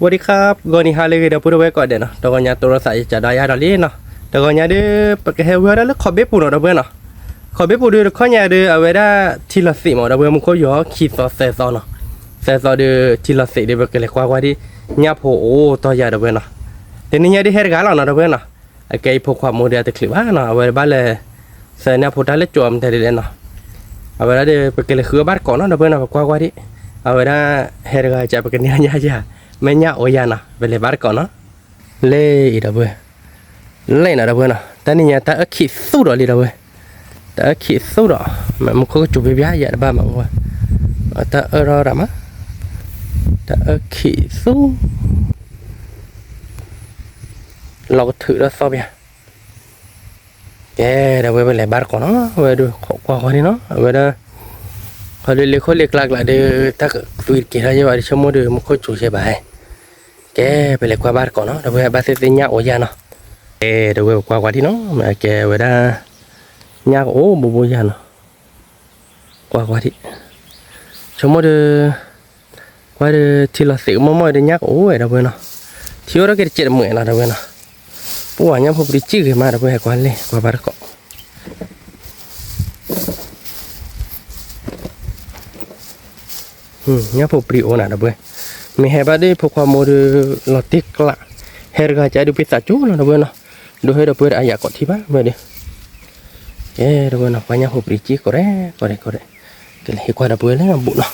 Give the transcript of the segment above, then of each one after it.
ဝီၤဒံခါ ဂီၤနံၤဟါလၢအဂ့ၤ ဒီပုၢ်ဝဲၢ်ကိးဂၤဒဲးနီၤ, တဂီၤညါ တိၢ်ရသး ယကးဒီးယၤဒီးလံနီၤ, တဂီၤညါဒီး ပကဟဲဝဲဒၣ်လၢခီၣ်ဘ့ပူၤနီၤ ဒီပုၢ်ဝဲၢ်နီၤ, ခီၣ်ဘ့ပူၤဒီး တခီညါဒီး အဝဲဒၣ်ထံလီၤသံးမး ဒီပုၢ်ဝဲၢ် မူခိၣ်ယီၤခံသီသၢသီနီၤ, သၢသီဒီး ထံလီၤသံးဒီး ပကလဲၤကွၢ်ကွၢ်ဒံး ညၣ်ဖိအိၣ်တီၢ်ယၤ ဒီပုၢ်ဝဲၢ်နီၤ, တနံၤညါဒ်ဟဲတဂၤလီၤနီၤ ဒီပုၢ်ဝဲၢ်နီၤ, အကဲအံၤဖိခွါမိၢ်ဒီးအတချုးဘၣ်နီၤ, အဝဲဘၣ်လဲၤ သၢနၢ်ဖိတၢ်လၢကၠိမတၤဒ်လဲၣ်နီၤ, အဝဲဒၣ်ဒီး ပကလဲၤဃုအီၣ်ဘၣ်တကိးနီၤ ဒီပုၢ်ဝဲၢ်နီၤ, ပကွၢ်ကွၢ်ဒံး, အဝဲဒၣ်ဟဲတဂၤကး ပကန့ၢ်ညၣ်ယၤ, မ့ၢ်ညၣ်အိၣ်ယၤနီၤ ပလဲၤဘၣ်တကိးနီၤ, လဲၤအံၤ ဒီပုၢ်ဝဲၢ်, လဲၤနီၤ ဒီပုၢ်ဝဲၢ်နီၤ, တၢ်နံၤညါတၢ်အၢခံးသူၣ်ဒီးလံ ဒီပုၢ်ဝဲၢ်, တၢ်အၢခံးသူၣ်ဒီး, မူခိၣ်ကစူၤဘ့ဘ့ယၤတဘၣ်မး, တၢ်အၢထီၣ်ဒၣ်မး, တၢ်အၢခံးသူၣ် လီၤကထုးဒီးသီၣ်ဘၣ်, ကဲ ဒီပုၢ်ဝဲၢ် ပလဲၤဘၣ်တကိးနီၤ, အဝဲဒၣ်ခိးကွၢ်ကွၢ်ဒံးနီၤ, အဝဲဒၣ် ခီဒုးလ့ခိၣ်လ့ကျါကျါဒီး တၢ်ကသွံတကဲထီၣ်ယဲဘၣ်ဒီး ဆိကမိၣ်ဒီး မူခိၣ်ကစူၤယဲဘၣ်, ကဲ ပလဲၤကွၢ်ဘၣ်တကိးနီၤ, ဒီပုၢ်ဝဲၢ် ဘၣ်သ့ၣ်သ့ၣ်ညၣ်အိၣ်ယၤနီၤ, ကဲ ဒီပုၢ်ဝဲၢ် ပကွၢ်ကွၢ်ဒံးနီၤ, ကဲဝဲဒၣ် ညၣ်ကအိၣ်ဘိဘိယၤနီၤ, ကွၢ်ကွၢ်ဒံး, ဆိကမိၣ်ဒီး ကွၢ်ဒီး ထံလီၤသံးကမီၣ်မီၣ်ဒီး ညၣ်ကအိၣ်ဝဲ ဒီပုၢ်ဝဲၢ်နီၤ, ထံအိၣ်ထီၣ်က့ၤတစဲးတမှဲးနီၤ ဒီပုၢ်ဝဲၢ်နီၤ, ပှၤညၣ်ဖိပြံစံၣ်ဂ့ၤမး ဒီပုၢ်ဝဲၢ် ဟဲကွၢ်လဲၤ ကွၢ်ဘၣ်တကိး ညၣ်ဖိပြံအိၣ်နၤ ဒီပုၢ်ဝဲၢ်, မ့ၢ်ဟဲဘၣ်ဒီး ဖိခွါမိၢ်ဒီး လီၤတံၢ်ကျး, ဟဲတဂၤကးဒုးပသးကၠိလီၤ ဒီပုၢ်ဝဲၢ်နီၤ, ဒိးဟဲဒီးပှဲၤဒီးအယၤကိးထံဘၣ် မ့ၢ်ဒီး, ကဲ ဒီပုၢ်ဝဲၢ်နီၤ, ကွၢ်ညၣ်ဖိပြံစံၣ်ကီးရဲၣ်ကီးရဲၣ်ကီးရဲၣ်, ကလဲၤဟ့ၣ်ကွၢ်ဒီပုၢ်ဝဲၢ်လၢအဘူးနီၤ,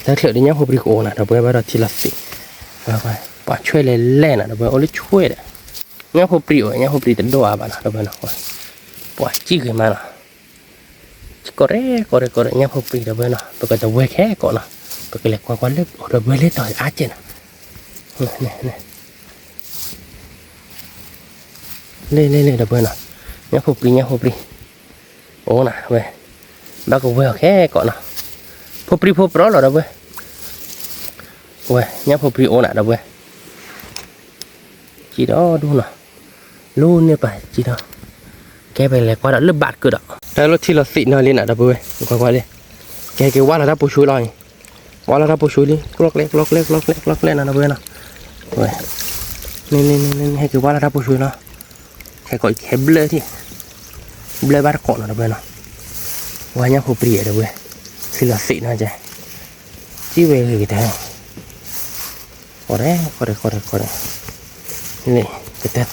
တၢ်ချၢးဒီးညၣ်ဖိပြံကအိၣ်နၤ ဒီပုၢ်ဝဲၢ် ဘၣ်ဒီးထံလီၤသံး, ပှၤဆွဲလဲၤလဲၣ်နၤ ဒီပုၢ်ဝဲၢ် အိၣ်လၢဆွဲဒီး, ညၣ်ဖိပြံအိၣ် ညၣ်ဖိပြံတဒိၣ်အါဘၣ်နီၤ ဒီပုၢ်ဝဲၢ်နီၤ, ပှၤစံၣ်ဂ့ၤမးနီၤ ကီးရဲၣ်ကီးရဲၣ်ကီးရဲၣ် ညၣ်ဖိပြံ ဒီပုၢ်ဝဲၢ်နီၤ, ပကတဝဲခဲကိးနီၤ, ပကလဲၤကွၢ်ကွၢ်လၢ ဒီပုၢ်ဝဲၢ်လၢတီၤအါကဲနီၤ, လဲၤလဲၤလဲၤ ဒီပုၢ်ဝဲၢ်နီၤ, ညၣ်ဖိပြံ ညၣ်ဖိပြံ, အိၣ်နၤဝဲ, ဘၣ်ကဝဲအီၤခဲကိးနီၤ, ဖိပြံဖိပြီလီၤ ဒီပုၢ်ဝဲၢ်, ဝဲ ညၣ်ဖိပြံအိၣ်နၤ ဒီပုၢ်ဝဲၢ် ကံဒီဒူၣ်နီၤ, လူန့ၢ်ပာ်ကံဒီ, ကဲပလဲၤကွၢ်ဒီးလၢဘၣ်တကၢၢ်ဒီး, တၢ်လီၤထံလီၤသံးနီၤလံနၤ ဒီပုၢ်ဝဲၢ်, ကွၢ်ကွၢ်လံ, ကဲက့ၤဝါလီၤတၢ်ပိာ်ဆွံလီၤ, ဝါလီၤတၢ်ပိာ်ဆွံလံ ကျီကျဲ ကျီကျဲ ကျီကျဲ ကျီကျဲနၤ ဒီပုၢ်ဝဲၢ်နီၤ, ဝဲ, န့ၣ်န့ၣ်န့ၣ် ဟဲက့ၤဝါလီၤတၢ်ပိာ်ဆွံလီၤ, ခဲကိးခဲဘျၢထံၣ်, ဘျၢဘၣ်တကိးနီၤ ဒီပုၢ်ဝဲၢ်နီၤ, ဝါညၣ်ဖိပြံ ဒီပုၢ်ဝဲၢ်, ထံလီၤသံးနီၤကဲ, စံၣ်ဝဲဂ့ၤကတၢၢ် ကီးရဲၣ်ကီးရဲၣ်ကီးရဲၣ်ကီးရဲၣ်, န့ၣ် ကတၢၢ်တၢၢ်နီၤ ဒီပုၢ်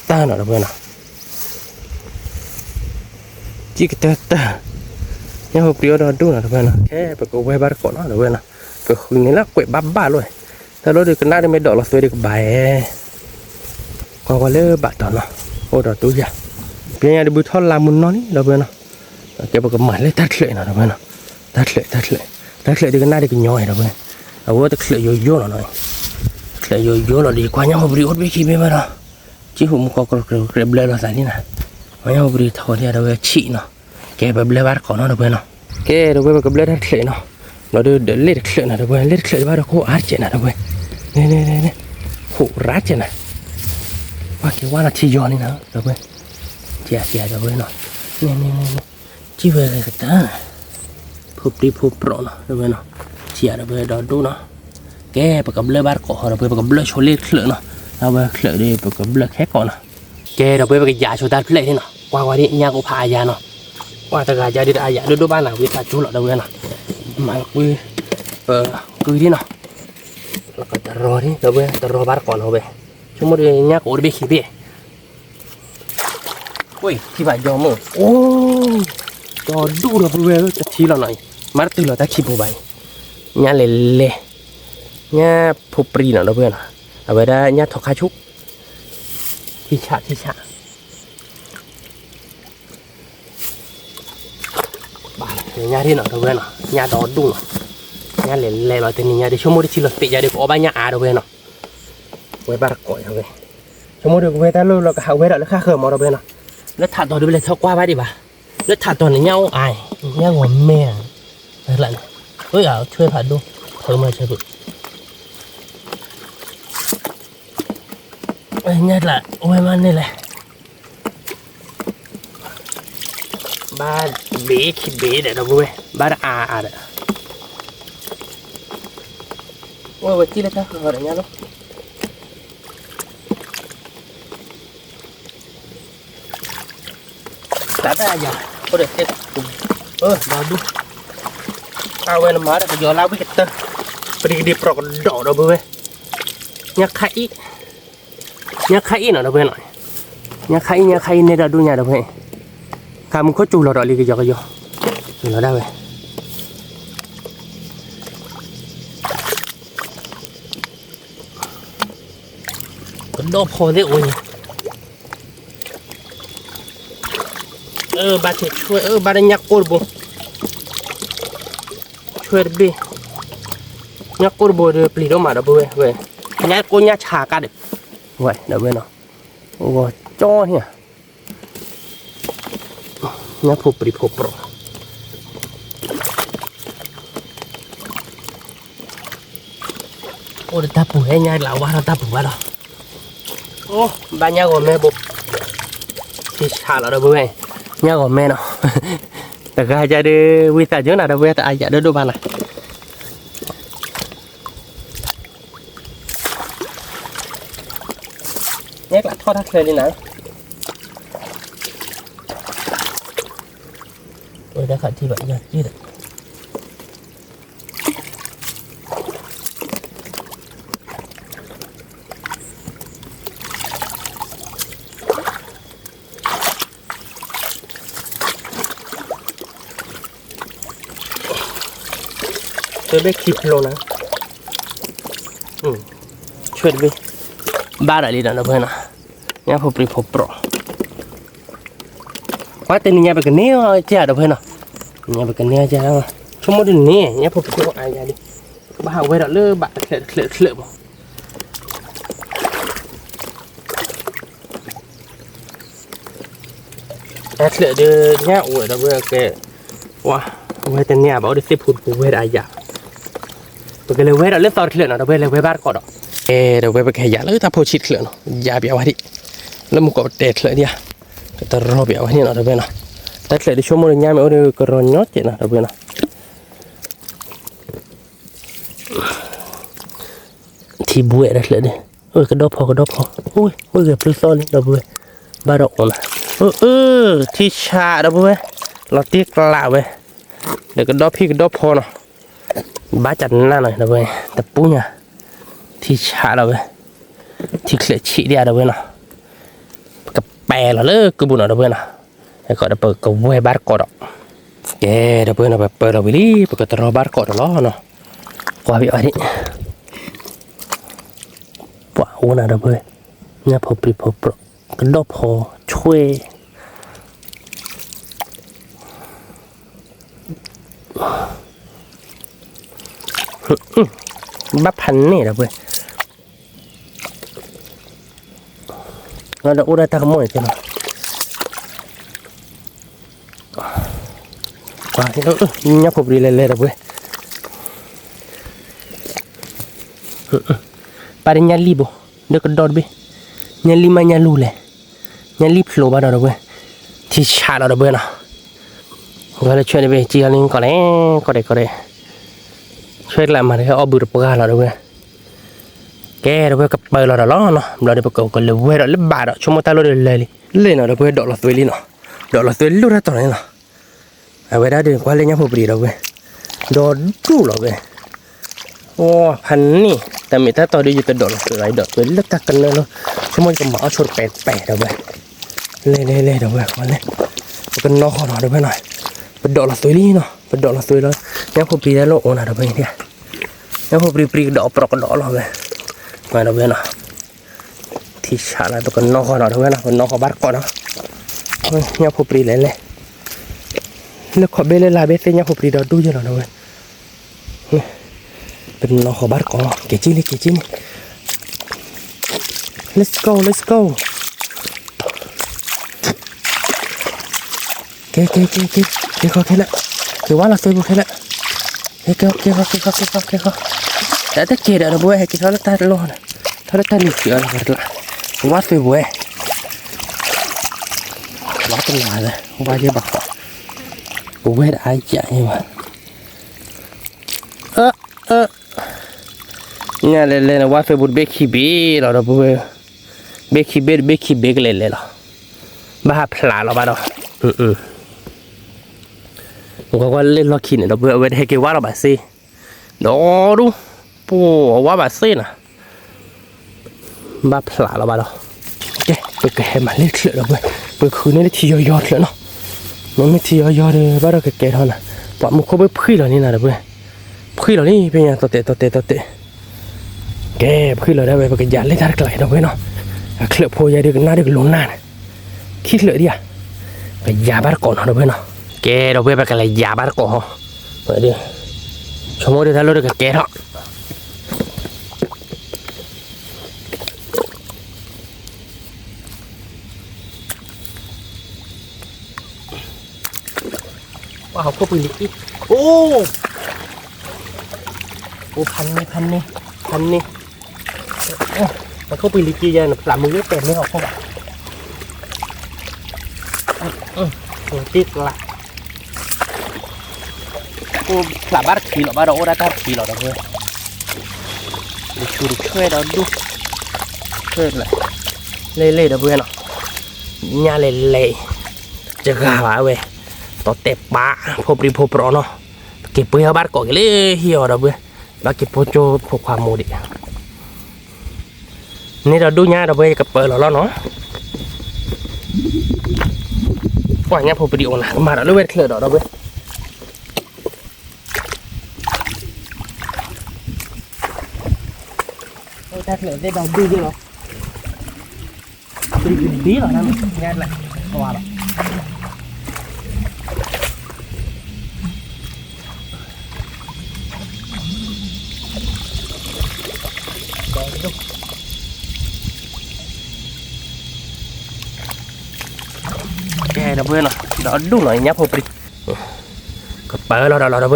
ဝဲၢ်နီၤ, စံၣ်ကတၢၢ်တၢၢ်, ညၣ်ဖိပြံအိၣ်ဒီဒူၣ်နီၤ ဒီပုၢ်ဝဲၢ်နီၤ, ခဲပကဝဲဘၣ်တကိးနီၤ ဒီပုၢ်ဝဲၢ်နီၤ, ကဃုန့ၢ်လၢကွဲးဘၣ်ဘၣ်လီၤ, တၢ်လီၤဒီးကနၣ်ဒီးမ့ၢ်ဒိးလီၤသွဲဒီးကဘၣ်အဲ ကွၢ်ကွၢ်လၢဘၣ်တီၤနီၤ, အိၣ်ဒီးတူၢ်ယၤ, ပျဲညါဒီးဘုထီၣ်လါမူနီၢ်လံ ဒီပုၢ်ဝဲၢ်နီၤ, ကဲပကမၤလၢတၢ်ချၢးနီၤ ဒီပုၢ်ဝဲၢ်နီၤ, တၢ်ချၢး တၢ်ချၢး, တၢ်ချၢးဒီးကနၣ်ဒီးကညီအဲ ဒီပုၢ်ဝဲၢ်, အဝဲတချၢးယိယိလီၤနီၤ, တချၢးယိယိလီၤဒီး ကွၢ်ညၣ်ဖိပြံအိၣ်တဘ့ၣ်ခံဘ့ၣ်ဘၣ်ဒီး, ကံၣ်ဟူးမူကီၢ်ကြၢးကြၢးဘျၢလီၤသးလံနၤ, ကွၢ်ညၣ်ဖိပြံထီၣ်ဒ်ဒီပုၢ်ဝဲၢ်ဆံးနီၤ, ကဲပဘျၢဘၣ်တကိးနီၤ ဒီပုၢ်ဝဲၢ်နီၤ, ကဲဒီပုၢ်ဝဲၢ် ပကဘျၢတၢ်ချၢးနီၤ, ဒီးဒီးလ့ၣ်တချၢးနီၤ ဒီပုၢ်ဝဲၢ်, လ့ၣ်တချၢးဒံးဘၣ်ဒီးခိၣ်အါတစဲးနၤ ဒီပုၢ်ဝဲၢ်, န့ၣ်န့ၣ်န့ၣ်န့ၣ်, ခိၣ်ရါတစဲးနၤ, ပှၤက့ၤဝါလီၤထံယီၤလံနၤ ဒီပုၢ်ဝဲၢ်, ထံယီၤ ဒီပုၢ်ဝဲၢ်နီၤ, န့ၣ်န့ၣ်န့ၣ်န့ၣ်, စံၣ်ဝဲဂ့ၤကတၢၢ်, ဖိပြံဖိပြီနီၤ ဒီပုၢ်ဝဲၢ်နီၤ, ထံယီၤ ဒီပုၢ်ဝဲၢ် ဒီဒူၣ်နီၤ, ကဲပကဘျၢဘၣ်တကိးဃီ ဒီပုၢ်ဝဲၢ် ပကဘျၢဆိလ့ၣ်တချၢးနီၤ, အဝဲတချၢးဒီး ပကဘျၢခဲကိးနီၤ, ကဲဒီပုၢ်ဝဲၢ် ပကယၤဆိတၢ်တဖျၢၣ်ဒ်နီၤ, ကွၢ်ကွၢ်ဒ်ညၣ်ကအိၣ်ဖးအါယၤနီၤ, ကွၢ်တဂၤယၤဒုးတအါယၤ ဒိၣ်ဒိၣ်ဘၣ်နၤ ဝံသးစူၤလီၤ ဒီပုၢ်ဝဲၢ်နီၤ, မၤကွံာ်, ပကုာ်ဒ်နီၤ, လီၤကတရီဒ် ဒီပုၢ်ဝဲၢ် တရီဘၣ်တကိးနီၤဝဲ, ဆိကမိၣ်ဒီးညၣ်ကအိၣ်တဘ့ၣ်ခံဘ့ၣ် ဝ့ၢ် ထံၣ်ဘၣ်ယီၤမုၢ် အိၣ်, ဒီဒူၣ်ဒီပုၢ်ဝဲၢ် တထံၣ်လီၤနီၤအံၤ, မၤတတုၤလီၤတၢ်ခံပူၤဘၣ်အံၤ, ညၣ်လဲၤလဲၤ, ညၣ်ဖိပြံနီၤ ဒီပုၢ်ဝဲၢ်နီၤ, အဝဲဒၣ်ညၣ်ထီခါဆူၣ်, ထံဆး ထံဆး, ဘၣ်ညၣ်ဒ်နီၤ ဒီပုၢ်ဝဲၢ်နီၤ, ညၣ်ဒီဒူၣ်နီၤ, ညၣ်လဲၤလဲၤလီၤတနံၤညါဒီး ဆိကမိၣ်တထံၣ်လီၤသ့ၣ်ယၤဒီး ကအီၣ်ဘၣ်ညၣ်အါ ဒီပုၢ်ဝဲၢ်နီၤ, ဝဲဘၣ်တကိးယၤဝဲ ဆိကမိၣ်ဒီးကဝဲတၢ်လိၣ်လီၤကဟးဝဲဒီးလၢဃၣ်ဃၢၤမး ဒီပုၢ်ဝဲၢ်နီၤ, လၢထးတီၤဒီးပလဲၤထီၣ်ကွၢ်ဘၣ်ဒံးဘၣ်, လၢထးတီၤန့ၣ်ညၣ်အိၣ်အါ, ညၣ်ဂီၤမဲာ်, လၢန့ၣ်, ဆွဲဖးဒိၣ်, ဖုမၤဆၢဖု, ညၣ်ကျး ဝဲမးန့ၣ်လဲၣ် ဘၣ်တဘ့ၣ်ခံဘ့ၣ်ဒီး ဒီပုၢ်ဝဲၢ် ဘၣ်တအါအါဒီး ဝဲဝဲကံၣ်လၢတၢ်ဃၢၤဒီးညါလီၤ. တၢ်တၢ်ယၤ, အိၣ်ဒီးသ့ၣ်, အၢ ဒီဒူၣ်, အဝဲနမၤဒီးကယီၤလၢဝံၣ်ကတၢၢ်, ပဒံကဒံပြိးကဒီးဒီပုၢ်ဝဲၢ်, ညါခါအံၤ, ညါခါအံၤနီၤဒီပုၢ်ဝဲၢ်နီၤ, ညါခါအံၤ ညါခါအံၤန့ၣ်ဒီဒူၣ်ညါဒီပုၢ်ဝဲၢ်, ခါမုၢ်ခိၣ်စူၤလီၤဒီးလံကယီၤကယီၤ, စူၤလီၤဒၣ်ဝဲ ကဒီဖီသ့ၣ်အိၣ်န့ၣ်, အၢ ဘၣ်ထဲဆွဲ အၢ ဘၣ်ဒီးညၣ်ကိၢ်တဘိ, ဆွဲတဘ့ၣ်, ညၣ်ကိၢ်တဘိဒီးပျံၤဒိၣ်မးဒီပုၢ်ဝဲၢ်, ဝဲ, ညၣ်ကိၢ်ညၣ်ဆါကါဒီး, ဝဲ ဒီပုၢ်ဝဲၢ်နီၤ, အိၣ်ဂီၤကၠီန့ၣ် ညၣ်ဖိပြံဖိပြိး, အိၣ်ဒီးတၢ်ပူၤဟဲညါလၢဝါထီၣ်တၢ်ပူၤဘၣ်ဒီး, အိၣ် ဘၣ်ညၣ်ဂီၤမဲဘိ, ထံဆးလီၤဒီပုၢ်ဝဲၢ်, ညၣ်ဂီၤမဲနီၤ, တဂၤကဒီး ဝံသးစူၤနီၤဒီပုၢ်ဝဲၢ် တအါယၤဒိၣ်ဒိၣ်ဘၣ်နီၤ. ညဲကျးထီၣ်တၢ်ချၢလံနၤ, ဝဲဒၣ်ခးထံဘၣ်ယီၤက့ဒီး, ဆွဲဘ့ၣ်ခံဖျိနၤ, ဆွဲတဘ့ၣ်, ဘၣ်ဒီးလံဒီးဒီပုၢ်ဝဲၢ်နီၤ, ညၣ်ဖိပြံဖိပြိး, ကွၢ်တနံၤညါပကန့ၢ်အီၤကဲဒီပုၢ်ဝဲၢ်နီၤ, ညါပကန့ၢ်အီၤကဲ, ဆိကမိၣ်တန့ၢ် ညၣ်ဖိပြံဖိအါယၤလံ, ဘၣ်ဟးဝဲဒီးလၢဘၣ်တချၢးတချၢးတချၢးမး တၢ်ချၢးဒီးညၣ်အိၣ်ဒီပုၢ်ဝဲၢ်ကဲ, ပှၤဝဲတန့ၢ်ဘၣ်အိၣ်ဒီးသ့ၣ်ဖိတပူၤဝဲဒၣ်အယၤ, ပကလဲၤဝဲဒီးလၢသီတချၢးနီၤ ဒီပုၢ်ဝဲၢ် လဲၤဝဲဘၣ်တကိးဒီး, အဲ ဒီပုၢ်ဝဲၢ် ပကဟဲယၤလၢတၢ်ဖိဆံးတချၢးနီၤ ယၤပျးဝဲဒၣ်, လၢမုၢ်ကီးပတဲတချၢးဒံးဧါ, ကတရီပျးဝဲဒၣ်နီၤ ဒီပုၢ်ဝဲၢ်နီၤ, တၢ်ချၢးဒီးဆိကမိၣ်ဒီးညၣ်မ့ၢ်အိၣ်ဒီးကရီညီကဲးနီၤ ဒီပုၢ်ဝဲၢ်နီၤ. ထံဘှဲးတၢ်ချၢးဒီး, အၢ ကဒီဖီကဒီဖီ, အိၣ်ဝဲဂဲၤဖျုးသီလံ ဒီပုၢ်ဝဲၢ်, ဘၣ်ဒီးအိၣ်နၤ, အၢ အၢ ထံဆး ဒီပုၢ်ဝဲၢ်, လီၤတံၢ်ကျးဝဲ, ဒီးကဒီဖံးကဒီဖီနီၤ, ဘၣ်ကနၣ်နီၤ ဒီပုၢ်ဝဲၢ်, တပူၤညါ, ထံဆးလီၤဝဲ, ထံချၢးဆံးဒံးဧါ ဒီပုၢ်ဝဲၢ်နီၤ, ပကပဲာ်လီၤလၢကုပူၤနီၤ ဒီပုၢ်ဝဲၢ်နီၤ, အဃိဒီးပကဝဲဘၣ်တကိးဒီး, ကဲ ဒီပုၢ်ဝဲၢ်နီၤ ပပၢလီၤဝံၤလံ ပကတရီဘၣ်တကိးဒီးလီၤနီၤ, ကွၢ်ပျးဝဲဒၣ် ပှၤအိၣ်နၤ ဒီပုၢ်ဝဲၢ်, ညၣ်ဖိပြံဖိပြိး, ကဒီဖီဆွဲ, ဘၣ်ဖးန့ၢ် ဒီပုၢ်ဝဲၢ်, ဒီးအိၣ်ဒၣ်တၢ်ကမီၣ်န့ၣ်နီၤ, ညၣ်ဖိပြံလဲၤလဲၤ ဒီပုၢ်ဝဲၢ်, ပၢ်ဒီးညၣ်လံၣ်ဘိ, ဒီးကဒီတဘ့ၣ်, ညၣ်လံၣ်မးညၣ်လူၤလဲၣ်, ညၣ်လံၣ်ဖျိဘၣ်ဒီး ဒီပုၢ်ဝဲၢ်, ထံဆးလီၤ ဒီပုၢ်ဝဲၢ်နီၤ, ဂီၤလၢဆွဲတဘ့ၣ် ကံအီၤလံ ကီးလဲၣ် ကီးဒဲးကီးဒဲး, ဆွဲကျးမၤတဟဲအီၣ်ဘုတပှၢ်လီၤ ဒီပုၢ်ဝဲၢ်, ကဲ ဒီပုၢ်ဝဲၢ် ကပၢလီၤဒီးလီၤနီၤ, ဘျီဒီးပကကလဲၤဝဲဒီးလၢဘၣ်ဒီး ဆိကမိၣ်တၢ်လီၢ်ဒီးလဲၤလံ, လဲၤနီၤ ဒီပုၢ်ဝဲၢ် ဒိးလီၤသွဲလံနီၤ, ဒိးလီၤသွဲလၢတၢ်တီၤန့ၣ်နီၤ, အဝဲဒၣ်ဒီးကွၢ်လၢညၣ်ဖိပြံ ဒီပုၢ်ဝဲၢ်, ဒီဒူၣ်လီၤဝဲ ဝဲဖးန့ၣ် တၢ်မ့ၢ်တၢ်တီဒီး ယတဒိးလီၤသွဲဘၣ် ယဒိးသွဲလၢတၢ်ကနၢလီၤ, ဆိကမိၣ်ယကမၤအီၣ်ဆိတပဲတပဲ ဒီပုၢ်ဝဲၢ်, လဲၤလဲၤလဲၤ ဒီပုၢ်ဝဲၢ် လဲၤ, ပကနီၢ်ဃီနီၤ ဒီပုၢ်ဝဲၢ်နီၤ, ပဒိးလီၤသွဲလံနီၤ ပဒိးလီၤသွဲလီၤ, ညၣ်ဖိပြံလၢအိၣ်နၤ ဒီပုၢ်ဝဲၢ်, ညၣ်ဖိပြံပြံကဒီးပြိးကဒီးလီၤဝဲ, မၤ ဒီပုၢ်ဝဲၢ်နီၤ, ထံဆးလီၤ ပကနီၢ်ဃီနီၤ ဒီပုၢ်ဝဲၢ်နီၤ, ပနီၢ်ဃီဘၣ်တကိးနီၤ, ညၣ်ဖိပြံလဲၤလဲၤ, လၢခီၣ်ဘ့ၣ်လၢလါဘ့ၣ်သ့ၣ် ညၣ်ဖိပြံဒီဒူၣ်ယဲလီၤ ဒီပုၢ်ဝဲၢ် ပနီၢ်ဃီဘၣ်တကိး, က့ၤက့ၤန့ၣ် က့ၤက့ၤန့ၣ်, Let's go, let's go, က့ၤက့ၤက့ၤက့ၤ, က့ၤဃီခဲလၢာ်, က့ၤဝါလီၤသွဲပူၤခဲလၢာ်, က့ၤက့ၤက့ၤက့ၤက့ၤက့ၤက့ၤက့ၤ, တၢ်တက့ၤဒီး ဒီပုၢ်ဝဲၢ် ဟဲက့ၤထီၣ်လၢတၢ်လီၢ်န့ၣ်, ထီၣ်လၢတၢ်လံၤခံအီၤလီၤ, က့ၤဝါသွဲပူၤဝဲ, ဝါတလၤလၢ ဝါယဲဘၣ်ဃီ, ပဝဲဒၣ်အါယၤအံၤဘၣ်, အၢ အၢ က ညါလဲၤလဲၤန့ၣ် ဝါသၢပူၤတဘ့ၣ်ခံဘ့ၣ်လီၤ ဒီပုၢ်ဝဲၢ်, ဘ့ၣ်ခံဘ့ၣ်တဘ့ၣ်ခံဘ့ၣ်ကလဲၤလဲၤလီၤ, ဘၣ်ဟးဖျးလီၤဘၣ်ဒီး, ကွၢ်ကွၢ်လၢလီၢ်ခံန့ၣ် ဒီပုၢ်ဝဲၢ် အဝဲတဟဲက့ၤဝါလီၤဘၣ်စ့, ဒီဒူၣ်, ပှၤဝါဘၣ်စ့နၤ ဘၣ်ဖျးလီၤဘၣ်ဒီး, ကဲ ပကဟဲမၤလၢချၢးဒီပုၢ်ဝဲၢ်, ပဃုန့ၢ်လၢထံယီၤယီၤချၢးနီၤ, မ့မ့ၢ်ထံယီၤယီၤဒီး ဘၣ်ဒီးကကဲထီၣ်နၤ, ပှၤမူခိၣ်ဘၣ်ဖှံလီၤန့ၣ်နၤဒီပုၢ်ဝဲၢ်, ဖှံလီၤလံ ဖဲညါ တီတဲာ်တီတဲာ်တီတဲာ်, ကဲ ဖှံလီၤဒၣ်ဝဲ ပကယၤလၢတၢ်တကျါဒီပုၢ်ဝဲၢ်နီၤ, အချၢးဖိယါဒုးကနၣ်ဒုးကလိၤနၢ်န့ၣ်, ခံချၢးဒံးဧါ, ပယၤဘၣ်တကိးနီၤဒီပုၢ်ဝဲၢ်နီၤ, ကဲ ဒီပုၢ်ဝဲၢ် ပကလဲၤယၤဘၣ်တကိးဟီ, ဝဲဒုး, ဆိကမိၣ်ဒုးတၢ်လၢဒုးကကဲထီၣ် ပှၤဟီၣ်ခိၣ်ပှံၤလံၤကံ, အိ, အိ ဖးန့ၢ် ဖးန့ၢ် ဖးန့ၢ်, ဟီၣ်ခိၣ်ပှံၤလံၤကံယါန့ၣ် ဖျးမုၢ်ဂ့ၤတဲာ်မ့ၢ်ဟီၣ်ခိၣ်ဘၣ်, တ့ကျး, အိၣ်ဖျးဘၣ်တထံလီၤ ဘၣ်ဒီးအိၣ်ဒၣ်တၢ်တထံလီၤဒီပုၢ်ဝဲၢ်, တဆူတဆွဲဒီးဒူၣ်, ဆွဲလဲၣ်, လဲၣ်လဲၣ်ဒီပုၢ်ဝဲၢ်နီၤ, ညါလဲၤလဲၤ တဂၤဘၣ်ဝဲ, တီတဲာ်ပာ် ဖိပြံဖိပြီနီၤ, ပက့ၤပှ့ၤဟီၣ်ဘၣ်တကိးက့ၤလၢဟံၣ်အီၤဒီပုၢ်ဝဲၢ်, ဘၣ်က့ၤပိာ်ကၠိဖိခွါမိၢ်ဒံး, န့ၣ်ဒီးဒူၣ်ညါဒီပုၢ်ဝဲၢ် ယကပၢလီၤလီၤနီၤ, ပှၤညါဖိပြံအိၣ်နၤ ကမၤဒီးလၢဝဲတချၢးဒီးဒီပုၢ်ဝဲၢ် တၢ်ချၢးသ့ၣ်ဒီးဒူၣ်ယဲလီၤ, ပြံကဒံလီၤ တၢ်မ့ၢ်ညါလၢ ကွၢ်လီၤ, ကဲ ဒီပုၢ်ဝဲၢ်နီၤ ဒီးဒူၣ်နီၤ ညါဖိပြံ ကပၢလီၤဒီးလီၤ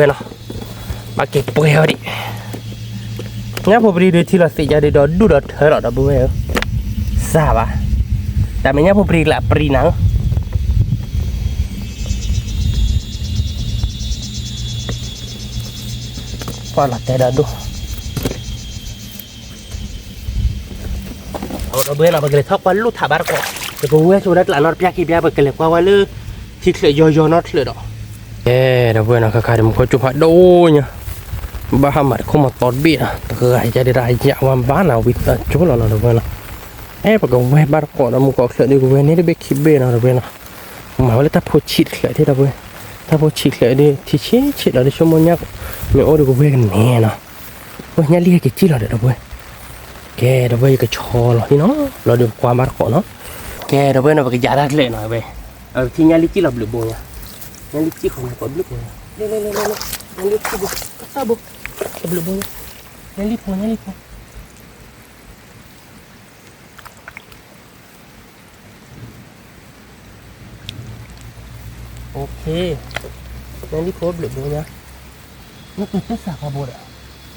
ဒီပုၢ်ဝဲၢ်နီၤ, ဘၣ်က့ၤပှ့ၤအီၤဒံး, ညါဖိပြံဒုးထံလီၤသ့ၣ်ညါဒုးဒီးဒူၣ်ဒီးထၢလီၤဒီပုၢ်ဝဲၢ်ဧၢ, စၢ်ဘၣ်, တၢ်မ့ၢ်ညါဖိပြံကျါပြံနၤဧၢ, ကွၢ်လီၤတဲာ်ဒီးဒူၣ် ဒီပုၢ်ဝဲၢ်နီၤ ပကလဲၤထီၣ်ကွၢ်လူၢ်ထးဘၣ်တကိး, ဒီပုၢ်ဝဲၢ်ဆိဒၣ်ကျးနီတပျၢ်ခံပျၢ် ပကလဲၤကွၢ်ဝဲလၢ ထံချၢးယီၤယီၤနီတချၢးဒီး, ကဲ ဒီပုၢ်ဝဲၢ်နီၤ ခါခါဒီးမူခိၣ်ကၠိဖးဒိၣ်ညါ, ဘၣ်ဟးမၤတခိၣ်မၤတီတဘ့ၣ်နီၤ တဂၤယါဒံးတၢ်ယါဝါဘၣ်နၤဝံသးကၠိလီၤနီၤ ဒီပုၢ်ဝဲၢ်နီၤ, အဲ ပကဝဲၢ်ဘၣ်တကိးဒီးမူကီၢ်ချၢးဒုးကဝဲၢ်န့ၢ်တဘ့ၣ်ခံဘ့ၣ်နီၤ ဒီပုၢ်ဝဲၢ်နီၤ, မၤဝဲလၢတၢ်ဖိဆံးတချၢးဒံး ဒီပုၢ်ဝဲၢ်, တၢ်ဖိဆံးတချၢးဒုး ထံဆံးဆံးဒီးဒုး ဆိကမိၣ်ညါ မ့ၢ်အိၣ်ဒုးကဝဲၢ်ကန့ၢ်နီၤ ဝဲညါလံဟဲက့ၤစံၣ်လီၤဒီး ဒီပုၢ်ဝဲၢ်, ကဲ ဒီပုၢ်ဝဲၢ် ယကဆီလီၤဟံၣ်နီၤ လီၤဒုးပကွၢ်ဘၣ်တကိးနီၤ, ကဲ ဒီပုၢ်ဝဲၢ်နီၤ ပကယါတၢ်ချၢးနီၤ ဝဲ, အထံၣ်ညါလံစံၣ်လီၤဘျုးဘိညါ, ညါလံစံၣ်ဃီၤမ့ၢ်ကီးဘျုးဘိညါ, လ့လ့လ့လ့လ့, ညါလံစံၣ်ဘိ, ကသၣ်ဘိ, ညါလံဖိ ညါလံဖိ OK, ညါလံဖိဘျုးဘိညါ, နကတၢၢ်စၢ်ဃီ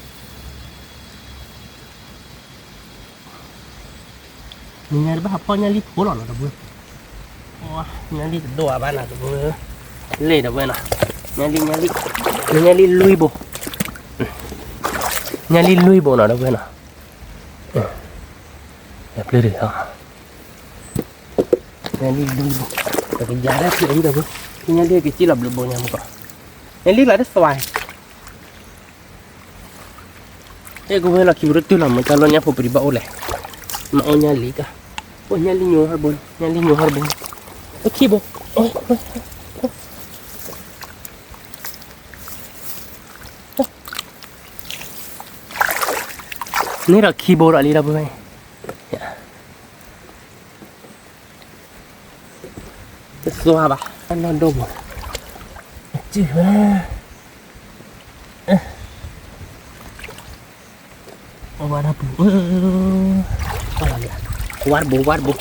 ဘိဒီး, နညါတဘၣ်ဟးဖီၣ်ညါလံဖိလီၤနီၤ ဒီပုၢ်ဝဲၢ်, ညါလံတဒိၣ်အါဘၣ်နၤ ဒီပုၢ်ဝဲၢ်, လ့ၣ် ဒီပုၢ်ဝဲၢ်နီၤ, ညါလံ ညါလံ, နညါလံလွံၢ်ဘိ, ညါလံလွံၢ်ဘိနီၤ ဒီပုၢ်ဝဲၢ်နီၤ, ယပျုၢ်တဂ့ၤ, ညါလံလွံၢ်ဘိ, ပကယါတၢ်ချၢးအံၤ ဒီပုၢ်ဝဲၢ်, ညါလံကစံၣ်လီၤဘျုးဘိညါမ့ၢ်ကီး, ညါလံလီၤတသွါ အဲကဝဲၢ်လီၤခံဘိတတုၤလီၤ မ့ၢ်တၢ်လီၢ်ညါဖိပြံဘၣ်အိၣ်လဲၣ်, မ့ၢ်အိၣ်ညါလံကါ, အိၣ်ညါလံညိဟီၣ်ဘိ, ညါလံညိဟီၣ်ဘိ, အိၣ်ခံဘိ, န့ၣ်ဒီးခံဘိဒီးလံဒီပုၢ်ဝဲၢ်, တသွါဘၣ် အနီၢ်ဒိၣ်ဘိ, စံၣ်ဝဲ ဝါဒပူၤ, ဝါတဘိ ဝါတဘိ,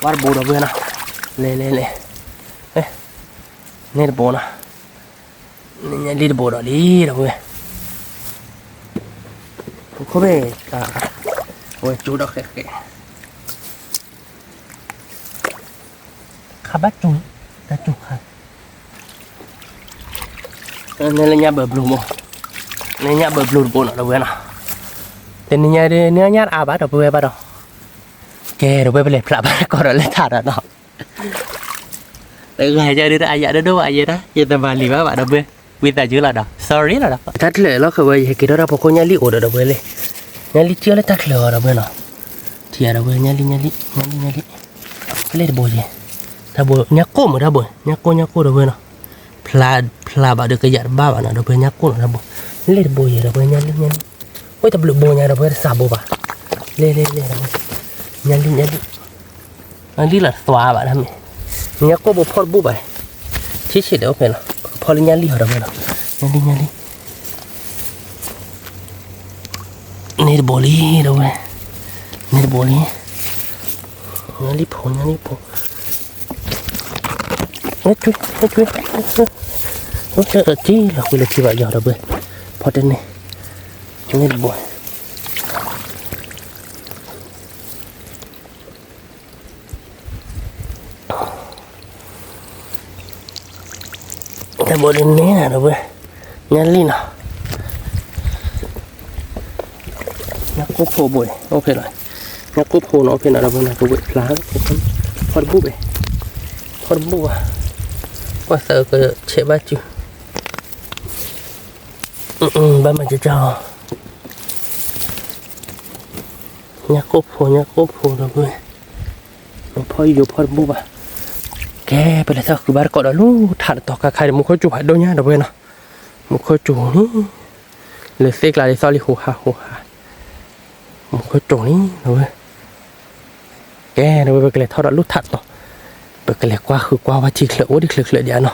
ဝါတဘိဒီပုၢ်ဝဲၢ်နီၤ, လဲၤလဲၤလဲၤ, န့ၣ်တဘိနီၤ, န့ၣ်ညါလံတဘိဒီးလံ ဒီပုၢ်ဝဲၢ်, ပခိၣ်ဘ့ၣ်, အဝဲကၠိဒီးဃဲးဃဲး ခါဘၣ်ကၠိ, တၢ်ကၠိခါ, န့ၣ်လၢညါဘၢဘျိဘိ, န့ၣ်ညါဘၢဘျိတဘိနီၤ ဒီပုၢ်ဝဲၢ်နီၤ, တနံၤညါဒုး နညၣ်အါဘၣ်ဒီပုၢ်ဝဲၢ်ဘၣ်ဒီး, ကဲဒီပုၢ်ဝဲၢ် ပလဲၤဖျးဘၣ်ကီးဒီးလၢထးဒီးနီၤ, တဂၤယၤဒုး တအါယၤဒိၣ်ဒိၣ်ဘၣ်ယဲဒၣ် ယတမၤလံၤဘၣ်ဘၣ်ဒီပုၢ်ဝဲၢ်, ဝံသးစူၤလီၤဒီး sorry လီၤဒီး တၢ်ချၢးလီၤ ခဲဝဲ ယဟဲက့ၤထီၣ်တၢ်ဖိခိၣ်ညၣ်လံၣ်အိၣ်ဒီးဒီပုၢ်ဝဲၢ်လံ, ညၣ်လံၣ်ကၢၢ်လၢတၢ်ချၢးအီၤဒီပုၢ်ဝဲၢ်နီၤ, ထံၣ်ဧါဒီပုၢ်ဝဲၢ် ညၣ်လံၣ် ညၣ်လံၣ် ညၣ်လံၣ် ညၣ်လံၣ်, လ့ၣ်တဘိယဲ, တၢ်ဘိ ညၣ်ကိၣ်မ့ၢ်တၢ်ဘိ ညၣ်ကိၣ် ညၣ်ကိၣ်ဒီပုၢ်ဝဲၢ်နီၤ, ဖျး ဖျးဘၣ်ဒီးကယးတဘၣ်ဘၣ်နီၤ ဒီပုၢ်ဝဲၢ် ညၣ်ကိၣ်နီၤ တၢ်ဘိ, လ့ၣ်တဘိယဲဒီပုၢ်ဝဲၢ် ညၣ်လံၣ် ညၣ်လံၣ်, အိၣ်တဘျုးဘိညါဒီပုၢ်ဝဲၢ် တစးဘိဘၣ်, လ့ၣ်လ့ၣ်လ့ၣ်ဒီပုၢ်ဝဲၢ်, ညၣ်လံၣ် ညၣ်လံၣ် ညၣ်လံၣ်လီၤသွါဘၣ်ဒၣ်မ့ၢ်, ညၣ်ကိၣ်ဘိဖီၣ်တဘူၣ်ဘၣ်, ထံၣ်ဆံးဒီးအိၣ်ဖဲလီၤ ပကဖီၣ်လၢညၣ်လံၣ်ဟီဒီပုၢ်ဝဲၢ်နီၤ, ညၣ်လံၣ် ညၣ်လံၣ် န့ၢ်တဘိလံ ဒီပုၢ်ဝဲၢ်, န့ၢ်တဘိလံ, ညၣ်လံၣ်ဖိ ညၣ်လံၣ်ဖိ, က့ၤလီၤကွံာ်လၢထံဘၣ်ယီၤဒီပုၢ်ဝဲၢ်, ဖီၣ်တန့ၢ်, န့ၢ်တဘိ တၢ်ဘိဒ်န့ၣ်နၤဒီပုၢ်ဝဲၢ်, ညၣ်လံၣ်နီၤ, ညၣ်ကိၣ်ဖိဘိ အိၣ်ဖဲလီၤ, ညၣ်ကိၣ်ဖိနီၤ အိၣ်ဖဲနီၤဒီပုၢ်ဝဲၢ်နီၤ ကဝဲၢ်ဖျါ, ဖီၣ်တဘူၣ်ဘၣ်, ဖီၣ်တဘူၣ်ဘၣ်, ကွၢ်သးကဆဲးဘၣ်စု, ဘၣ်မၤကၠီကၠီ, ညၣ်ကိၣ်ဖိ ညၣ်ကိၣ်ဖိဒီပုၢ်ဝဲၢ်, ဖီၣ်ယိာ်ဖီၣ်တဘူၣ်ဘၣ်, ကဲ ပလဲၤထီၣ်ဃုဘၣ်တကိးဒီးလူထးတတီၤခါခါဒီး မူခိၣ်စူၤဖးဒိၣ်ညါဒီပုၢ်ဝဲၢ်နီၤ, မူခိၣ်စူၤန့ၣ်, လၢသ့ၣ်ကျါဒ်သိးလံဟူးဟးဟူးဟး, မူခိၣ်စူၤန့ၣ်ဒီပုၢ်ဝဲၢ်, ကဲ ဒီပုၢ်ဝဲၢ် ပကလဲၤထီၣ်ဒီးလူထးတတီၤ, ပကလဲၤကွၢ်ဃုကွၢ်ဝဲထံချၢးအိၣ်ဒံးချၢးချၢးဒံးနီၤ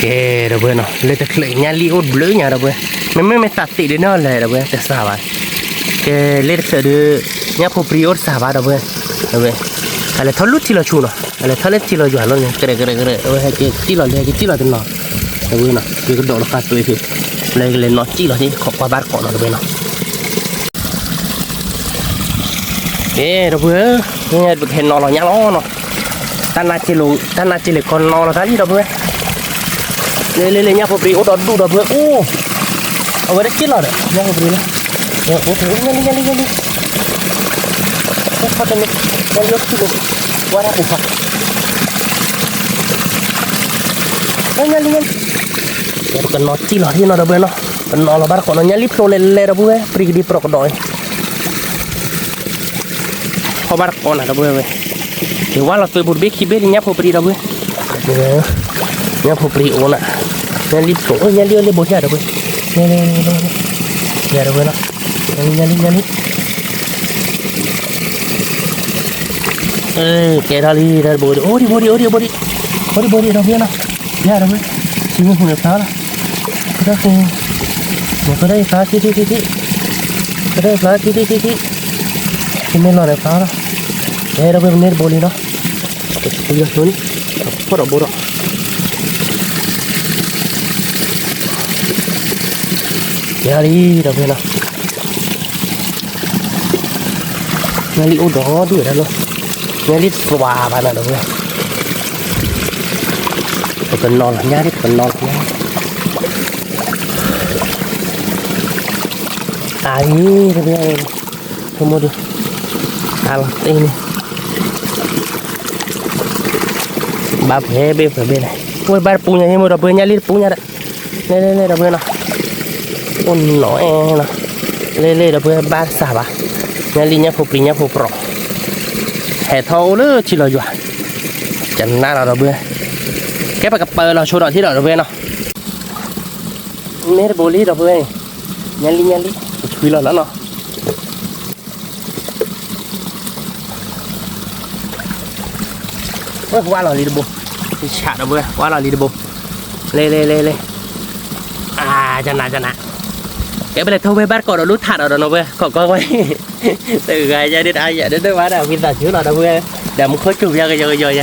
ကဲ ဒီပုၢ်ဝဲၢ်နီၤ လၢတချုးညၣ်လံၣ်အိၣ်တဘျုးညါ ဒီပုၢ်ဝဲၢ်, မ့မ့ၢ်မ့ၢ်သးသံးဒ်န့ၣ်လဲၣ် ဒီပုၢ်ဝဲၢ် တစှၤဘၣ်, ကဲ လၢတချုးဒီး ညၣ်ဖိပြံအိၣ်တစှၤဘၣ် ဒီပုၢ်ဝဲၢ်, ဒီပုၢ်ဝဲၢ်, အလဲၤထီၣ်လူထံလီၤဆူနီၤ အလဲၤထီၣ်လၢထံလီၤယွၤလီၤန့ၣ် ကရဲးကရဲးကရဲး အဝဲဟဲက့ၤစံၣ်လီၤလၢဟဲက့ၤစံၣ်လီၤတနီၤ, ဒီပုၢ်ဝဲၢ်နီၤ ယကဒိးလီၤဃာ်သွဲဖဲ လၢကလဲၤနီၤစံၣ်လီၤ ခိးကွၢ်ဘၣ်တကိးနီၤ ဒီပုၢ်ဝဲၢ်နီၤ ကဲ ဒီပုၢ်ဝဲၢ်, ပကဟဲနီၤလီၤညၣ်လီၤနီၤ, တၢ်နါက့ၤလၢကီၢ်နီၤလီၤတၢ်လံ ဒီပုၢ်ဝဲၢ်, လၢလၢလၢ ညၣ်ဖိပြံအိၣ်ဒီးဒူၣ် ဒီပုၢ်ဝဲၢ်, အိၣ်, အဝဲတက့ၢ်လီၤဒီး ညၣ်ဖိပြံလီၤ, အိၣ်ညၣ်လံ ညၣ်လံ ညၣ်လံ, အိၣ်ဖီတန့ၣ်, ညၣ်လံအိၣ်တထူၣ်န့ၣ်, ဝါထီၣ်ပူၤဖီ, ညၣ်လံ ညၣ်လံ ပကနီၤစံၣ်လီၤဟံၣ်နီၤ ဒီပုၢ်ဝဲၢ်နီၤ, ပနီၤလီၤဘၣ်တကိးနီၤ ညၣ်လံဖျိလဲၤလဲၤ ဒီပုၢ်ဝဲၢ် ပြံကဒံပြိးကဒီးအံၤ ဖီဘၣ်တကိးနီၤ ဒီပုၢ်ဝဲၢ်, က့ၤဝါလီၤသွဲပူၤတဘ့ၣ်ခံဘ့ၣ်လံ ညၣ်ဖိပြံ ဒီပုၢ်ဝဲၢ်, ညၣ်ဖိပြံအိၣ်နၤ, ညၣ်လံဖျိ ညၣ်လံအိၣ်လၢဘိယၤ ဒီပုၢ်ဝဲၢ်, ယၤ ဒီပုၢ်ဝဲၢ်နီၤ, ညၣ်လံ ညၣ်လံ ကဲထီၣ်လံ တၢ်တဘိဒံး အိၣ်ဒံး ဘိဒံး အိၣ်ဒံး ဘိဒံး အိၣ်ဒံး ဘိဒံး ဒီပုၢ်ဝဲၢ်နီၤ, ယၤ ဒီပုၢ်ဝဲၢ်, ထံမ့ၢ်ဟူးန့ၣ်ဖျါလီၤ, ကတၢၢ်ဃိ, ကတၢၢ်ဖျါ ထံ ထံ ထံ ထံ, ကတၢၢ်ဖျါ ထံ ထံ ထံ ထံ, ထံမ့ၢ်လီၤန့ၣ်ဖျါလီၤ, ကဲ ဒီပုၢ်ဝဲၢ် ပန့ၢ်တဘိလံနီၤ, ပဆူလီၤဆိန့ၣ်, ဖီၣ်ဒီးဘိဒီး ယၤလံ ဒီပုၢ်ဝဲၢ်နီၤ, ညၣ်လံအိၣ်ဒီးဒူၣ်ဝဲဒၣ်လီၤ, ညၣ်လံတသွါဘၣ်နီၤ ဒီပုၢ်ဝဲၢ်, ပကနီၤလီၤညၣ်ဒံး ပကနီၤလီၤညၣ်, အါလံ ဒီပုၢ်ဝဲၢ်, ဆိကမိၣ်ဒံး, အါလီၤသ့န့ၣ် ဘၣ်ဖဲဘ့ၣ်ဖဲဘ့ၣ်လဲၣ်, ဝဲဘၣ်တပူၤညါ ဟ့ၣ်မိၢ်ဒီပုၢ်ဝဲၢ် ညၣ်လံတပူၤညါဒီး, လဲၤလဲၤလဲၤ ဒီပုၢ်ဝဲၢ်နီၤ, အိၣ်နီၤအဲၣ်နီၤ, လဲၤလဲၤ ဒီပုၢ်ဝဲၢ် ဘၣ်တစှၤဘၣ်, ညၣ်လံ ညၣ်ဖိပြံ ညၣ်ဖိပြိး, ဟဲထီၣ်အိၣ်လၢထံလီၤယွၤ, ကနၣ်လီၤ ဒီပုၢ်ဝဲၢ်, ကဲ ပကပၢလီၤဆိဒီးထံဒီး ဒီပုၢ်ဝဲၢ်နီၤ, န့ၢ်တဘိလံ ဒီပုၢ်ဝဲၢ်, ညၣ်လံ ညၣ်လံ ပထွံလီၤလီၤနီၤ ဝဲ ဝါလီၤလံတဘိ, ဆး ဒီပုၢ်ဝဲၢ် ဝါလီၤလံတဘိ, လဲၤလဲၤလဲၤလဲၤ, အါ ကနၣ်ကနၣ်, ကဲ ပလဲၤထီၣ်ဝဲဘၣ်တကိးဒီး လူထးဒီးဒီးနီၤ ပုၢ်ဝဲၢ် ခိးကွၢ်ဝဲ, တဂၤယၤဒုး တအါယၤဒုး ဒိၣ်ဘၣ်ဒီး ဝံသးစူၤလီၤ ဒီပုၢ်ဝဲၢ်, ဒီးမူခိၣ်စူၤ ပယီၤကယီကယီယၤ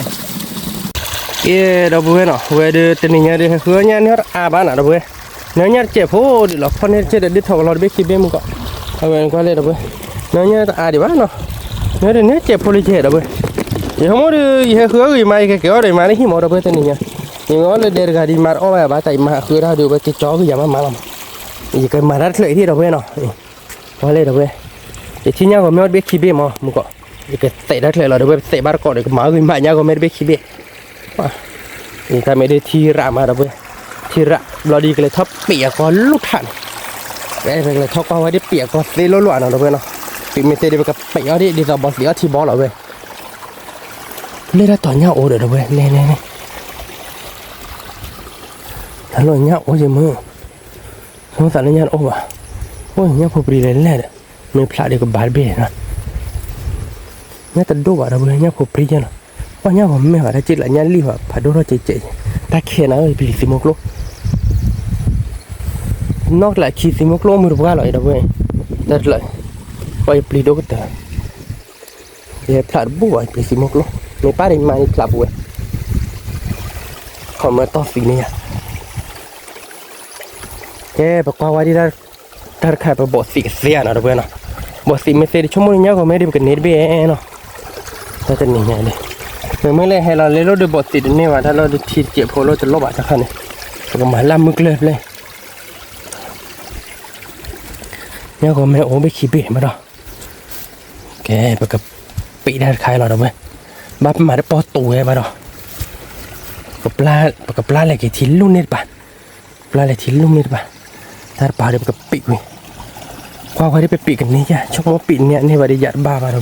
ကဲ ဒီပုၢ်ဝဲၢ်နီၤ ဝဲဒုးတနံၤညါဒုး ဟဲဃုအီၣ်ညၣ်န့ၢ်အီၣ်တအါဘၣ်နီၤ ဒီပုၢ်ဝဲၢ်, နညၣ်တစဲးဖိဒံးလီၤ ဖီၣ်န့ၢ်တစဲးဒီး ဒုးထီၣ်ကလီၤတဘ့ၣ်ခံဘ့ၣ်မူကီး, အဝဲကွၢ်လဲၣ် ဒီပုၢ်ဝဲၢ်, နညၣ်တအါဒံးဘၣ်နီၤ, နဒုးန့ၢ်တစဲးဖိလံယဲ ဒီပုၢ်ဝဲၢ်, ယဆိကမိၣ်ဒုး ယဟဲဃုအီၣ်ဂ့ၤမး ယကက့ၤအီၣ်ဒီးယမါလၢဟံၣ်မး ဒီပုၢ်ဝဲၢ် တနံၤညါ, ယမ့ၢ်အီၣ်လၢဒဲတဂၤဒံး မါတအီၣ်ဘၣ်ဘၣ် တၢ်ယမါဃုအီၣ်တၢ်ဒုး ဝဲက့ၤကၠီကယၤမးမးလီၤမး, ယကမၤတၢ်တဖျၢၣ်အံၤဒံး ဒီပုၢ်ဝဲၢ်နီၤ, ကွၢ်လဲၣ် ဒီပုၢ်ဝဲၢ် ယထံၣ်ညၣ်ဂီၤမ့ၢ်အိၣ်တဘ့ၣ်ခံဘ့ၣ်မး မုၢ်ကီး, ယကသဲးတၢ်ချၢးလီၤ ဒီပုၢ်ဝဲၢ်, ပသဲးဘၣ်တကိးဒီး ကမၤဂ့ၤမးညၣ်ဂီၤမ့ၢ်တဘ့ၣ်ခံဘ့ၣ်. ယတၢ်မ့ၢ်ဒ်ထံရၣ်မး ဒီပုၢ်ဝဲၢ်, ထံရၣ်ဘျီဒီး ကလဲၤထီၣ်ပ့းအကီၢ်လူၢ်ထးန့ၣ်, ပကလဲၤထီၣ်ကွၢ်ဝဲဒ်ပ့းအကီၢ်သ့လိၣ်လိၣ်ဧါနီၤ ဒီပုၢ်ဝဲၢ်နီၤ. ပ့းမ့ၢ်သ့ဒီး ပကပ့းအီၤဒ် ဒ်သိးဘီသံးအီထံဘီလီၤဝဲ. လၢတၢ်တီၤညၣ်အိၣ်ဒီး ဒီပုၢ်ဝဲၢ်, လဲၤလဲၤလဲၤ, တၢ်လီၢ်ညၣ်အိၣ်ယမုၢ်, ဆိသးလၢညၣ်တအိၣ်ဘၣ်, အိၣ်ညၣ်ဖိပြံလဲၤလဲၤဒီး, မ့ၢ်ဖျးဒီးကဘၣ်တဘ့ၣ်နီၤ. ညၣ်တဒိၣ်ဘၣ် ဒီပုၢ်ဝဲၢ်, ညၣ်ဖိပြံယဲနီၤ. ကွၢ်ညၣ်ဂီၤမ့ၢ်ဘၣ် တၢ်က့ၣ်လၢညၣ်လံၣ်ဘၣ် ဖးဒိၣ်ထီၣ်ကဲးကဲး, တၢ်ခဲနၤ ပျံၤသံမိၢ်ကျိ, နီၢ်ကျးခံသံမိၢ်ကျိမုၢ်တပှၢ်လီၤ ဒီပုၢ်ဝဲၢ်, တၢ်တလၢ, ကွၢ်ယပျံၤဒိၣ်ကတၢၢ် ယဖျးတဘူၣ်ဘၣ် ယပျံၤသံမိၢ်ကျိ, မ့ၢ်ပၢ်ဒီးယမါန့ၣ်ဖျးပူၤဝဲ, ခီမၢတီၢ်သံန့ၣ်ယါ. ကဲ ပကွၢ်ဝဲဒ် တၢ်တခါ ပဘီသံးကသ့ဧါနီၤ ဒီပုၢ်ဝဲၢ်နီၤ. ဘီသံးမ့ၢ်သ့ဒီး ဆိကမိၣ်ဒ်ညၣ်ဂီၤမ့ၢ်ဒီး ပကန့ၢ်တဘ့ၣ်နီၤ. တၢ်တနံၤညါဒီး မ့မ့ၢ်လၢဟဲလီၤလ့လိၣ်ဒီး ဘီသံးတန့ၢ်ဘၣ် တၢ်လီၢ်ဒီး ထံတစဲးဖိလီၤတလီၢ်ဘၣ်တခါန့ၣ်, ပကမၤလၢ်မုၢ်ကျၢၢ်ဖျဲၣ် ညၣ်ဂီၤမ့ၢ်အိၣ်ဘ့ၣ်ခံဘ့ၣ်မးဒီး, ကဲ ပကပ့းတၢ်တခါလီၤ ဒီပုၢ်ဝဲၢ်, ဘၣ်ပမၤတပီၢ်တိၤဝဲဘၣ်ဒီး, ပကပျၢ်လဲၤက့ၤထံလူၢ်န့ၣ်တပၤ, ပျၢ်လဲၤထံလူၢ်န့ၣ်တပၤ, တၢ်တပၤဒီးပကပ့းကွံာ်, ကွၢ်ဝဲဒ်ပပ့းကန့ၢ်ယါ ဆိကမိၣ်ပ့းန့ၢ်န့ၢ်ဘၣ်ဒီး ယၤတဘၣ်ဘၣ် ဒီပုၢ်ဝဲၢ်,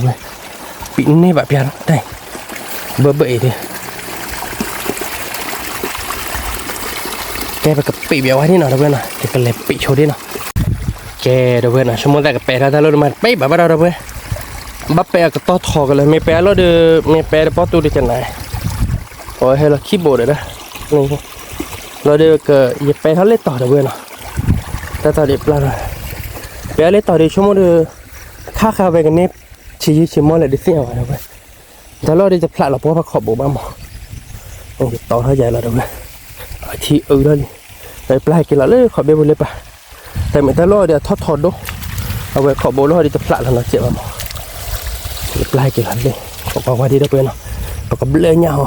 ပ့းန့ၢ်ဘၣ်ပျၢ်လီၤ တၢ်အံၤ, ဘၢဘၢအံၤဒီး ကဲပကပ့းဘၣ်ဝဲဒ်နီၤ ဒီပုၢ်ဝဲၢ်နီၤ, ယကလဲၤပ့းဆိဒ်နီၤ. ကဲ ဒီပုၢ်ဝဲၢ်နီၤ, ဆိကမိၣ်သးကပဲာ်ထီၣ်တၢ်လီၢ်ဒီး မၤတပ့းဘၣ်ဘၣ်ဒီး ဒီပုၢ်ဝဲၢ်, ဘၣ်ပဲအကတီၢ်ထီကလၢာ် မ့ၢ်ပဲအလီၢ်ဒီး မ့ၢ်ပဲတပီၢ်တူဒီးကနၤ, အဝဲဟဲလီၤခံဘိးဒီးဒၣ်, လီၤဒီး ယပဲထီၣ်လၢတီၤ ဒီပုၢ်ဝဲၢ်နီၤ, တၢ်တီၤဒီးပျၢ်လီၤ, ပဲလၢတီၤဒီး ဆိကမိၣ်ဒီး ခါဃာ်ဝဲကန့ၢ် ဆံးယံာ်ဆံးမီၢ်လဲၣ်ဒုးသ့ၣ်ညါဘၣ် ဒီပုၢ်ဝဲၢ်, တၢ်လီၢ်ဒီးယဖျးလီၤပှီၢ်ပခိးဘိးဘၣ်မး, ယတီထီၣ်ယၤလီၤ ဒီပုၢ်ဝဲၢ်, အထံအုးထီၣ်လံ, ဒီးပျၢ်ဟဲက့ၤလီၤလၢခိးဘ့ၣ်ပူၤလၢပၢ်, တၢ်မ့ၢ်တၢ်လီၢ်ဒီးအထီၣ်ထီဒိၣ်, အဝဲခိးဘိးလီၢ်ဒီးတဖျးလီၤနီၤစဲးဘၣ်မး, ယပျၢ်ဟဲက့ၤလီၤလံ, ခိးကွၢ်ဝဲဒ် ဒီပုၢ်ဝဲၢ်နီၤ, ပကဘျၢညၣ်ဟီ,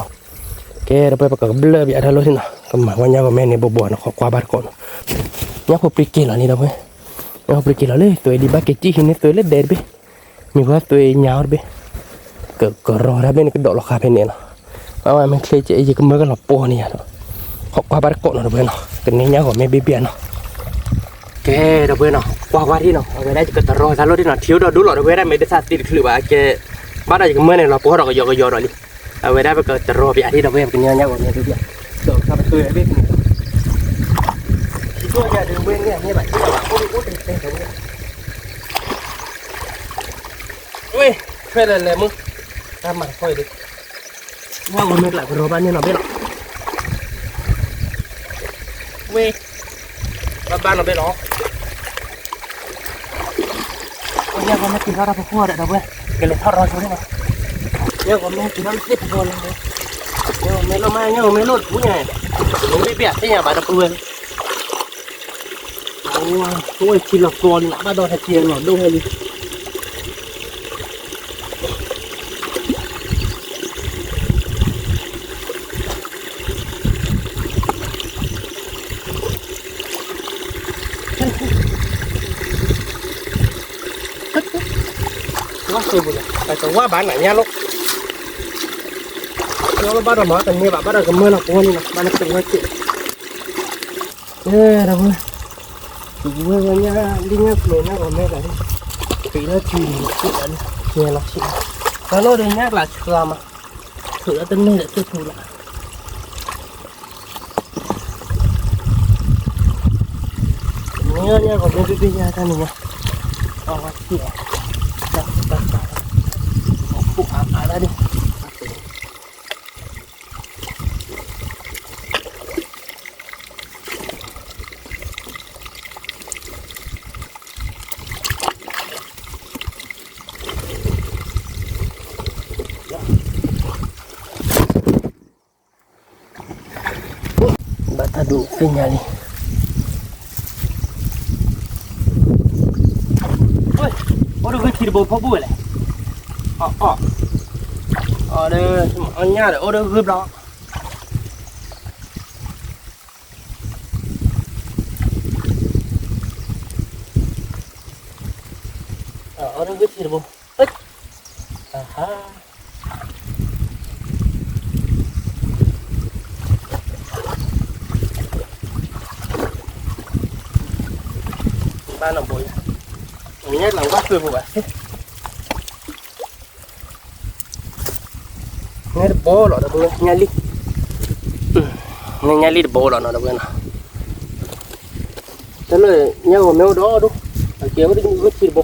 ကဲ ဒီပုၢ်ဝဲၢ် ပကဘျၢဘၣ်အတၢ်လီၢ်န့ၣ်နီၤ, ကမၤဝဲညၣ်ဂီၤမ့ၢ်န့ၣ် ဘိးဘိးနီၤ ခိးကွၢ်ဘၣ်တကိးနီၤ, ညၣ်ဖိပြံက့ၤလီၤလံ ဒီပုၢ်ဝဲၢ်, ညၣ်ဖိပြံက့ၤလီၤလၢ သွဲဒံးဘၣ်က့ၤကံၣ်ဟံးန့ၢ် သွဲလၢဒဲတဘ့ၣ်, မ့ၢ်ဝဲသွဲညါအီၤတဘ့ၣ်, ကကရီတၢ်ဘ့ၣ်န့ၣ် ကဒီးလီၤဃာ်ဖဲန့ၣ်နီၤ, အဝဲမ့ၢ်ချ့ကဲ ယကမၢကလီၤပှီၢ်န့ၣ်ယါနီၤ, ခိးကွၢ်ဘၣ်တကိးနီၤ ဒီပုၢ်ဝဲၢ်နီၤ, ကန့ၢ်ညၣ်ဂီၤမ့ၢ်ဘ့ၣ်ဘ့ၣ်နီၤ, ကဲ ဒီပုၢ်ဝဲၢ်နီၤ, ကွၢ်ကွၢ်ဒ်နီၤ, အဝဲဒၣ်ယကတရီတၢ်လီၢ်ဒ်နီၤ, ထံအိၣ်ဒီးဒိၣ်လီၤ ဒီပုၢ်ဝဲၢ် တၢ်မ့ၢ်တသးသံတချုးဘၣ်ကဲ, ဘၣ်ဒီးယကမၢန့ၣ် လီၤပှီၢ်ဒီးကယီကယီဒီးလံ, အဝဲဒၣ်ပကတရီပယၤဒ် ဒီပုၢ်ဝဲၢ် ပကန့ၢ်ညၣ်ဂီၤမ့ၢ်ဘ့ၣ်ဘ့ၣ်, ဒီးခါပတုာ်ဘ့ၣ်န့ၣ်, ထံအိၣ်ယၤဒီးဝဲန့ၣ် န့ၢ်ဘၣ် အိၣ်အိၣ်တဲတဲဝဲ ဝ့ၢ်, ထွဲလဲၤလဲၤမုၢ်, တၢ်မၤတခီအံၤဒုး, ညၣ်ဂီၤမ့ၢ်ကျးကရီဘၣ်န့ၣ်နီၤဘ့ၣ်လီၤ, ဝ့ၢ်, ဘၣ်ဘၣ်နီၤဘ့ၣ်လီၤ, ညၣ်ဂီၤမ့ၢ်က့ၤထီၣ်တၢ်ပဃိဒီး ဒီပုၢ်ဝဲၢ်, ကလဲၤထီၣ်ရီဆိန့ၣ်လီၤ, ညၣ်ဂီၤမ့ၢ်က့ၤထီၣ်လၢသ့ၣ်ပဃိလီၤ, ညၣ်ဂီၤမ့ၢ်လိၣ်မး ညၣ်ဂီၤမ့ၢ်လိၣ်တပူၤညါ, မ့ၢ်ဘ့ၣ်ဘ့ၣ်သ့ၣ်ညါဘၣ် ဒီပုၢ်ဝဲၢ် အိၣ်ထံလီၤသီလံ ဘၣ်ဒီးဟဲက့ၤလီၤဒိၣ်ဝဲလံ, ဝါစ့ၢ်ပူၤလီၤ တဝါဘၣ်နၤညါလီၤ, ဘၣ်ဒီးမၤတန့ၢ်ဘၣ် ဘၣ်ဒီးကမၢလီၤပှီၢ်န့ၣ်လီၤ ဘၣ်နကတဝဲစ့ၢ် ဒီပုၢ်ဝဲၢ်, ဝဲဝဲညါ ဒ်ညၣ်ကျိၤညၣ်ဂီၤမ့ၢ်ဂၤန့ၣ်, ပ့ၤလၢထံန့ၣ် စ့ၢ်ဂၤန့ၣ် ကဲလီၤဆံး, တၢ်လီၢ်ဒီးညၣ်ကျးဆှါမး, ထုးလၢတန့ၢ်ဒီးသ့ၣ်ပူၤလီၤ, ညၣ်ညၣ်ဂီၤမ့ၢ်ဘ့ၣ်ဘ့ၣ်ညါတၢ်န့ၣ်ညါ, အဝဲစ့ၢ်, တၢ်တၢ်တၢ်, အခိၣ်အါအါဒၣ်ဒ် ဘၣ်တၢ်ဒုးသ့ၣ်ညါလံ, အိၣ်ဒီးဂုၢ်ထံတဘိဖီဘူၣ်ဝဲလဲၣ်, အီၣ်အီၣ်, အီၣ်ဒီး အီၣ်ညၣ်ဒီးအိၣ်ဒီးဂုၢ်ဘျီ အီၣ်ဒီးဂုၢ်ထံ တဘိ, အဟါ, ဘၣ်နီၢ်ဘိယါ, ညါလီၤဝါသွဲၣ်ဘိဘၣ်, နဲတဘိလီၤ ဒီပုၢ်ဝဲၢ်, ညါလံ, ညါလံတဘိလီၤနီၤ ဒီပုၢ်ဝဲၢ်နီၤ, တၢ်လၢညါဂီၤမ့ၢ်အိၣ်ဒီးဒိၣ်, အကဲဝဲတဂုၢ်ထံတဘိ ပှၤဘ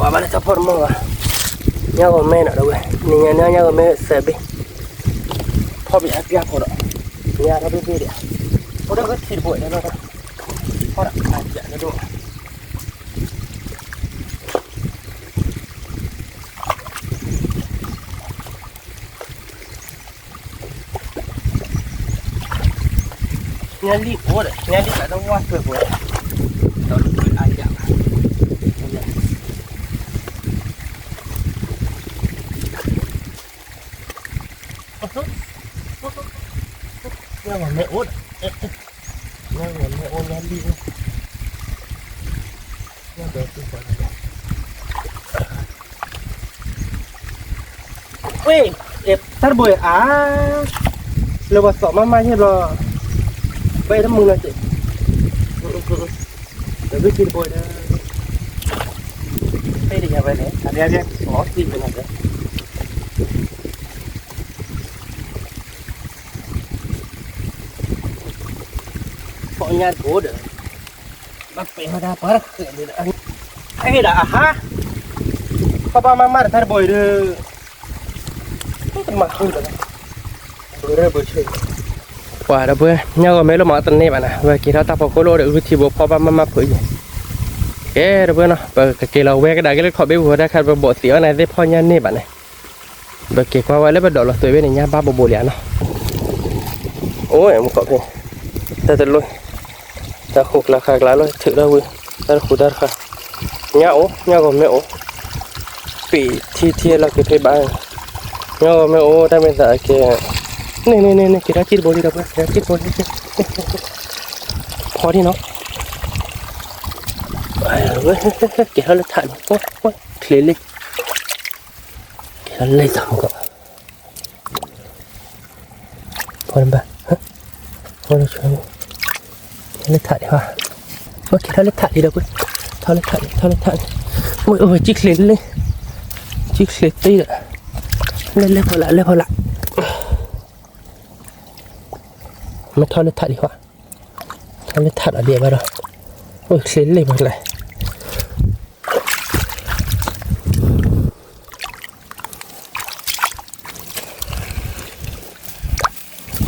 ၣ်လၢတၢ်ဖီၣ်တမီၢ်ဘၣ်, ညါဂီၤမ့ၢ်နီၤ ဒီပုၢ်ဝဲၢ်, နညါညါဂီၤမ့ၢ်သၢဘ့ၣ်, ဖီၣ်ဘ့ၣ်အါပျၢ်ဖိဒီး, ညါထီၣ်ဘ့ၣ်ဘ့ၣ်ဒံး, အိၣ်ဒီးဂုၢ်ထံတဘိဒီး, ဖီၣ်ဒီးအါပျၢ်ဒိၣ် ညါလံအိၣ်ဒီး ညါလံကဒီးဝါသွဲၣ်ဖိ, ဒီးလၢအါယၣ်ဘၣ်, ညါဂီၤမ့ၢ်အိၣ်ဒီး, ညါဂီၤမ့ၢ်အိၣ်ညါလံအိၣ်, ညါဒီး ဝ့ၢ်, တၢ်တဘိအံၤအါ, လၢပှၤသီၣ်မးမးယဲၢ်ဘျီ, ဘၣ်အံၤတမုာ်လီၤစ့ၢ်, ဒီးဘုထံတဘိဒီး, ဖဲတယၤဝဲန့ၣ် အဘျါဘျါ လီၤသံဝဲန့ၣ်ဒီး, ဖီၣ်ညါတဘိဒီး, ဘၣ်ပဲာ်ဝဲဒၣ်ပှၤတဃဲးဒီး, အဟ့ၣ်ဒၣ်အဟါ, ဖီၣ်ဘၣ်မးမးဒီးတၢ်တဘိအံၤဒီး, တမၤဃုာ်ဒီး, ပှၤဒီပုၢ်ဝဲၢ် ညါဂီၤမ့ၢ်လၢမၤတန့ၢ်ဘၣ်နၤ, ဝဲက့ၤထီၣ်တၢ်ဖီခိၣ်လၢအိၣ်ဒီးဂုၢ်ထံဘိဖီၣ်ဘၣ်မးမးဖုးအံၤ, ကဲဒီပုၢ်ဝဲၢ်နီၤ ပကက့ၤလီၤဝဲကဒါက့ၤလၢခီၣ်ဘ့ၣ်ပူၤဝဲဒၣ်ခါ ပဘိးသံးအီၤန့ၣ်သ့ၣ်ဖီၣ်ညါန့ၢ်ဘၣ်န့ၣ်, ပက့ၤကွၢ်ဝဲလၢပဒိးလီၤသွဲၣ်ဘ့ၣ်န့ၣ် ညါဘၣ်ဘိးဘိးလံဧါနီၤ, အိၣ်မူကီၢ်ဖဲ, တၢ်တလိၣ် တၢ်ဃိးကျါဃါကျါလီၤထုးထီၣ်ဝံၤ, တၢ်တဃူတၢ်တဃာ်, ညါအိၣ် ညါဂီၤမ့ၢ်အိၣ်, ပံာ်ထံထံလီၤက့ၤဖဲဘၣ်, ညါဂီၤမ့ၢ်အိၣ် တၢ်မ့ၢ်သးအကဲ, န့ၣ်န့ၣ်န့ၣ် က့ၤထီၣ်ကံၣ်တဘိလံဒီး က့ၤထီၣ်ကံၣ်တဘိလံ, ဖီထံနီၤ, က့ၤထီၣ်လၢထးန့ၣ်, ချ့လံ, က့ၤထီၣ်လၢသးမူကီၢ် ဖီနဘၣ်, ဖီလၢဆၢ, လၢထးဒံးဘၣ်, က့ၤထီၣ်လၢထးဒံးဒီးကွ့, ထီၣ်လၢထးဒံး ထီၣ်လၢထးဒံး, အိၣ် ကံၣ်ချ့လံ, ကံၣ်ချ့တ့ဒီး, လဲၤလဲၤဖီလာ် လဲၤဖီလာ်, မ့ၢ်ထီၣ်လၢထးဒံးဘၣ်, ထီၣ်လၢထးဒံးဘၣ်ဒီး, အိၣ်ချ့လံဖီလာ် ဖီမးတဘၣ်လၢ, လၢခီၣ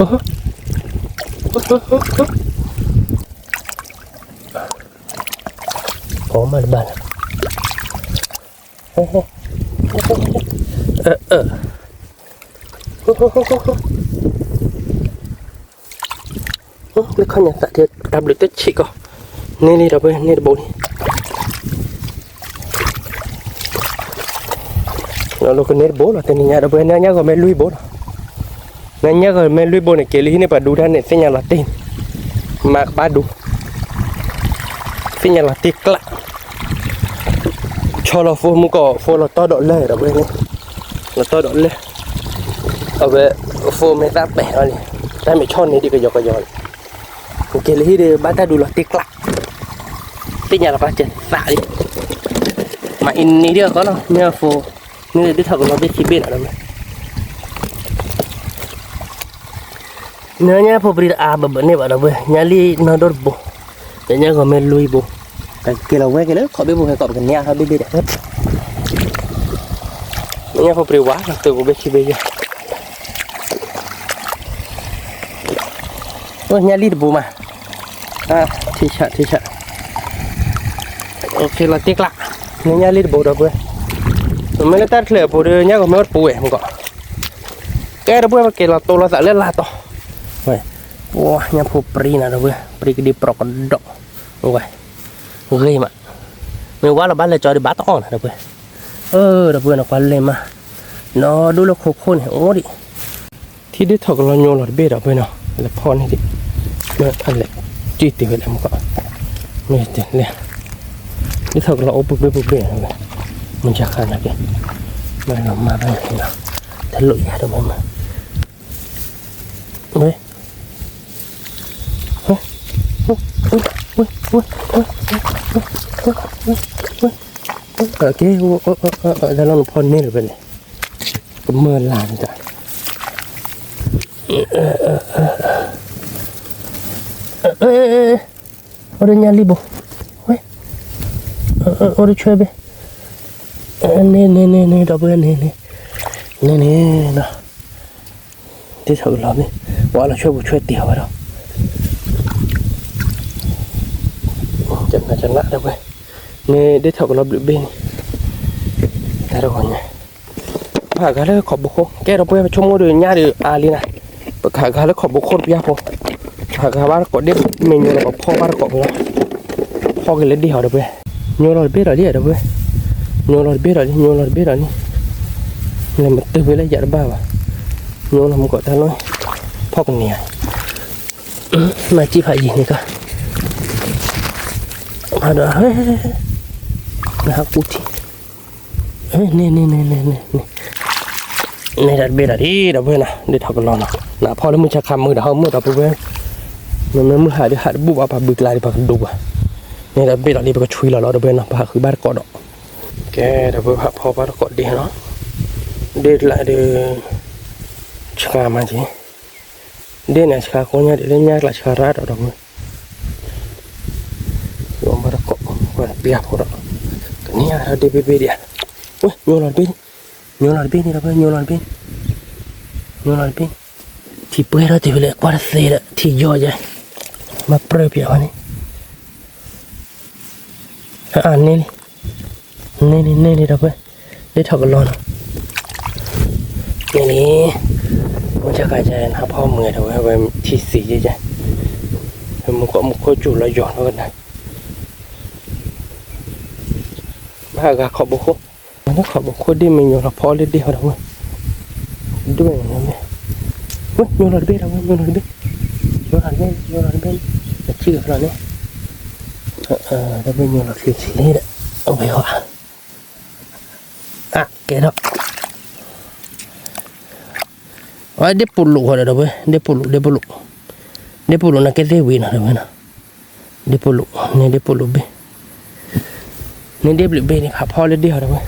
်ညါသးဒ်တၢ်ဘျုးတဆံးကီး, န့ၢ်လံဒီးပှၤန့ၢ်တဘိလံ, လီၤကန့ၢ်တဘိလီၤ တနံၤညါဒီးပှၤ နညါဂီၤမ့ၢ်လွံၢ်ဘိလီၤ, နညါဂီၤမ့ၢ်လွံၢ်ဘိန့ၣ် က့ၤလၢဟံၣ်န့ၣ် ပှၤဒူတၢ်န့ၣ်သ့ၣ်ညါလီၤတံၢ်န့ၣ်, မၤကဘၣ်ဒူ သ့ၣ်ညါလီၤတံၢ်ကျး, ဆီလီၤဖိမူကီၢ် ဖိလီၤတီၢ်ဒီးလၢဒီးပှၤန့ၣ်, လီၤတီၢ်ဒီးလၢ, အဝဲ, ဖိမ့ၢ်သးပဲာ်အီၤန့ၣ်, တၢ်မ့ၢ်ဆီန့ၢ်ဒံးကယီကယီန့ၣ်, က့ၤလၢဟံၣ်ဒီးဘၣ်တၢ်ဒူလီၤတံၢ်ကျး, သ့ၣ်ညါလီၤပှၤစၢၤသးလံ, မၤအံၤန့ၣ်ဒ်အကီလီၤ မ့ၢ်အဖိ, မ့ၢ်ဒ်ထီၣ်ကလီၤဘ့ၣ်ခံဘ့ၣ်လီၤဒီးမ့ၢ် နညါဖိပြံတအါဘၣ်ဘၣ်န့ၣ်ဘၣ်ဒီးဝဲ ညါလံနီၢ်ဒိၣ်တဘိ, ဒီးညါဂီၤမ့ၢ်လွံၢ်ဘိ, ကက့ၤလီၤဝဲက့ၤလၢခီၣ်ဘ့ၣ်ဖိဖဲကီး ပကန့ၢ်အါထီၣ်ဘ့ၣ်ဘ့ၣ်ဒီး, ညါဖိပြံဝါ သုးဘိဘ့ၣ်ခံဘ့ၣ်ယါ, အိၣ်ညါလံတဘိမး, ထံဆး ထံဆး, က့ၤလီၤတ့ကျး, မ့ၢ်ညၣ်လံၢ်တဘိဒီပုၢ်ဝဲၢ်, မ့ၢ်လၢတၢ်တချၢးအပူၤဒီး ညၣ်ကီၤမ့ၢ်အိၣ်တပူၤဝဲမ့ၢ်ကီး, ကဲဒီပုၢ်ဝဲၢ် ပက့ၤလီၤတိၢ်လီၤသးလၢလာ်တီၤ, ဝဲ, ပှၤညၣ်ဖိပြံနၤဒီပုၢ်ဝဲၢ် ပြံကဒံပြီးကဒီး, ဝဲ, ဂ့ၤမး, မ့ၢ်ဝါလီၤဘၣ်လဲၤကၠီဒံးဘၣ်တအီၣ်နၤဒီပုၢ်ဝဲၢ်, အၢ ဒီပုၢ်ဝဲၢ်နီၤ ကွၢ်လဲၤမး, နီၢ်ဒိၣ်လၢခိခိၣ်န့ၣ် အိၣ်ဒံး ထံၣ်ဒ့ၣ်ထီၣ်ကလီညိလီၤတဘ့ၣ်ဒီးပုၢ်ဝဲၢ်နီၤ, လဲၤဖီၣ်န့ၢ်ဒံး, အလဲၤတ့ၢ်တ့ၢ်ဝဲလဲၣ်မ့ၢ်ကီး, မ့ၢ်တလဲၤ, ဒ့ၣ်ထီၣ်ကလီအိၣ်ပူၤဘ့ၣ်ပူၤဘ့ၣ်, မုၢ်ဆါခါနာ်က့, မၤလီၤမၤဘၣ်နီၤ, တလိၣ်ယၤဒီးမၤ, ဝဲ, ဝဲ, ဝဲ, ဝဲ, ကဲ, တၢ်လီၢ်နဖီၣ်န့ၢ်လၢၤဖဲန့ၣ်, ကမၢလၢ်န့ၣ်တၢ်, အိၣ်ဒီးညၣ်လံၢ်ဘိ, ဝဲ, အိၣ်ဒီးဆွဲဘ့ၣ်, န့ၣ်န့ၣ်န့ၣ်န့ၣ် ဒီပုၢ်ဝဲၢ်န့ၣ်န့ၣ်, န့ၣ်န့ၣ်နီၤ, ဒ့ၣ်ထီၣ်ကလီမ့ၢ်, ဝဲလီၤဆွဲပူၤဆွဲတ့ၢ်ဝဲဒီး, ကနၣ်ကနၣ်ဒီပုၢ်ဝဲၢ်, န့ၣ်ဒ့ၣ်ထီၣ်ကလီဘျုးဘ့ၣ်န့ၣ်, တၢ်တဂီၤညါ ပဟးဂၤလၢခိးဘိခိၣ် ကဲဒီပုၢ်ဝဲၢ် ပဆိကမိၣ်ဒီးညၣ်ဒီးအါလံနၤ, ပကဟးဂၤလၢခိးဘိခိၣ်တပျၢ်ဖိ, ပဟးဂၤဘၣ်တကိးဒ့ၣ်မ့ၢ်ညိလီၤ ပဖီၣ်ဘၣ်တကိးဖိလီၤ, ဖီၣ်က့ၤလၢဒ့ၣ်ဟီဒီပုၢ်ဝဲၢ်, ညိလီၤတဘ့ၣ်ဒီးလံဒီပုၢ်ဝဲၢ်, ညိလီၤတဘ့ၣ်ဒီးလံ ညိလီၤတဘ့ၣ်ဒီးလံ, လဲၤမတုၤဖဲလၢယၤတဘၣ်ဘၣ်, ညိလီၤမူကီးတၢ်လီၢ်, ဖီၣ်ကန့ၢ်ဧါ, မၤစံၣ်ဖးယံၤန့ၣ်ကီး, ဒီး, နဟးကူထံ န့ၣ်န့ၣ်န့ၣ်န့ၣ်န့ၣ်, န့ၣ်တၢ်တဘ့ၣ်ဒီးဒံး ဒီပုၢ်ဝဲၢ်နီၤ ဒ့ၣ်ထီၣ်ကလီနီၤ နဖီၣ်လၢမုၢ်ဆါခါမုၢ်ဒီးဟီမုၢ်ဒီပုၢ်ဝဲၢ်, မ့မ့ၢ်မုၢ်ဟါဒီးဟးတဘူၣ်ဘၣ် ပှၤဘုကျါဒီးပှၤကဒိၣ်ဘၣ်, န့ၣ်တၢ်တဘ့ၣ်ဒီးဒံး ပကဆွံလီၤလီၤ ဒီပုၢ်ဝဲၢ်နီၤ ပဟးဃုဘၣ်တကိးဒီး, ကဲ ဒီပုၢ်ဝဲၢ် ဟးဖီၣ်ဘၣ်တကိးဒ့ၣ်နီၤ, ဒ့ၣ်ကျါဒီး ဆှါမးက့ၤ, ဒ့ၣ်န့ၣ်ဆှါ ကိးညါဒ်လၢညါကျါဆှါရၣ်ဒီး ဒီပုၢ်ဝဲၢ် ယိၤမၤတကိး ကွၢ်ပျၢ်ဖိဒီး, ကန့ၢ်အါထီၣ်ဒ့ၣ်ဘ့ၣ်ဘ့ၣ်ဒံးဧါ, ဝဲ ညိလီၤတဘ့ၣ်, ညိလီၤတဘ့ၣ်န့ၣ် ဒီပုၢ်ဝဲၢ် ညိလီၤတဘ့ၣ်, ညိလီၤတဘ့ၣ်, ထံပှဲၤထီၣ်တ့ၢ်ဖဲလဲၣ် ကွၢ်တသ့ဒီး ထံယီၤယဲ, မၤပြၢပျးဝဲန့ၣ်, အန့ၣ်လံ, န့ၣ်လံ န့ၣ်လံ ဒီပုၢ်ဝဲၢ်, ဒ့ၣ်ထီၣ်ကလီနီၤ, န့ၣ်လံ, မုၢ်ဆါခါယဲ နဟးဖီၣ်မုာ်ဒီးဝဲ ဝဲထံသ့ယဲယဲ, မူခိၣ်မူခိၣ်စူၤလီၤယီၤနီၤကနၤ ဘၣ်ဂၤခိးဘိခိၣ်, မ့ၢ်လၢခိးဘိခိၣ်ဒ့ၣ်မ့ၢ်ညိလီၤဖီၣ်လၢဒ့ၣ်ဟီဒီး ဝဲ, ဒိၣ်န့ၣ်မ့ၢ်, ဝဲ ညိလီၤတဘ့ၣ်ဒီးဝဲ ညိလီၤတဘ့ၣ်, ညိလီၤတဘ့ၣ် ညိလီၤတဘ့ၣ်, အထံၣ်ကဖျီန့ၣ်, ဒီပုၢ်ဝဲၢ်ညိလီၤချ့ချ့ဒီး, အဝဲဟီ, အကဲထီၣ် အဝဲဒ့ၣ်ပူၤလိာ်ဃီဒီး ဒီပုၢ်ဝဲၢ် ဒ့ၣ်ပူၤလိာ် ဒ့ၣ်ပူၤလိာ်, ဒ့ၣ်ပူၤလိာ်န့ၣ်ကဲသ့ၣ်ဝံၤနီၤ ဒီပုၢ်ဝဲၢ်နီၤ, ဒ့ၣ်ပူၤလိာ် န့ၣ်ဒ့ၣ်ပူၤလိာ်ဘ့ၣ်, န့ၣ်ဒ့ၣ်ဘျုးဘ့ၣ်န့ၣ် ဖးဖီလၢဒ့ၣ်ဟီဒီးဝဲ,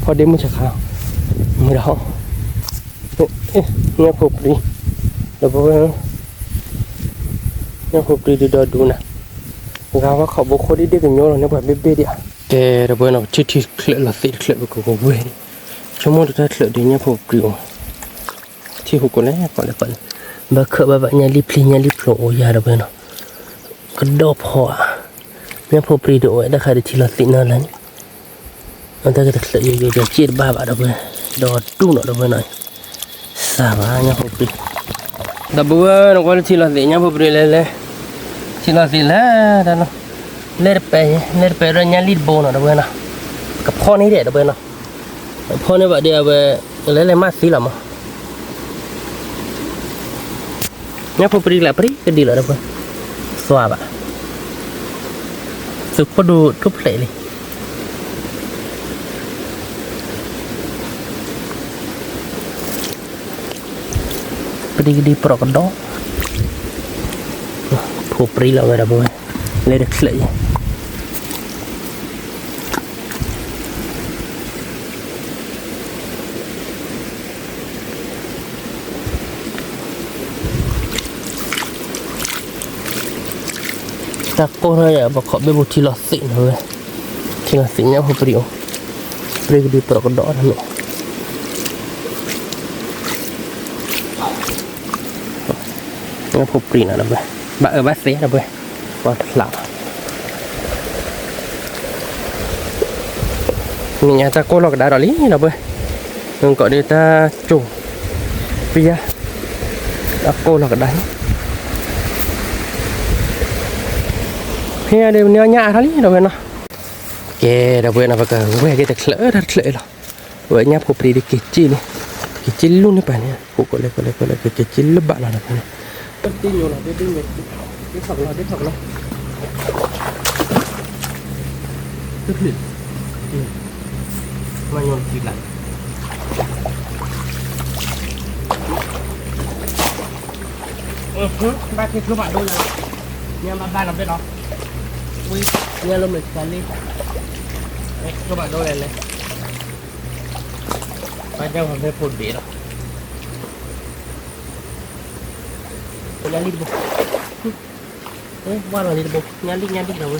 ဖီဒ့ၣ်မုၢ်ဆါခါ, မ့ၢ်ဒီးဟီ, ညၣ်ဖိပြံ, ဒီပုၢ်ဝဲၢ်, ညၣ်ဖိပြံဒုးဒီဒူနၤ, ဂၤဝဲခိးဘိခိၣ်ဒ်ဒ့ၣ်ကညိလီၤန့ၢ်ပှၤဘ့ၣ်ဘ့ၣ်ဒံးဧါ, ကဲ ဒီပုၢ်ဝဲၢ်နီၤ ပထံၣ်ထံချၢးလီၤသ့ၣ်တချၢးပကဝဲၢ်န့ၣ်, ဆိကမိၣ်တၢ်ချၢးဒ်ညၣ်ဖိပြံအိၣ် ထံၣ်ဟူကိးလဲၣ်ကိးလဲၣ်ကိးလဲၣ်, ဘၣ်ခၢၣ်ဘၣ်ဘၣ်ညၣ်လံၢ်ဖျံ ညၣ်လံၢ်ဖျိအိၣ်ယၤဒီပုၢ်ဝဲၢ်နီၤ, ကဒီၣ်ဖီဧါ, ညၣ်ဖိပြံဒုးအိၣ်ဝဲတၢ်ခါဒုးထံလီၤသ့ၣ်နီၤလၢန့ၣ်, အတၢ်ကတချၢးယိယိယိစ့ၣ်တဘၣ်ဘၣ်ဒီပုၢ်ဝဲၢ်, ဒီးတူၢ်နီၤဒီပုၢ်ဝဲၢ်နီၤ, စၢ်ဘၣ်ညၣ်ဖိပြံ, ဒီပုၢ်ဝဲၢ် နကွၢ်လၢထံလီၤသ့ၣ်ညၣ်ဖိပြံလဲၤလဲၤ, ထံလီၤသ့ၣ်လဲၤတၢ်လီၤ, လဲၤတပဲာ်ယဲ လဲၤတပဲာ်ဒီးညၣ်လံၢ်တဘိနီၤ ဒီပုၢ်ဝဲၢ်နီၤ, ကဖီၣ်န့ၢ်ဒဲးဒီပုၢ်ဝဲၢ်နီၤ ဖီၣ်န့ၢ်ဘၣ်ဒ်အဝဲ, လဲၤလဲၤမးသံလီၤမး, ညၣ်ဖိပြံလၢပရံကဒံလီၤဒီပုၢ်ဝဲၢ်, သွါဘၣ်, သုးခိၣ်ဒိၣ်ထူၣ်ဖျဲးလံ, ပြံကဒံပြီးကဒီး, ဖိပြံလီၤဝဲဒီပုၢ်ဝဲၢ်, လဲၤတချၢးယဲ တၢ်ကိၢ်ထီၣ်ယၤ ပခိးဘ့ၣ်ပူၤထံလီၤသ့ၣ်နီၤဝဲ, ထံလီၤသ့ၣ်ညၣ်ဖိပြံအိၣ်, ပြံကဒံပြီးကဒီးတမ့ၢ်, ညၣ်ဖိပြံနီၤဒီပုၢ်ဝဲၢ်, ဘၣ်အၢဘၣ်သီဒီပုၢ်ဝဲၢ်, ပှၤတဖျးဘၣ်. နံၤညါတၢ်ကိၢ်လီၤကဒါဒီးလံ ဒီပုၢ်ဝဲၢ်, မုၢ်ကီးဒုးတၢ်ကၠိၣ်ပယါ, တၢ်ကိၢ်လီၤကဒါလံ. ဖဲညါဒုး ပန့ၢ်အီၣ်ညၣ်အါထီၣ်လံ ဒီပုၢ်ဝဲၢ်နီၤ. ကဲ ဒီပုၢ်ဝဲၢ်နီၤ ပကဝဲၢ်က့ၤတချုးတၢ်တချုးအံၤလီၤ. ဝဲညၣ်ဖိပြံဒုးက့ၤက့ၣ်လံ, က့ၤက့ၣ်လူၢ်န့ၢ်ပှၤန့ၣ် ဖိကိးလဲၣ်ကိးလဲၣ်ကိးလဲၣ် က့ၤက့ၣ်လူၢ်ဘၣ်လီၤ ဒီပုၢ်ဝဲၢ်နီၤ. တ့ညိလီၤ တ့ညိ, ဒ့ထီၣ်ကလီ ဒ့ထီၣ်ကလီ, တဖျၢၣ်, မၤညိကံလၢ်, ဘၣ်က့ၤကျိဘၣ်ဒိလၢ, ညါဘၣ်ဘၣ်လီၤဘဲလီၤ, ဝံ, ညါလၢမဲာ်တၢ်လံ, ကျိဘၣ်ဒိလဲၣ်လဲၣ်, ဘၣ်ညါဝဲဖဲဖိဒံးလီၤ. ညၣ်လံၢ်တဘိ, ဝါလီၤလံတဘိ, ညၣ်လံၢ် ညၣ်လံၢ်ဒီးဝဲ,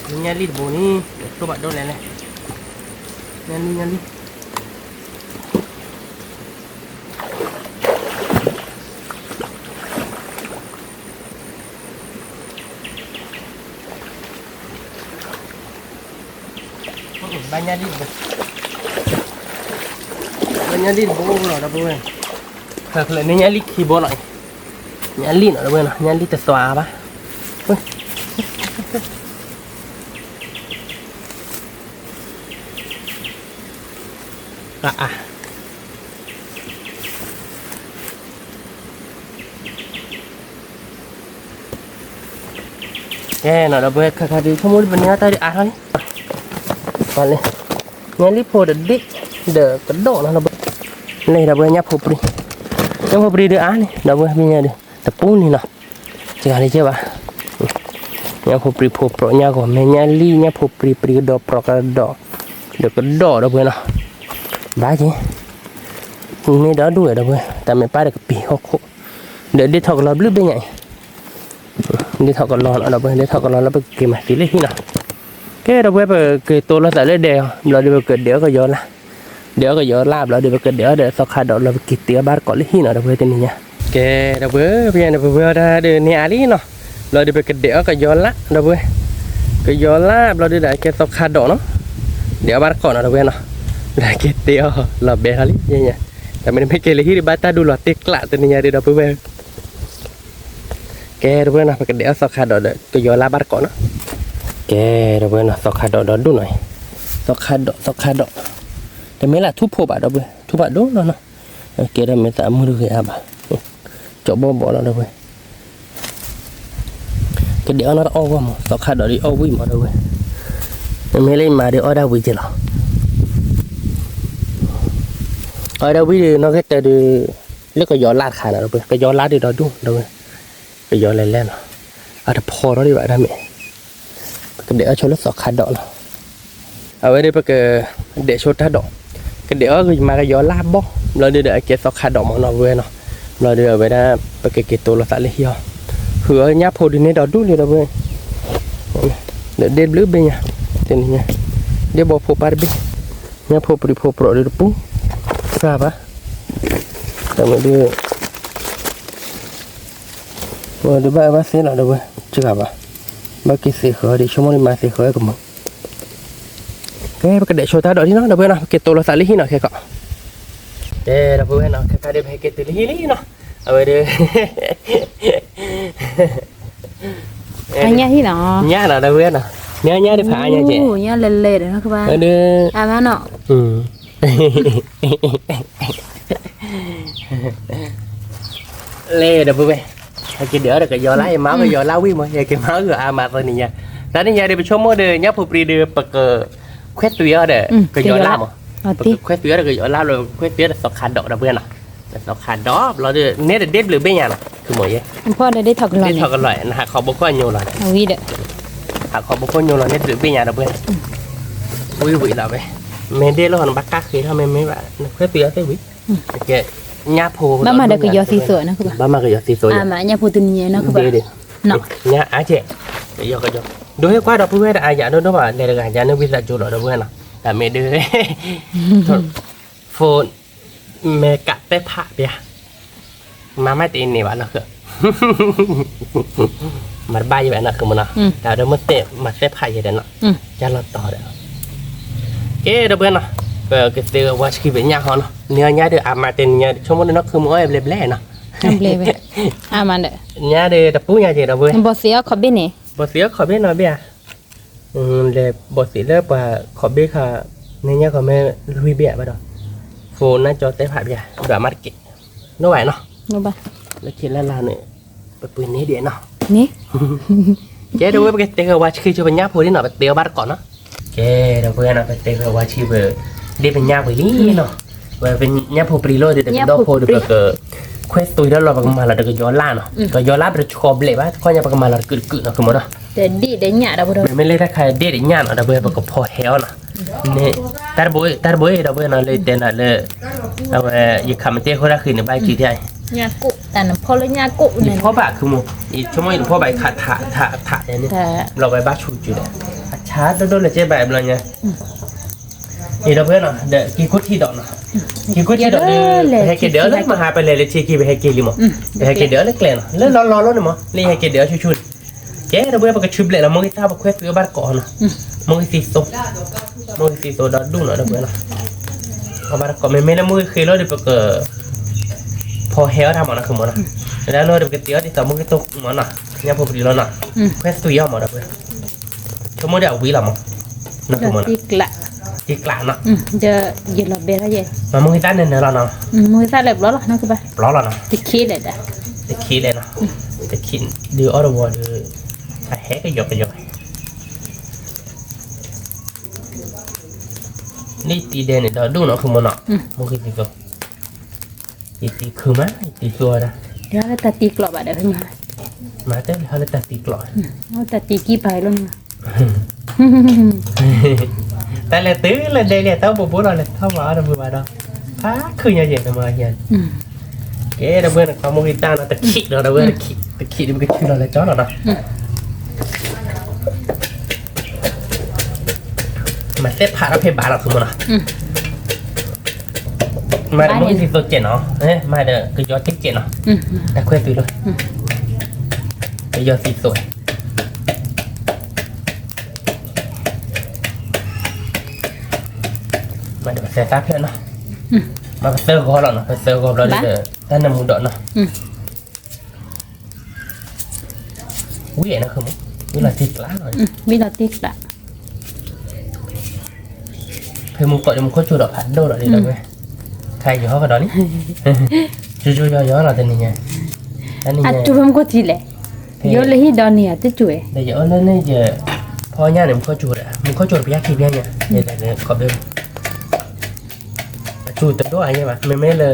ညၣ်လံၢ်တဘိန့ၣ် ကျိဘၣ်ဒိလဲၣ်လဲၣ်, ညၣ်လံၢ် ညၣ်လံၢ်. ဘၣ်ညၣ်လံၢ်တဘိ, ဘၣ်ညၣ်လံၢ်တဘိလီၤ ဒီပုၢ်ဝဲၢ်, ခဲလၢာ်န့ၣ်ညၣ်လံၢ်ခံဘိလီၤ, ညၣ်လံၢ်နီၤ ဒီပုၢ်ဝဲၢ်နီၤ ညၣ်လံၢ်တသွါဘၣ်. အါအါ ကဲနီၤ ဒီပုၢ်ဝဲၢ် ခါခါဒုး ဆိကမိၣ်ဒုး ပန့ၢ်အီၣ်တၢ်ဒုးအါထီၣ်လံ, ပှၤလဲၣ်, ညၣ်လံၢ်ဖိတဒ့ၣ် ဒီးကဒီးနီၤ ဒီပုၢ်ဝဲၢ်, လဲၣ် ဒီပုၢ်ဝဲၢ် ညၣ်ဖိပြံ, ညၣ်ဖိပြံဒုးအါန့ၣ် ဒီပုၢ်ဝဲၢ် ဖဲညါဒုး တပူၤန့ၣ်နီၤ, စှၤလၢယဲၢ်ဘၣ်, ညၣ်ဖိပြံဖိပြီး ညၣ်ဂီၤမဲ ညၣ်လံၢ် ညၣ်ဖိပြံ ပြံကဒီး ပြီးကဒီး, ဒီးကဒီး ဒီပုၢ်ဝဲၢ်နီၤ, ဘၣ်က့ၤ မ့ၢ်ဒီဒူၣ်ဝဲ ဒီပုၢ်ဝဲၢ် တၢ်မ့ၢ်ပၢ်ဒီးကပံာ်ဟီၣ်ခိၣ်, ဒီးဒ့ထီၣ်ကလီၤဘျုးဘ့ၣ်ညါအံၤ, ဒ့ထီၣ်ကလီၤနီၤ ဒီပုၢ်ဝဲၢ် ဒ့ထီၣ်ကလီၤလၢပကက့ၤမၤသံလၢဟံၣ်နီၤ, ကဲ ဒီပုၢ်ဝဲၢ် ပက့ၤတိလိာ်သးလၢဒဲးအီၤ ဘျီဒီးပကဒဲးအီၣ်ကယီၤလါ, ဒဲးအီၣ်ကယီၤလါ ဘျီဒီးပကဒဲးအီၣ်ဒီးသီခါဒီး ဘျီပက့ၤတ့အီၣ်ဘၣ်တကိးလၢဟံၣ်နီၤ ဒီပုၢ်ဝဲၢ် တနံၤညါ, ကဲ ဒီပုၢ်ဝဲၢ် ဖဲညါန့ၣ် ပဝဲအီၣ်တၢ်ဒုးန့ၢ်အါလံနီၤ, ဘျီဒီးပကဒဲးအီၣ်ကယီၤလါ ဒီပုၢ်ဝဲၢ်, ကယီၤလါ ဘျီဒီးဒၣ်ကဲသီခါဒီးနီၤ, ဒဲးအီၣ်ဘၣ်တကိးနီၤ ဒီပုၢ်ဝဲၢ်နီၤ, ဘျီက့ၤတ့အီၣ်လီၤဘဲထီၣ်လံ ညါ, တၢ်မ့ၢ်တမ့ၢ်က့ၤလၢဟံၣ်ဒီးဘၣ်တၢ်ဒူလီၤတ့ကျး တနံၤညါဒီး ဒီပုၢ်ဝဲၢ် ကဲ ဒီပုၢ်ဝဲၢ်နီၤ ပကဒဲးအီၣ်သီခါဒီးဒီး ကယီၤလါဘၣ်တကိးနီၤ, ကဲ ဒီပုၢ်ဝဲၢ်နီၤ သီခါဒီးဒီဒူၣ်နီၤ, သီခါဒီး သီခါဒီး, တမ့ၢ်လၢထူၣ်ဖိဘၣ် ဒီပုၢ်ဝဲၢ် ထူၣ်ဖးဒိၣ်လီၤနီၤ, ကဲ ဒီးမ့ၢ်သးမုၢ်တဂ့ၤအါဘၣ်, ကၠီဘီဘီလီၤ ဒီပုၢ်ဝဲၢ်, ကဒဲးအီၣ်နီတအီၣ်ဂီၢ်မး သီခါဒီးဒ်အီၣ်ဝံၣ်မး ဒီပုၢ်ဝဲၢ်, မ့မ့ၢ်လၢယမၤဒီးအီၣ်ဒၣ်ဝံၤက့ၤလီၤ, အီၣ်ဒၣ်ဝံၤဒီး နီၢ်က့တၢၢ်ဒီး လၢကယီၤလါတခါနီၤ ဒီပုၢ်ဝဲၢ် ကယီၤလါဒုးဒီဒူၣ် ဒီပုၢ်ဝဲၢ်, ကယီၤလဲၤလဲၣ်နီၤ, အတဖီထီၣ်ဒံးဘၣ်တၢ်မ့ၢ်, ပကဒဲးအီၣ်ဆိလၢသီခါဒီးနီၤ, အဝဲဒီးပကဒဲးဆိတၢ်ဒီး, ကဒဲးအီၣ်မၤကယီၤလါဘီ, ဘျီဒီးဒီးအကဲသီခါဒီးမးနီၤ ပုၢ်ဝဲၢ်နီၤ, ဘျီဒီးအဝဲဒၣ် ပကက့ၤတိလိာ်သးလၢဟံၣ်အီၤ, ဃုာ်အီၣ်ညၣ်ဖိဒုးန့ၢ်ဒီဒူၣ်လံ ဒီပုၢ်ဝဲၢ်, ဒီးဒ့ဘျုးဘ့ၣ်ညါ, တနံၤညါ, ဒ့ဘီဖိပၢ်တဘ့ၣ်, ညၣ်ဖိပြံဖိပြီးဒုးတပူၤ, စှၤဘၣ်, တၢ်မ့ၢ်ဒုး ပှၤဒုးဘၣ်အၢဘၣ်သီလီၤ ဒီပုၢ်ဝဲၢ်, စှၤဘၣ်, ဘၣ်က့ၤသ့ဃီၤဒီး ဆိကမိၣ်ဒုးမၤသ့ဃီၤကမုာ်, ကဲ ပကဒဲးဆိတၢ်ဒီးလံနီၤ ဒီပုၢ်ဝဲၢ်နီၤ, ပက့ၤတိလိာ်သးလၢဟံၣ်နီၤ ခဲကီး, ကဲ ဒီပုၢ်ဝဲၢ်နီၤ ခဲခါဒုး ပဟဲက့ၤတုၤလၢဟံၣ်လံနီၤ, အဝဲဒုး အညၣ်ဟံၣ်နီၤ, ညၣ်နီၤ ဒီပုၢ်ဝဲၢ်နီၤ, ညၣ်ညၣ်ဒုးဖးအါညါကဲ, ညၣ်လဲၤလဲၤဒီးနီၤ ကဘၣ်, အမနီၤ လဲၤဒီပုၢ်ဝဲၢ်, ဟဲက့ၤဒဲးအီၣ်ဒီးကယီၤလါ, ယမၤကယီၤလါဝံၣ်မး, ယက့ၤမၤအီၣ်အါမးသီနံၤညါ, တၢ်နံၤညါဒီး ပဆိကမိၣ်ဒီး ညၣ်ဖိပြံဒီး ပကခွဲးသွံးအီၣ်ဒီး ကယီၤလါမး, ပကခွဲးသွံးအီၣ်ဒီးကယီၤလါဘျီ ပကခွဲးသွံးအီၣ်ဒီးသီခါဒီး ဒီပုၢ်ဝဲၢ်နီၤ, သီခါဒီးဘျီဒီး နဲတဒ့ဘျုးဘ့ၣ်ညါနီၤ, ခုမီၤယဲ, ဒ့ထီၣ်ကလီၤန့ၣ်, နဟးခီဘိခိၣ်ညိလီၤ, ဟးခီဘိခိၣ်ညိလီၤ နဲတဒ့ဘျုးဘ့ၣ်ညါ ဒီပုၢ်ဝဲၢ်, ဝံၣ်ဝံၣ်လီၤဝဲ, မ့ၢ်ဒ့လီၤ နဘၣ်ကၢ်ဃ့ထီၣ် မ့မ့ၢ်ဘၣ် နခွဲးသွံးအီၣ်သ့ဝံၣ်, ကဲ, ညၣ်ဖိ, ဘၣ်မၤဒီးကယီၤသံသိးနီၤ, ဘၣ်မၤကယီၤသံသိး, ညၣ်ဖိတနံၤညါနီၤ, ညၣ်အါကဲ, ကယီၤကယီၤ, ဒိဟ့ၣ်ကွၢ်ဒီပုၢ်ဝဲၢ်တအါယၤဒိၣ်ဒိၣ်ဘၣ် လဲၤတဂၤယၤန့ၣ် ဝံသးစူၤလီၤ ဒီပုၢ်ဝဲၢ်နီၤ, တၢ်မ့ၢ်ဒုး ဖိ မဲာ်ကးသဲဖးပျၢ်, မၤမးတအံၤန့ၣ်ဘၣ်နီၤ, မၤတဘၣ်ယဲဘၣ်နီၤ ခုမီၤနီၤ, တၢ်ဒီးမ့ၢ်သဲမၤသဲဖးယဲဒီးနီၤ, ယလီၤတီၤဒီး ကဲ ဒီပုၢ်ဝဲၢ်နီၤ, ပကသ့ဝဲဆှံပညၣ်ဃီနီၤ, နံၤညါဒီးအမၤတနံၤညါ ဆိကမိၣ်ဒီးနီၢ်ခုမုၣ်အီၣ်ဘျဲဘျဲနီၤ, အမၤဒီး ညါဒီးတပူၤညါက့ၤ ဒီပုၢ်ဝဲၢ်, ဘီၣ်သ့အီၣ်ခီၣ်ဘ့ၣ်န့ၣ်, ဘီၣ်သ့အီၣ်ခီၣ်ဘ့ၣ်နီၤဘ့ၣ်ဧါ, လဲၤဘီၣ်သ့လၢပှၤခီၣ်ဘ့ၣ်ခါ, နံၤညါခီမ့ၢ်လွံၢ်ဘ့ၣ်ဧါဘၣ်ဒီး, ဖိနၢ်ကၠီတဲဖးဘ့ၣ်ဧါ, ဒွးမးတက့ၢ်, နီၢ်ဘၣ်နီၤ, လၢခံလၢ်လၢ်န့ၣ် ပပှ့ၤန့ၢ်ဒံးနီၤ, ကဲ ဒီပုၢ်ဝဲၢ် ပကသ့ဝဲဆှံဆိပညၣ်ဖိဒ်နီၤ, ပသ့အီၣ်ဘၣ်တကိးနီၤ, ကဲ ဒီပုၢ်ဝဲၢ်နီၤ, ပသ့ဝဲဆှံပ ဒ့ၣ်ပညၣ်ပှ့ၤလံနီၤ, ဝဲပညၣ်ဖိပျံၤလိာ်ဒီး တကဒီၣ်ဖိဒီး ပကခွဲသွံၣ်ထီၣ်လီၤ, ပကမၤလီၤတကယီၤလၢ်နီၤ, ကယီၤလၢ်ပတဆှီဘျဲၣ်ဘၣ်, တခီညါ ပကမၤလီၤတကုာ်တကုာ်နီၤ ခုမနီၤ, မ့မ့ၢ်လၢတၢ်ခါဒ့ၣ်တညၣ်နီၤ ဒီပုၢ်ဝဲၢ် ပကဖီဟဲအီၤနီၤ, တၢ်တဘိအံၤ ဒီပုၢ်ဝဲၢ်နီၤ လၢတဲနၤလၢ အဝဲ ယခးမ့ၢ်တဲဃိတၢ်ဃံန့ၣ် ဘၣ်ကံထဲအံၤ ယဖီၣ်ဘၣ်ခုမူ, ယဆိကမိၣ်ယတဖီၣ်ဘၣ် ယခးထးထးထးန့ၣ်, ဘျီဝဲဘၣ်ဆူၣ်ကၠူဒီး အဆါဒိၣ်ဒိၣ်လၢကဲဘၣ်ဘျီညါ, အံၤ ဒီပုၢ်ဝဲၢ်နီၤ ဒီးက့ၤကိၢ်ထံဒီးနီၤ, က့ၤကိၢ်ထံဒီးဒီး ပဟဲက့ၤဒုးအီၤလၢမဟါ ပလဲၤလၢဆ့က့ၤ ပဟဲက့ၤလံမး, ပဟဲက့ၤဒုးအီၤလၢကျဲနီၤ, လၢလီၤလီၤလီၤန့ၣ်မး လၢယဟဲက့ၤဒုးအီၤဆူၣ်ဆူၣ်န့ၣ်, ကဲ ဒီပုၢ်ဝဲၢ် ပကဆူဘျဲၣ်လီၤ, မိၢ်ဂ့ၤသၣ် ပခွဲသွံၣ်အီၣ်ဘၣ်တကိးနီၤ, မိၢ်ဂ့ၤသံသိ မိၢ်ဂ့ၤသံသိဒီးဒူၣ်နီၤ ဒီပုၢ်ဝဲၢ်နီၤ, အီၣ်ဘၣ်တကိး မ့မ့ၢ်လၢမိၢ်ဂ့ၤဃ့လီၤဒီး ပက ဖီဟဲအီၣ်တၢ်မးနီၤ ခုမနီၤ, လၢလီၤဒီး ပကသံအီၣ်ဒ်သိးမိၢ်ဂ့ၤသိမးနီၤ, ညၣ်ဖိပျံၤလီၤနီၤ, ခွဲသွံၣ်အီၣ်မး ဒီပုၢ်ဝဲၢ်, ဆိကမိၣ်ဒီးအဝံၤလီၤမး, နီၤ ခုမနီၤ, တံကျးနီၤ, ဒီးယလီၤဘဲလီၤယဲ, မ့ၢ်မိၢ်ဂ့ၤသၣ်နၢၤနၢၤလီၤနီၤ, မိၢ်ဂ့ၤသၣ်လဲၤဘျီလီၤ နီၤ ခုဘၣ်, ဘျီလီၤနီၤ, တခံလဲၣ်ဒီး, တခံ, ဒုးအီၣ်တဝီဒီး အဟဲကယီကယီ န့ၣ်တံၤဒဲးန့ၣ်ဒီးဒူၣ်နီၤ ခုမနီၤ, မိၢ်ဂ့ၤသံသိ, ယတံၤခုမး ယတံၤသူဝဲဒၣ်, တၢ်လၢတၢ်တံၤကျိးဘၣ်ဒီး မၤ, မၤတဲလၢဟဲလၢတၢ်တံၤကျိး, တၢ်တံၤကံပၤလီၤန့ၣ်, တၢ်လဲၤတုၤလၢဒဲးလံ တၢ်အိၣ်ဘူးဘူးလီၤ လဲၤထီၣ်ဘၣ်အီၣ်တမုာ်ဘၣ်ဒီး, ဖးခုညါယဲၢ်တမၤယဲၢ်, ကဲ ဒီပုၢ်ဝဲၢ် နခီမိၢ်ဂ့ၤသၣ်နီၤ တခံးဒီး ဒီပုၢ်ဝဲၢ် တခံးဒီး ပကဆူလီၤလၢကၠီလီၤနီၤ မၤသ့ၣ်ဖးထီၣ်ဖဲဘၣ်လီၤ ခုမနီၤ, မၤဒီးမိၢ်ဂ့ၤသံသိစဲးနီၤ, မၤဒီးကယီၤတံၢ်စဲးနီၤ, တၢ်ခွဲသွံၣ်လီၤ, ကယီၤသံသိ, မၤဒီးပသၢသၣ်ဖျၢၣ်နီၤ, မၤပသၢဂီၤလီၤနီၤ, ပသၢဂီၤဘျီဒီး တၢ်နၢမူဒီးနီၤ ဝံၤနီၤ ခုမူ, ဝံၤလီၤတံၢ်ကျးလီၤ, ဝံၤလီၤတံၢ်ကျး, ဖဲမူကိးဒီးမူခိၣ်စူၤဒီးဖးဒိၣ်ဒီးလံဒီးဝဲ, ခါယီၤကဒီးန့ၣ်, ကၠူကၠူယီၤယီၤလီၤတနံၤညါ, အတူၢ်ဖဲမူခိၣ်ထံလဲၣ်, ယိၤလၢဟံၣ်ဒီးန့ၣ် တစူၤဝဲ, ဒီးယအိၣ်လၢန့ၣ်ယ ဖီညါန့ၣ် မူခိၣ်စူၤဒီး မူခိၣ်စူၤဒီးပယါခံပယါညါ, ယလဲၤလၢခီၣ်ဘဲ အစူၤတဒိၣ်အါယဲဘၣ်, မ့မ့ၢ်လၢ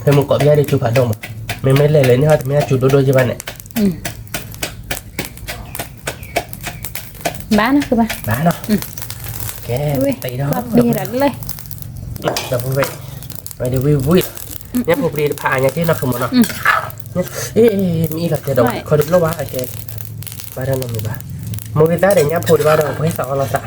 ဖဲမူကိးပယါဒီးစူၤဖးဒိၣ်မး, မ့မ့ၢ်လဲၤလၢန့ၣ်ဟီ တမ့ၢ်အစူၤဒိၣ်ဒိၣ်ယဲဘၣ်န့ၣ်, ဘၣ်နီၤ ကဘၣ် ဘၣ်နီၤ, ကဲ တံၤဒီး ဒီပုၢ်ဝဲၢ်, ဝဲဒၣ်ဝံၤဝံၤလီၤ, ညၣ်ဖိပျံၤတဖးအါညါက့နီၤ ခုမနီၤ, အ့ မ့ၢ်အံၤလီၤတဲဒီး ခီဒုးလိၣ်ဘၣ်အကဲ, ဘၣ်တၢ်နီတမံၤဘၣ်, မိၢ်ဂ့ၤသၣ်ဒီးညၣ်ဖိတဘၣ်ဒီး ပှဲၤသးအီၣ်လီၤသး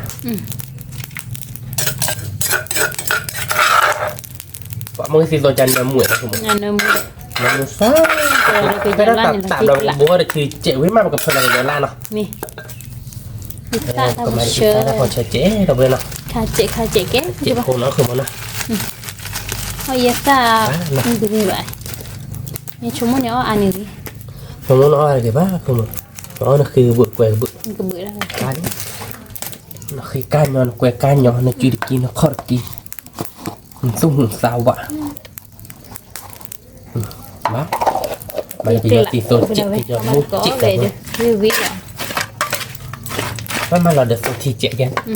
ပှၤမိၢ်သံသိကနၢမူနီၤ နၢမူစၢ်, ဖဲဒၣ်တၢ်တၢ်ဘျီ ပကဘိဟီၣ်တထံစဲးဝံၤမး ပကဖၢလီၤကယီၤလၢ်နီၤ, ကမၤတၢ်ဖီဆဲးကဲ ဒီပုၢ်ဝဲၢ်နီၤ, ခါစဲး ခါစဲးကဲ စဲးဖိနီၤ ခုမနီၤ, အယသၣ် တဂ့ၤဘၣ်, ယဆိကမိၣ်န့ၣ်အီၣ်အါန့ၣ်ဂ့ၤ, ဆိကမိၣ်န့ၣ်အီၣ်အါတဂ့ၤဘၣ် ခုမနီၤ, နအီၣ်နဃ့ကဘုးကွဲးကဘုး, နဃ့ကါညီ နကွဲးကါညီ နစုတကံ နခီၣ်တကံ, နသူၣ်မုာ်သးဝး ဘၣ်, ဘၣ်ယကယီၤသံသိစဲး ကယီၤမူစဲး ဘၣ်မၤလီၤဒီးသိထံစဲးကဲ, ဘၣ်နီၤ, ဒိၣ်ထီ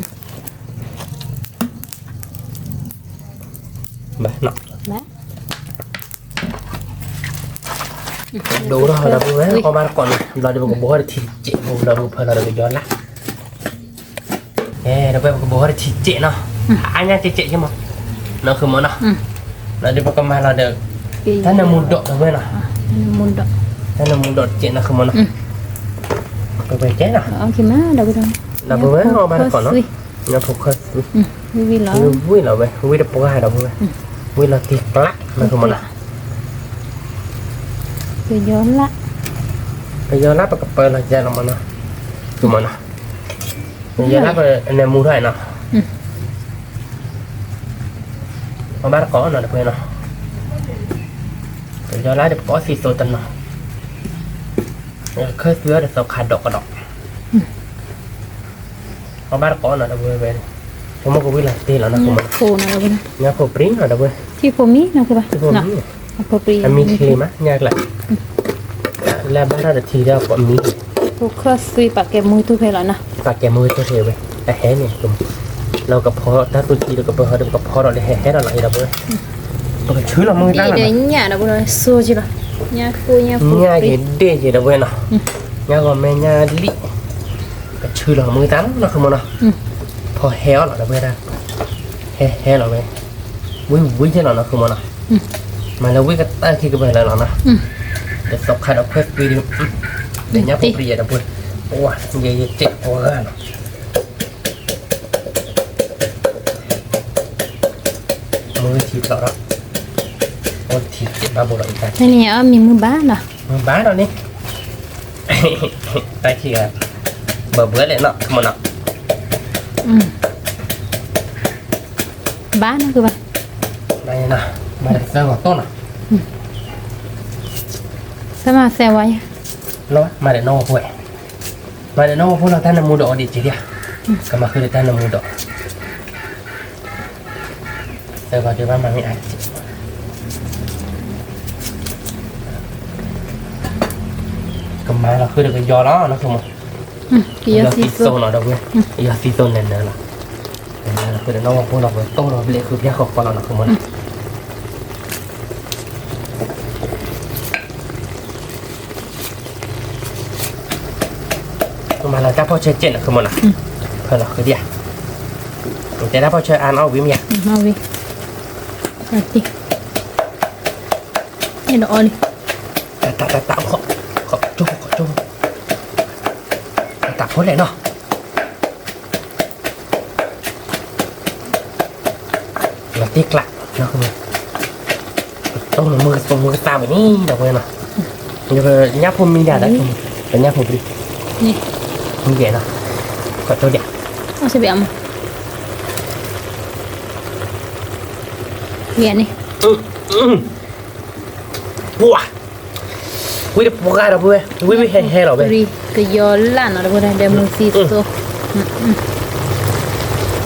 ၣ်ဒီပုၢ်ဝဲၢ် အီၣ်ဘၣ်တကိးန့ၣ် ဘျီဒီးပကဘိဟီၣ်တထံစဲး ဘျီဒီးပကဖၢလီၤဒီးကယီၤလၢ် အဲ ဒီပုၢ်ဝဲၢ် ပကဘိဟီၣ်တထံစဲးနီၤ, အါညါစဲးစဲးယဲမး, နီၤ ခုမနီၤ, ဒီးပကမၤလီၤဒီး တၢ်နၢမူဒိး ဒီပုၢ်ဝဲၢ်နီၤ, တၢ်နၢမူဒိးစဲးနီၤ ခုမနီၤ, ပကကဲနီၤ, ဒီပုၢ်ဝဲၢ် အီၣ်ဘၣ်တကိးနီၤ, ညၣ်ဖိခီၣ်သွံၣ်, ဝံၤလီၤဝဲ ဝံၤတပှၢ် ဒီပုၢ်ဝဲၢ်, ဝံၤလီၤတံၢ်ကျး နီၤ ခုမနီၤ, ကယီၤလၢ်, ကယီၤလၢ် ပကပၢလီၤယဲလီၤမးနီၤ, ခုမနီၤ, ကယီၤလၢ် ပနၢမူထီၣ်နီၤ, အီၣ်ဘၣ်တကိးနီၤ ဒီပုၢ်ဝဲၢ်နီၤ, ပယီၤလၢဒီးပကအီၣ်သံသိတနီၤ, ခၢၣ်သွံအီၤဒီးသီခါဒီးကဒီး, အီၣ်ဘၣ်တကိးနီၤ ဒီပုၢ်ဝဲၢ်, ဆိကမိၣ်ကဝံၣ်လီၤတ့ၢ်လီၤနီၤ ဖိမး, ညၣ်ဖိပြံနီၤ ဒီပုၢ်ဝဲၢ်, ထံဖိမံနီၤ ဖိဘၣ်, အမံချ့မး ညၣ်ကျါ, လၢဘၣ်ထီၣ်တထံဒီးပမံ, ဖိခၢၣ်သွံပာ်ကဲမုၢ်တူၢ်ဖဲလီၤနီၤ, ပာ်ကဲမုၢ်တူၢ်ဖဲဝဲ, တဟဲန့ၣ် လၢကဖီတၢ်သူထံဒီးကပၢၢ်ဟီဒီး ပကဖီဒီးလၢဟဲဟဲလီၤလီၤအံၤ ဒီပုၢ်ဝဲၢ်, ပကဆူလီၤမုၢ်တၢ်လီၤ, ညၣ်ဒီပုၢ်ဝဲၢ်, ညၣ်ယဒ့ၣ်ယဲ ဒီပုၢ်ဝဲၢ်နီၤ, ညၣ်ဂီၤမဲာ်ညၣ်လံၣ်, ပဆူလီၤမုၢ်တၢ်လီၤနီၤ ဃုမနီၤ, ဖီဟဲအီၤလီၤ ဒီပုၢ်ဝဲၢ်, ဟဲဟဲလီၤဝဲ, ဝံၣ်ဝံၣ်ယဲလီၤနီၤ ဃုမနီၤ, မၤလၢဝံၣ်ကတၢၢ်ခံကပၤလၢလီၤနီၤ, ဒီးသီခါဒီးခွဲးသွံဒီး, ဒီးညၣ်ဖိပြံယဲ ဒီပုၢ်ဝဲၢ်, ယဲယတဲပှၤဂၤနီၤ မုၢ်ထံဖျိးဒီး, အိၣ်ထံဘၣ်ဘိလီၤအံၤတၢ်, မုၢ်ဘၣ်နီၤ, မုၢ်ဘၣ်ဒီးန့ၣ်, တၢ်ခံဂၤ, ဘၣ်ဘၣ်လဲၣ်နီၤ မနီၤ, ဘၣ်နီၤ ဘၣ်, ဘၣ်နီၤ, မၤဒီးသၢဂီၤတိၢ်နီၤ, သၢမၤသၢဝါယၤ, လီၤ မၤဒီးနီၢ်ဝီဖိ, မၤဒီးနီၢ်ဝီဖိလီၤ တၢ်နၢမူဒီးအီၤဒံးက့ၤဒံး, ကမၤဃုာ်ဒီးတၢ်နၢမူဒီး သၢဂီၤဒံးဘၣ်မၤမ့ၢ်အါ, ကမၤလီၤဃုာ်ဒီးကယီလီၤနီၤ ဆိကမိၣ်, ကယီသံသိနီၤ ဒီပုၢ်ဝဲၢ်, ကယီသံသိနၢၤနၢၤလီၤ, ကမၤလီၤဃုာ်ဒီးနီၢ်ဝီဖိလီၤ ပတိၢ်လီၤဘျဲၣ်ဃုာ်ဖၠၣ်ဃီဃီလီၤနီၤ ဆိကမိၣ်နီၤ မၤလီၤတၢ်ဖီၣ်ဆၢကဲးနီၤ ဃုမနီၤ, ဖၢလီၤဃုဒံးဧါ, တဲတၢ်ဖီၣ်ဆၢအါနီၢ်ဝံၤမ့ၢ်ဧါ, တၢ်တၢ်တၢ်, ခီၣ်ကၠိ ခီၣ်ကၠိ, တၢ်ဖိလဲၣ်နီၤ လီၤတ့ၢ်ကျး, ကတိၢ်လီၤမုၢ်ကသိးမုၢ်ကသးဝဲန့ၣ် ဒီပုၢ်ဝဲၢ်နီၤ, ညၣ်ဖိမံဒၣ်ဒီး, ပညၣ်ဖိပြံ, မံဒဲးနီၤ, ခီၣ်ကၠိဒဲး, ဝံၣ်တပှၢ်ဒီပုၢ်ဝဲၢ်, ဝံၣ်ဝံၣ်ဟဲဟဲလီၤဝဲ, ကယီၤလၢ်နီၤ ဒီပုၢ်ဝဲၢ်, ဒဲမုၢ်သံသိ,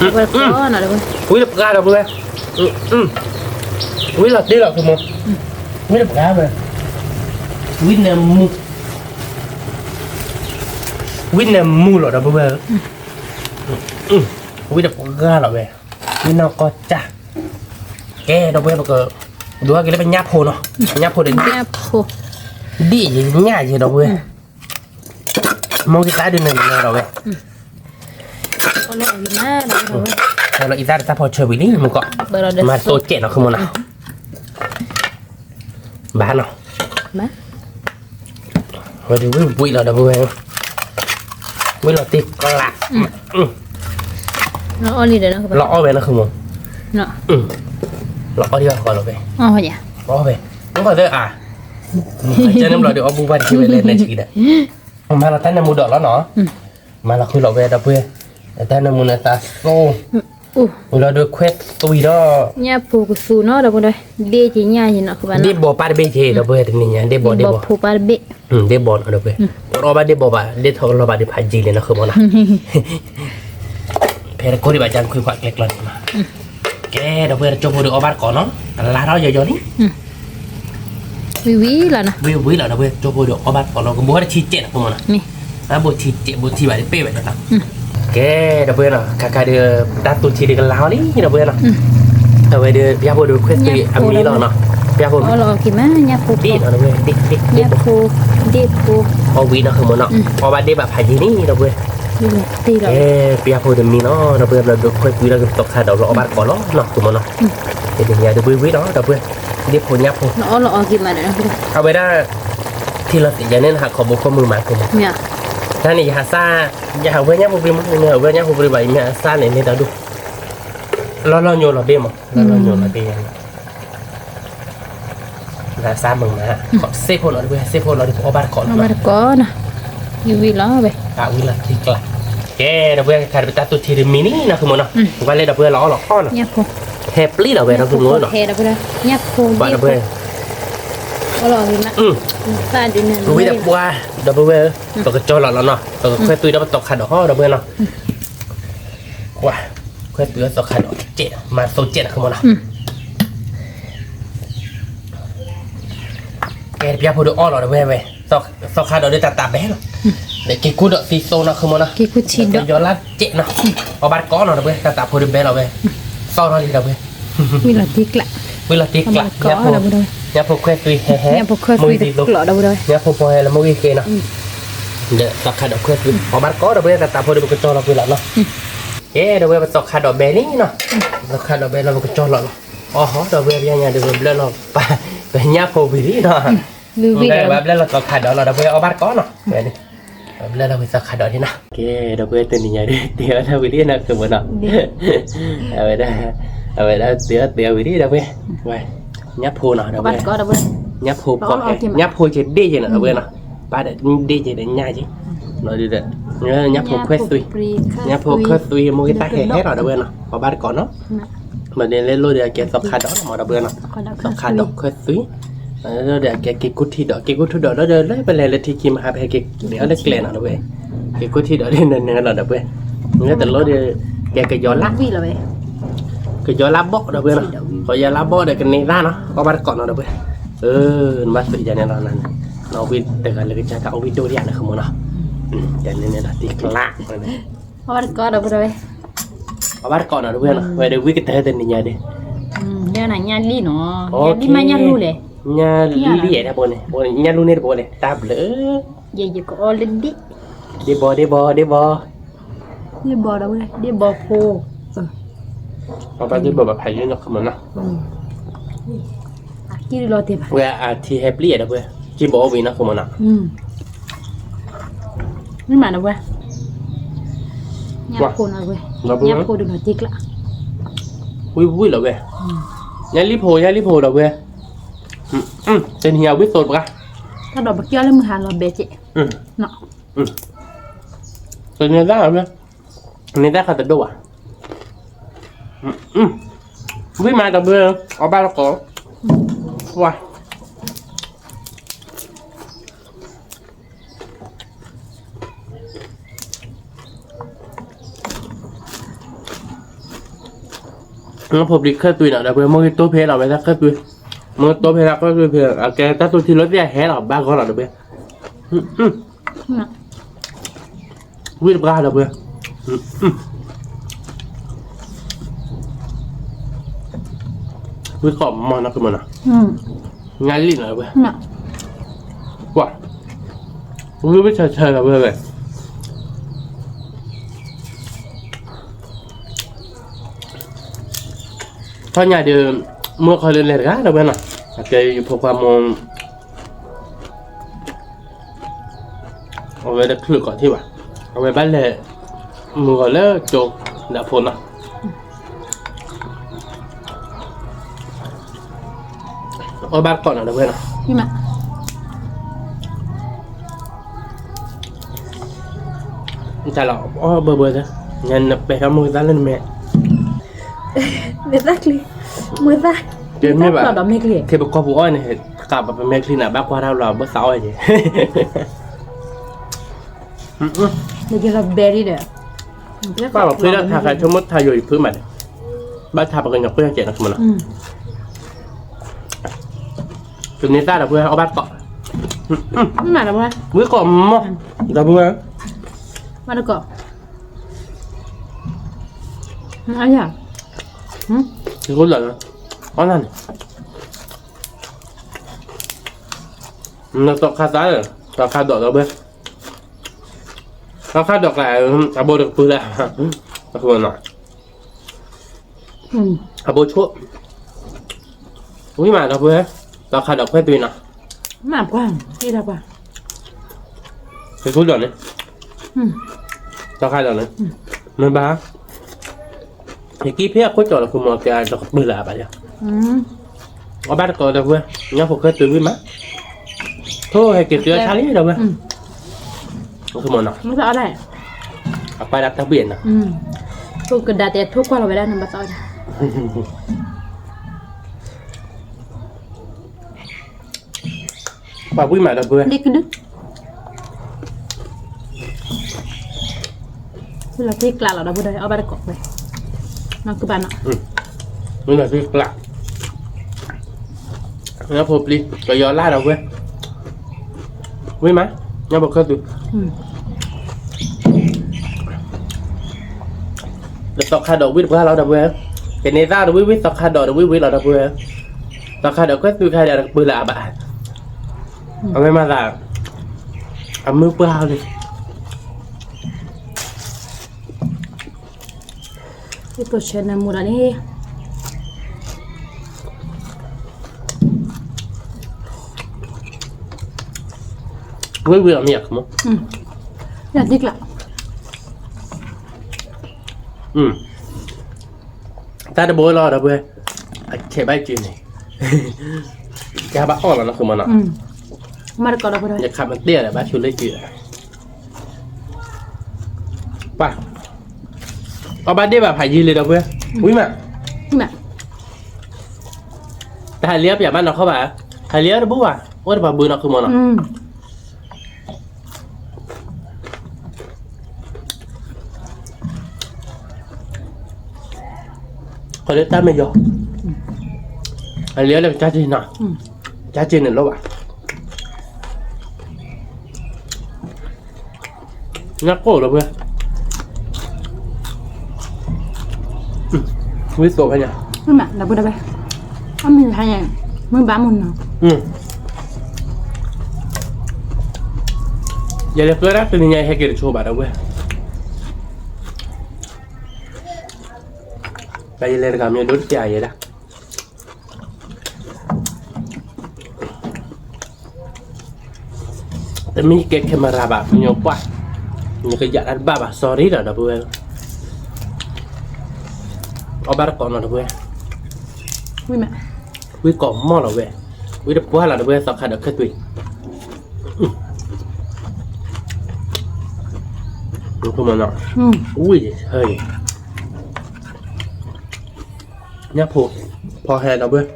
ဝံၣ်တပှၢ်ဒီပုၢ်ဝဲၢ်, ဝံၣ်လီၤတ့ၢ်လီၤ ဆိကမိၣ်, ဝံၣ်တပှၢ်ဝဲ, ဝံၣ်နၢမူ, ဝံၣ်နၢမူလီၤ ဒီပုၢ်ဝဲၢ်, ဝံၣ်တပှၢ်လီၤဝဲ, ဝံၣ်နီၢ်ကီၢ်စၢ်, ကဲ ဒီပုၢ်ဝဲၢ် ပကဒိးက့ၤလၢပညၣ်ဖိနီၤ, ပညၣ်ဖိဒီး, ဒ်ယညၣ်ယဲ ဒီပုၢ်ဝဲၢ်, မိၢ်ကသးဒုးနၢၤနၢၤလီၤဝဲ, လီၤအံသၣ်တၢ်ဖီၣ်ဆၢဝံၤလံ မုၢ်ကီး, မၤသိကဲးနီၤ ဃုမနီၤ, ဘၣ်နီၤ, ဝဲဒုးဝံၣ်ဝံၣ်လီၤ ဒီပုၢ်ဝဲၢ်, ဝံၣ်လီၤတ့ၢ်ကျး, လီၤအီၣ်ဝဲနီၤ ဃုမနီၤ, လီၤအီၣ်ဒံးဘၣ်ဃီလီၤဝဲ, အီၣ်ဝဲ, မုၢ်ကီးသၢအါ, ကန့ၣ်ဘျီဒီးအီၣ်ဘူၣ်ဘၣ်တက့ၢ်ဝဲလဲၣ် နဲၣ်ဆံဒီး, မၤလီၤတၢ်နၢမူဒီးလီၤနီၤ, မၤလီၤဃုာ်လီၤဝဲ ဒီပုၢ်ဝဲၢ်, တၢ်နၢမူန့ၣ်သးသိ, လီၤဒုးခွဲးသွံဒီး, ညၣ်ဖိကသူနီၤ ဒီပုၢ်ဝဲၢ်, ဒ့က့ၤညၣ်ယဲနီၤ ဃုဘၣ်နီၤ, ဒ့ဘီးပၢ်တဘ့ၣ်က့ၤ ဒီပုၢ်ဝဲၢ် တနံၤညါ ဒ့ဘီး ဒ့ဘီးဖိပၢ်တဘ့ၣ်, ဒ့ဘီးနီၤ ဒီပုၢ်ဝဲၢ်, အီၣ်ဘၣ်ဒ့ဘီးဘၣ် ဒ့ထီၣ်ကလီၤဘၣ်ဒုးဖးယံာ်န့ၣ်နီၤ ဃုမနီၤ, ဖဲတကိးဒံးဘၣ် ကၢ်ခွံခွါကျဲကျီန့ၣ်မး, ကဲ ဒီပုၢ်ဝဲၢ် ကၠိဖိဒီးအီၣ်ဘၣ်တကိးနီၤ, ကလါထီၣ်ယီၤယီၤလံ, ဝံၤဝံၤလီၤနီၤ, ဝံၤဝံၤလီၤ ဒီပုၢ်ဝဲၢ် ကၠိဖိဒီးအီၣ်ဘၣ်တကိးလီၤ ကဘိးဝဲတဆံကဲးနီၤ ဃုမနီၤ, ဘိးဆံကဲး ဘိးထံဘၣ်ဒ်ပ့ၢ်ဝဲဒၣ်နီၤ, ကဲ ဒီပုၢ်ဝဲၢ်နီၤ ခါခါဒီး တၢ်သူထံဒုးကလါအီၤလံ ဒီပုၢ်ဝဲၢ်နီၤ, အဝဲဒီး ပယၣ်ဖိဒီးခွဲးသွံအမံလီၤနီၤ, ပယၣ်ဖိ, ဒ့ၣ်နီၤ ဒီပုၢ်ဝဲၢ် ဒ့ၣ်, ဒ့ၣ်ဖိ, အီၣ်ဝံၤနီၤ ဃုမနီၤ, အီၣ်ဘၣ်ဒ့ဘၣ်ဖးယံာ်န့ၣ် ဒီပုၢ်ဝဲၢ်, ကဲ ပယၣ်ဖိဒီးမံလီၤ ဒီပုၢ်ဝဲၢ် ဘျီဒီးခွဲးသွံလၢကသီခါဒီး ဘျီအီၣ်ဘၣ်တကိးလီၤနီၤ ဃုမနီၤ, တနံၤညါဒီးဝံၤဝံၤလီၤ ဒီပုၢ်ဝဲၢ်, ဒ့ၣ်ဖိညၣ်ဖိ, အဝဲဒၣ် ထံလီၤသ့ၣ်ယၤန့ၣ် နဟးခိးဘိခိၣ်မုာ်မး ဃုမနီၤ, တၢ်န့ၣ် ယဟးစၢ်, ယဟးဝဲညၣ်ဖိပြံမး မ့ၢ်ဝဲညၣ်ဖိပြံဘၣ် ယမ့ၢ်ဟးစၢ်န့ၣ် မ့ၢ်တၢ်ဒိၣ်, လီၢ်လီၢ်ညိလီၤဘ့ၣ်မး လီၢ်လီၢ်ညိလီၤဘ့ၣ်ယၤန့ၣ် နဟးစၢ်မုာ်မး, စ့ၢ်ဖိလီၤ ဒီပုၢ်ဝဲၢ် စ့ၢ်ဖိလီၤ ဒီးပအီၣ်ဘၣ်တကိးလီၤ, ဝံၤလီၤဝဲ, ဝံၤလီၤထံကျါ, ကဲ ဒီပုၢ်ဝဲၢ် ခါဒီးပတၢ်သူထံတမံၤန့ၣ်နီၤ ဃုမနီၤ, ကွၢ်လဲၣ် ဒီပုၢ်ဝဲၢ် လီၤအီၣ်လီၤအီၣ်နီၤ, ညၣ်ဖိ ဟဲပျံၤဒီးဝဲဒီပုၢ်ဝဲၢ်နီၤ, ပှၤဒီပုၢ်ဝဲၢ်, ဝံၤဒီးပှၤ ဒီပုၢ်ဝဲၢ်, ပကကၠီလီၤလီၤနီၤ, ပကခွဲးသွံဒီးပသီခါဒီးဟီဒီပုၢ်ဝဲၢ်နီၤ, ပှၤ ခွဲးသွံသီခါဒီးကဲး မၤသီကဲးနီၤ ဃုမီၤနီၤ ကဲတပျၢ်ဖိဒီးအီၣ်လီၤဒီးဝဲဝဲ, သီခါဒီးဒီးတၢ်တၢ်ဘဲလီၤ, ဒီးက့ၤကူဒီးသံသိနီၤ ဃုမီၤနီၤ, က့ၤကူထံဒီး ကယီၤလါကဲးနီၤ, အီၣ်ဘၣ်တကိးနီၤဒီးဝဲ တၢ်တၢ်ဖိဒီးဘဲလီၤဝဲ, သီထီၣ်လံဒီးဝဲ, ဝံၤလီၤတံကျး, ဝံၤလီၤတံကျး, ညၣ်ဖိခွဲးသွံဟဲဟဲ, ညၣ်ဖိခွဲးသွံတကျိးဒီးဝဲ, ညၣ်ဖိဖိဟဲလၢမိၢ်ဂ့ၤဃ့နီၤ, ဒီးသီခါဒီးခွဲးသွံ အီၣ်ဘၣ်တကိးဒီးဝဲ တၢ်တၢ်ဖိဒီးပကကၠီလီၤကွံာ်လီၤနီၤ, ကဲဒီးဝဲပသီခါဒီးဘဲလံနီၤ, သီခါဒီးဘဲလီၤ ပကကၠီလီၤလီၤ, အီၣ်ဟီဒီးဝဲပညါညါဒီးဝဲဘျၢလီၤ ပညၣ်ဖိဝံၤလံနီၤ, ဝံၤဒီးဝဲဘျၢလီၤသီခါဒီးလီၤဒီးဝဲအီၣ်ဘၣ်တကိးနီၤ, ဘျၢလီၤဝံၤသီခါဒီးလံနီၤ, ကဲဒီးဝဲတနံၤညါဒီး တ့အီၣ်တၢ်ဝံၤလံနီၤ ဃုမီၤနီၤ, အဝဲဒၣ်, အဝဲဒၣ်တ့အီၣ်တ့အီၣ်ဝံၤလံဒီးဝဲ, ဝဲ, ညၣ်ဖိနီၤဒီးဝဲ, ညၣ်ဖိဖိဟဲ, ညၣ်ဖိက့ၤဒ့ၣ်က့ၤနီၤဒီးဝဲနီၤ, ပၢ်ဒီးဒ့ၣ်က့ၤဒီးညၣ်က့ၤ, ဒီး ညၣ်ဖိခွဲးသွံ, ညၣ်ဖိခွဲးသွံ မိၢ်ဂ့ၤတၢ်ဟဲဟဲလီၤဒီးဝဲနီၤ အီၣ်ဘၣ်တကိးနီၤ, မ့ၢ်န့ၣ်လၢလိၣ်ဒီးအကဲသီခါဒီးမီၤဒီးဝဲနီၤ, သီခါဒီးခွဲးသွံ, ဒီးအကဲက့ၤကူထံဒီး က့ၤကူထံဒီးလၢဒီးလၢပလဲၤလၢထံခံမဟါ ပဟဲက့ၤက့ၤအီၣ်လၢကျဲနီၤဒီးဝဲ, က့ၤကူထံဒီးဒ်နၤနၤလီၤဒီးဝဲ, မ့ၢ်တလိၣ်ဒီး, ကဲကယီၤလါ, ကယီၤလါဘီၣ်ဒီးဝဲနီၤ, ကယီၤလါဘီၣ်ဒီးကန့ၢ်သၣ်နီၤ အီၣ်ဘၣ်တကိးနီၤဒီးဝဲ, နဘၣ်သွံၣ်ယၤန့ၣ်လီၤ, နဝံၣ်တဂၤလၢကစၢ်တၢ်အီၣ်ဝံၣ်ဒိၣ်ဒံးယၤန့ၣ် ဃုမီၤနီၤ, ယၤန့ၣ်န့ၣ်လီၤတံကျး, အီၣ်ဘၣ်တကိးဒီးဝဲ, အီၣ်ဘၣ်တကိးနီၤဒီးဝဲနီၤ ဝဲဒီးဝံၣ်ကတၢၢ်တနံၤညါဒီး, ညၣ်နၤညၣ်လံနီၤ, ညၣ်လံမးညၣ်လူလီၤ, ညၣ်လံအဲၣ်တၢ်ဘိန့ၣ်, ညၣ်လူန့ၣ်တဘိန့ၣ် တၢ်ဘျုး, ယယကအီၣ်လၢဒ့ၣ်, ဒ့ၣ်ဘီဒ့ၣ်ဘီဒ့ၣ်ဘီ, ဒ့ၣ်ဘီဒီးဝဲ ဒ့ၣ်ဘီဖိ, အီၣ်ဘၣ်ဒ့ၣ်ဘီဘၣ်ဖးယိၣ်နီၤ ဃုမီၤနီၤ, ဝဲအထံဟဲပျံၤဒီးဝဲ, က့ၤဘီအီၣ်ဝံၤနီၤ ဃုမီၤနီၤ, မ့ၢ်မးဒီးဝဲ, ညၣ်ဖိနီၤဝဲ, ညၣ်ဖိဒုးလီၤတံကျး, ဝံၣ်ဝံၣ်လီၤဝဲ, ညၣ်လံဖိ ညၣ်လံဖိဒီးဝဲ, တနံၤညါဝံၣ်သိးတပှၢ်, တၢ်ဒီးပကၠီလၢမုၢ်ဟါလီၤဘဲက့ၢ်, တနံၤညါဝဲ, န့ၣ်တၢ်ခါတဒိၣ်ဘၣ်, ဝံၣ်မးဒီးဝဲ, အီၣ်ဘၣ်တကိး, ဝါ မ့ၢ်ဖိပျံၤခၢၣ်သွံနီၤ ဒီးဝဲမိၢ်ဂ့ၤတိၢ်ဖဲလီၤဝဲတၢ်ခၢၣ်သွံ, မိၢ်တိၢ်ဖဲတၢ်ခၢၣ်သွံဖဲ အကဲတၢ်သူၣ်ထံလိာ်သ့ၣ်ဟဲလီၤ ဘၣ်ဂီၢ်လီၤဒီးဝဲ, ဝံၣ်တပှၢ်ဒီးဝဲ, ဝံၣ်ကိးမီၤနီၤ ကမီၤနီၤ, ညါလံနီၤဝဲ, ကွၢ်, ဝံၣ်ဝံၣ်ဆၢဆၢလီၤဝဲဝဲ ထီၣ်ညါဒီး, မုၢ်ခီလၢလဲၤတဂၤဒီးဝဲနီၤ, အကဲယဖိခွါမိၢ်, အဝဲတချုးကီးထံၣ်ဘၣ်, အဝဲဘၣ်လဲၤ, မုၢ်ဂီၤလၢကၠိ, ဒီးဖိနီၤ, အီၣ်ဘၣ်တကိးနီၤဒီးဝဲနီၤ, တၢ်လီၤအီၣ်ဘၢဘၢ, နပဲာ်ထီၣ်မုၢ်သၣ်လၢနမဲာ်, မဲာ်သၣ်ချံ, မဲာ်သၣ်ချံ, တမ့ၢ်ဘၣ်, ခဲပကီၢ်ပူၤအီၣ်န့ၣ်, ကးပမဲာ်ချံန့ၣ် ဘၣ်ကွၢ်တၢ်လီၤဘၣ်သးအီၣ်က့ၤ, ဘၣ်လီၤဖုလၢထးဃဲဆိကမိၣ်ထးယိာ်ယဖုမးန့ၣ်, ဘၣ်ထးပှၤကညီခွဲးကဲးနီၤ ကမီၤနီၤ, တန့ၢ်သၣ်ဒီးဝဲအီၣ်ဘၣ်တကိး, ဝံၣ်ကိးမီၤ, ဒီးဝဲ, ဘၣ်တကိး, အယၤ, ယကိးလီၤ, အီၣ်နၤန့ၣ်, နသီခါသး, သီခါဒီးဒီးဝဲ, သီခါဒီးကျဲ, အဘိတကပုၢ်လၢ, အဃိနီၤ အဘိဆိၣ်, ဝံၣ်မးဒီးပှဲၤ, သီခါဒီးခွဲးသွံနီၤ, မၤပှၢ်, တ့ၢ်တၢ်ပှၢ်, က့ၤကူဒီးန့ၣ်, သီခါဒီးန့ၣ်, မ့ၢ်ဘၣ်, ယကံဖဲအခိၣ်ကၠီလီၤ ကမီၤကဲဒီးကပုၢ်လၢအဘၣ်ယၤ အီၣ်ဘၣ်တကိးဒီးဝဲ, ညၣ်ဖိခွဲးသွံဝံၣ်မး, ထိၣ်ဟဲက့ၤသွံအဆါလံဒီးဝဲ, ကမီၤနီၤ, အပၢ်ဒၣ်တၢ်ဘှံးနီၤ, ထိၣ်ကဒါတဲထိၣ်ကွၢ်လီၤဝဲဒၣ်နဘၣ်သးဝဲဒၣ် ပှၤဝံၣ်မးဒီပုၢ်ဝဲၢ်, လီၤတံၢ်ကျးလီၤဒီပုၢ်ဝဲၢ်, အီၣ်ဘၣ်တကိးဝဲ, နီၢ်ကုၢ်ဘၣ်နီၤ, မ့ၢ်လီၤတံၢ်ကျး, ညၣ်ဖိပျံၤ ကယီၤလၢ်ဒီပုၢ်ဝဲၢ်, ဝံၣ်မး, ညၣ်ဖိခၢၣ်သွံး သီခါဒီးဝံၣ်တပှၢ်လီၤဒီပုၢ်ဝဲၢ်, ကန့ၢ်သၣ်ဒီးဝံၣ်ဝံၣ် သီခါဒီးဒီးဝံၣ်ဝံၣ်လီၤဒီပုၢ်ဝဲၢ်, သီခါဒီးခၢၣ်သွံးခါဒီးကပၢၤလၢအဘၣ်, အဝဲမၤသး, အမုၢ်ပှၢ်လံ, ယကိးဆဲနမူဒါန့ၣ် ဝံၣ်ဝံၣ်အမ့ၢ်အခမး, ယသံကျး, တၢ်တဘိလီၤဒီပုၢ်ဝဲၢ်, အဆဲးဘၣ်စုန့ၣ်, ယဘၣ်အီၣ်လီၤနီၢ်ဃုမးနီၤ, မၤတကိးဒီပုၢ်ဝဲၢ်, ယခးမ့ၢ်တဲဒီးဘၣ်ဆိလၢစု, ပှၤ, အီၣ်ဘၣ်ဒ့ၣ်ဘၣ်ဖးယံာ်လံဒီပုၢ်ဝဲၢ်, ဝံၣ်မး, တဟးလံအီၣ်ပၠးဘၣ်နီၢ်ခီဘၣ်, ဟးလံအီၣ်တဘူၣ်ဘၣ်, အိၣ်တပှၤဘုးနီၢ်ဃုမးနီၤ. ခီလၢတၢ်မ့ၢ်ယီၤ, အလံၤလၢကစၢ်က့ၤနီၤ, ကစၢ်က့ၤန့ၣ်လီၤဘၣ်, ညၣ်ကိၢ်လီၤဝဲ, ဝံသိးဖဲညါ, မ့ၢ်မး ဒီပုၢ်ဝဲၢ်, အမ့ၢ်ဟါညါ, မ့ၢ်ဘၣ်မုၢ်နီၤ, ယလဲၤပျၢ်ဒၣ်တနံၤညါ ယဟဲက့ၤတဆိဘၣ်ဒီပုၢ်ဝဲၢ်, တၢ်ယလဲၤတဂၤမ့ၢ်ဒိတကဲအယဲဒၣ် တမ့ၢ်ယကဲ camera ဘၣ် ပညိၣ်ပှၢ်, နကယၤတၢ်တဘၣ်ဘၣ် sorry ဒီး ဒီပုၢ်ဝဲၢ်, အီၣ်ဘၣ်တကိးနီၤ ဒီပုၢ်ဝဲၢ်, ဝံၣ်ကိးမီၢ်လီၤဝဲ, ဝံၣ်တပှၢ်လီၤ ဒီပုၢ်ဝဲၢ် သီခါဒီးခၢၣ်သွံး, ဝံၣ်, ညၣ်ဖိ, ဖီဟဲ ဒီပုၢ်ဝဲၢ်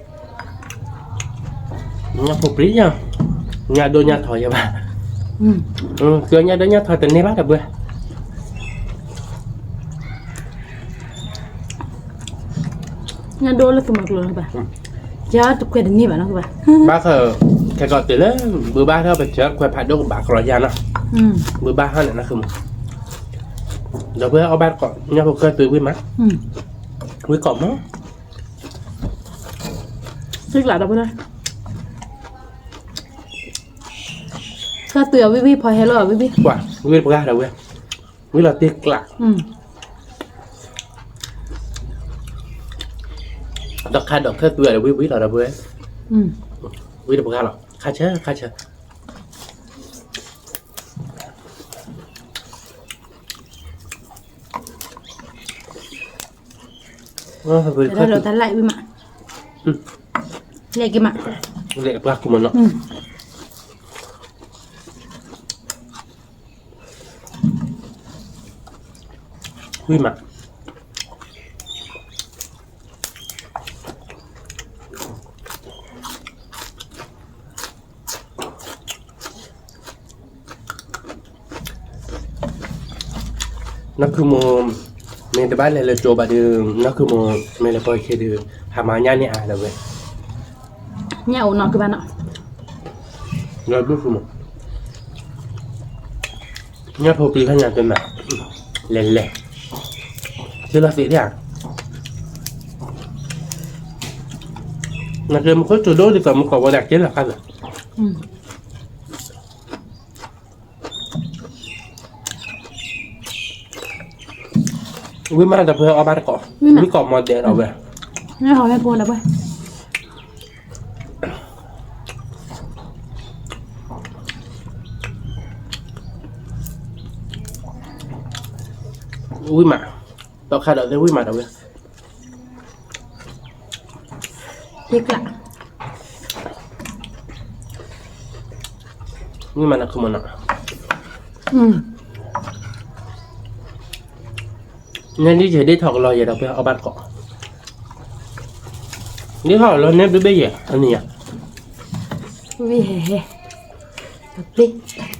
ညၣ်ဖိပျံၤယၤ, ညၣ်ဒိၣ်ညၣ်ထီယဲဘၣ်, ကညၣ်ဒိၣ်ညၣ်ထီတန့ၢ်ဘၣ် ဒီပုၢ်ဝဲၢ်, ညၣ်ဒိၣ်လၢသုးမီၤကျိၤလီၤဘၣ်, ယတခွဲးတန့ၢ်ဘၣ်နီၤဘၣ်, ဘၣ်ဃး, ခဲကီးတုၤလၢ, ဘုဘၣ်ထီၣ်ပစၢၤခွဲးဖးဒိၣ်ကဘၣ်ကရီယါနီၤ, ဘုဘၣ်ဟီန့ၣ်နီၤ, ဒီပုၢ်ဝဲၢ်အီၣ်ဘၣ်တကိး ညၣ်ဖိခၢၣ်သွံးဝံၣ်မး, ဝံၣ်ကိးမီၢ် သုကျးဒီပုၢ်ဝဲၢ်, ခၢၣ်သွံးအဝံၣ်ဝံၣ် ဖီဟဲလီၤဝံၣ်ဝံၣ်, ဝံၣ်တပှၢ်ဒီပုၢ်ဝဲၢ်, ဝံၣ်လီၤတ့ၢ်ကျး, ဒီးခါဒီးခၢၣ်သွံးဒီးဝံၣ်ဝံၣ်လီၤဒီပုၢ်ဝဲၢ်, ဝံၣ်တပှၢ်လီၤ ခါဆၢခါဆၢ တၢ်လၢတၢ်လၢဝံၣ်မး, လဲၤက့ၤမး, လဲၤပှၢ်ကူမနီၤ, ဝံၣ်မး နီၢ်ခုမိၢ် မ့ၢ်တဘၣ်လဲၤလၢကၠိဘၣ်ဒီး နီၢ်ခုမိၢ် မ့ၢ်လဲၤပိာ်ခံဒီး ဟးမၤညၣ်န့ၢ်အါဒီးဝဲ, ညၣ်အိၣ်နီၢ်ခုဘၣ်နီၤ, လီၤဒူၣ်ခုမိၢ်, ညၣ်ဖိပျံၤခါညါတနၤ, လဲၤလဲၤ, က့လီၤသ့ၣ်ဒၣ်, နကမူခိၣ်ကၠိဒိၣ်ဒ်သိးမူခိၣ်ဝဲဒၣ်က့လီၤခါ, ဝံၣ်မးဒီးဖဲအီၣ်ဘၣ်တကိး, ဝံၣ်ကိးမီၢ်ဒဲးဒီးဝဲ, ဝံၣ်မး, ဒီးခါဒီးသ့ၣ်ဝံၣ်မးဒီးဝဲ မ့ၢ်မနုၤခီမနီၤ, နဒ်ယဲဒ်ထီၣ်ကလီယဲဒီးဖဲအီၣ်ဘၣ်တကိး, ဒ်ထီၣ်လီၤန့ၣ်ဘျ့ဘ့ယဲၢ် အနံၤညါ, ဝံဟဲဟဲ, ပှ့ၤ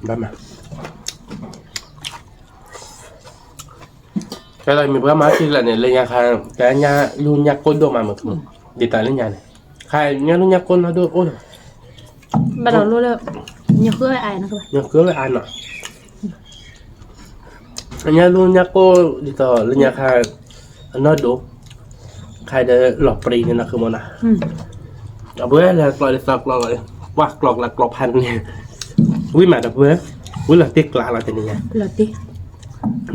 ဘၣ်မး, ကဲလၢမ့ၢ်ပှၤမၤထံကျါန့ၣ် လၢညါခါ, တၢ်ညါလူညါကိၢ်ဒိၣ်မးမး, ဒ်တၢ်လၢညါန့ၣ်, ခါညါလူညါကိၢ်နီၢ်ဒိၣ်အိၣ်လီၤ, ဘၣ်ဒီးလိၣ်လၢ, ညါဃုဝဲအါနီၤ ညါလူညါကိၢ်ဒ်သိးလၢညါခါ, အနီၢ်ဒိၣ်, ခါဒီးလီၤပြံန့ၣ်နီၤ ခုမီၤနီၤ, အဝဲလၢကျီဒ်သိးကျီ, ပှၤကျီကျါကျီဖးန့ၣ်, ဝံမးဒီပုၢ်ဝဲၢ်, ဝံလီၤတ့ၢ်ကျါလီၤတနံၤညါ,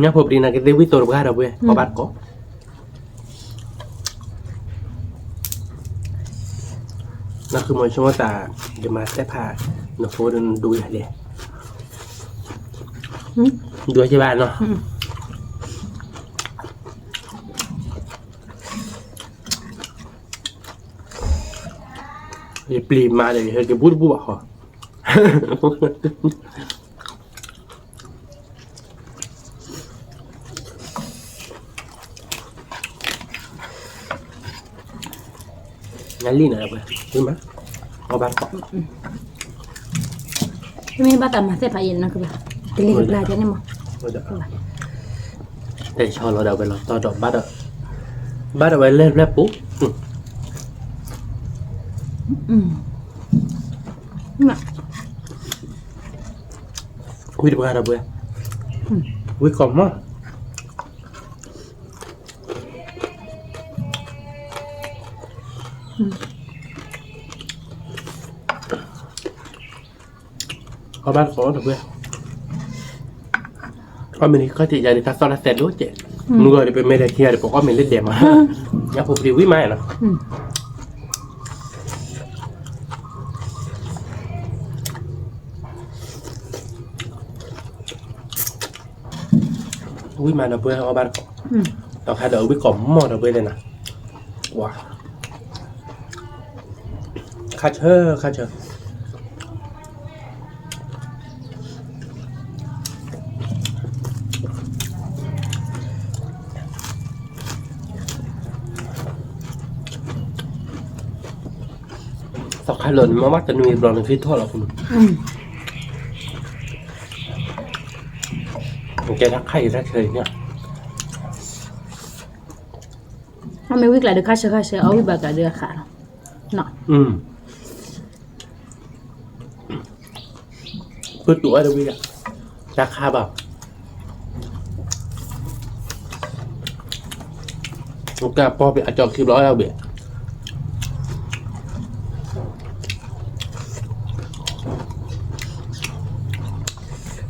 ညါဖိပြံန့ၣ်ကသ့ဝံသိးတပှၢ်ဒီပုၢ်ဝဲၢ် အီၣ်ဘၣ်တကိး နဃုမီၤဆိသး, ယမၤသ့ၣ်ဖး, နဖိဒိၣ်ယၤလဲၣ်, ဒိၣ်ယၤဘၣ်နီၤ, ယပျံၤမၤဒီး ယဟဲက့ၤဘူးတဘူးဘၣ်ဃီ နလံၣ်နၤဝဲ, မ့ၢ်ဘၣ်တကိး, မ့ၢ်ဘၣ်တၢ်မၤသ့ၣ်ဖးယဲၢ်နၤကဘၣ်, တလ့ၣ်ကဘျါန့ၣ်မး, တဲဆီလီၤဒၣ်ဝဲလီၤတီဒီးဘၣ်ဒီး, ဘၣ်ဒီးဝဲလၢပျဲၢ်ပူၤ ဝံတပှၢ်ဒီပုၢ်ဝဲၢ်, ဝံကိးမီၤ အီၣ်ဘၣ်တကိးဒီပုၢ်ဝဲၢ်, အီၣ်မ့ၤန့ၣ်ခီၣ်ထံးယၤန့ၣ် တၢ်သီၣ်တၢ်သဲးဒိၣ်ကဲး, မုၢ်ဂီၤဒီးပမ့ၢ်လဲၤခံဂၤဒီး ပအီၣ်မ့ၤလၢဒဲးမး, ညါဖိပြံဝံမးနီၤ ဝံမးဒီပုၢ်ဝဲၢ်အီၣ်ဘၣ်တကိး, ဒီးခါဒီးဝံကိးမီၤဒီပုၢ်ဝဲၢ်န့ၣ်နီၤ, ဝါ, ခါဆၢ, ခါဆၢ သီခါလၢာ်န့ၣ် မ့ၢ်ဘၣ်တနွံဘျီန့ၣ် သံထီၣ်လီၤ, ကဲတၢ်ခါအံၤတၢ်ဆၢအံၤန့ၣ်, အမ့ၢ်ဝံကျးဒီးခါဆၢခါဆၢ အဝံဘၣ်ကျးဒီးအခးလီၤ, ပတူၢ်အီၤတဝံ, တၢ်ခါဘၣ် ကပီၢ်ပအကၠီခံဘျီအီၣ်ဘ့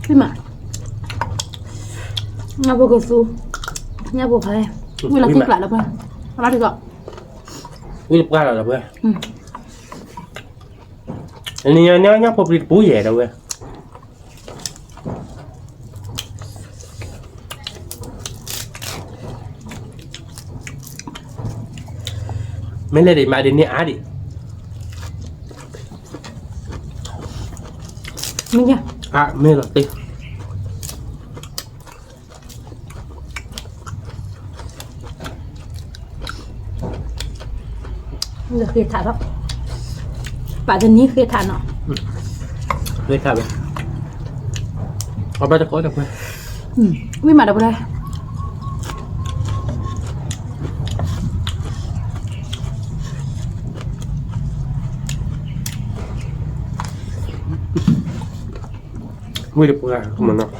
ၣ်, မး, ညၣ်ဖိကသူ, ညၣ်ဖိဖး, ဝံလီၤခံကျးဒီပုၢ်ဝဲၢ်, အဘၣ်တကိး, ဝံတပှၢ်လီၤဒီပုၢ်ဝဲၢ်, နညါညါဖိပြံတပူၤယဲၢ်ဒီပုၢ်ဝဲၢ် မ့ၢ်လဲၤဒံးမးဒ်န့ၣ်အါဒံး, မ့ၢ်လီၤတ့ၢ်, ဃ့ထးဒီး, ပာ်တနံၤဃ့ထးနီၤ, ဃ့ထးဝဲ, အဘၣ်တကိးဒီပုၢ်ဝဲၢ်, ဝံမးဒီပုၢ်ဝဲၢ် ဝံတပှၢ်မးနီၤ,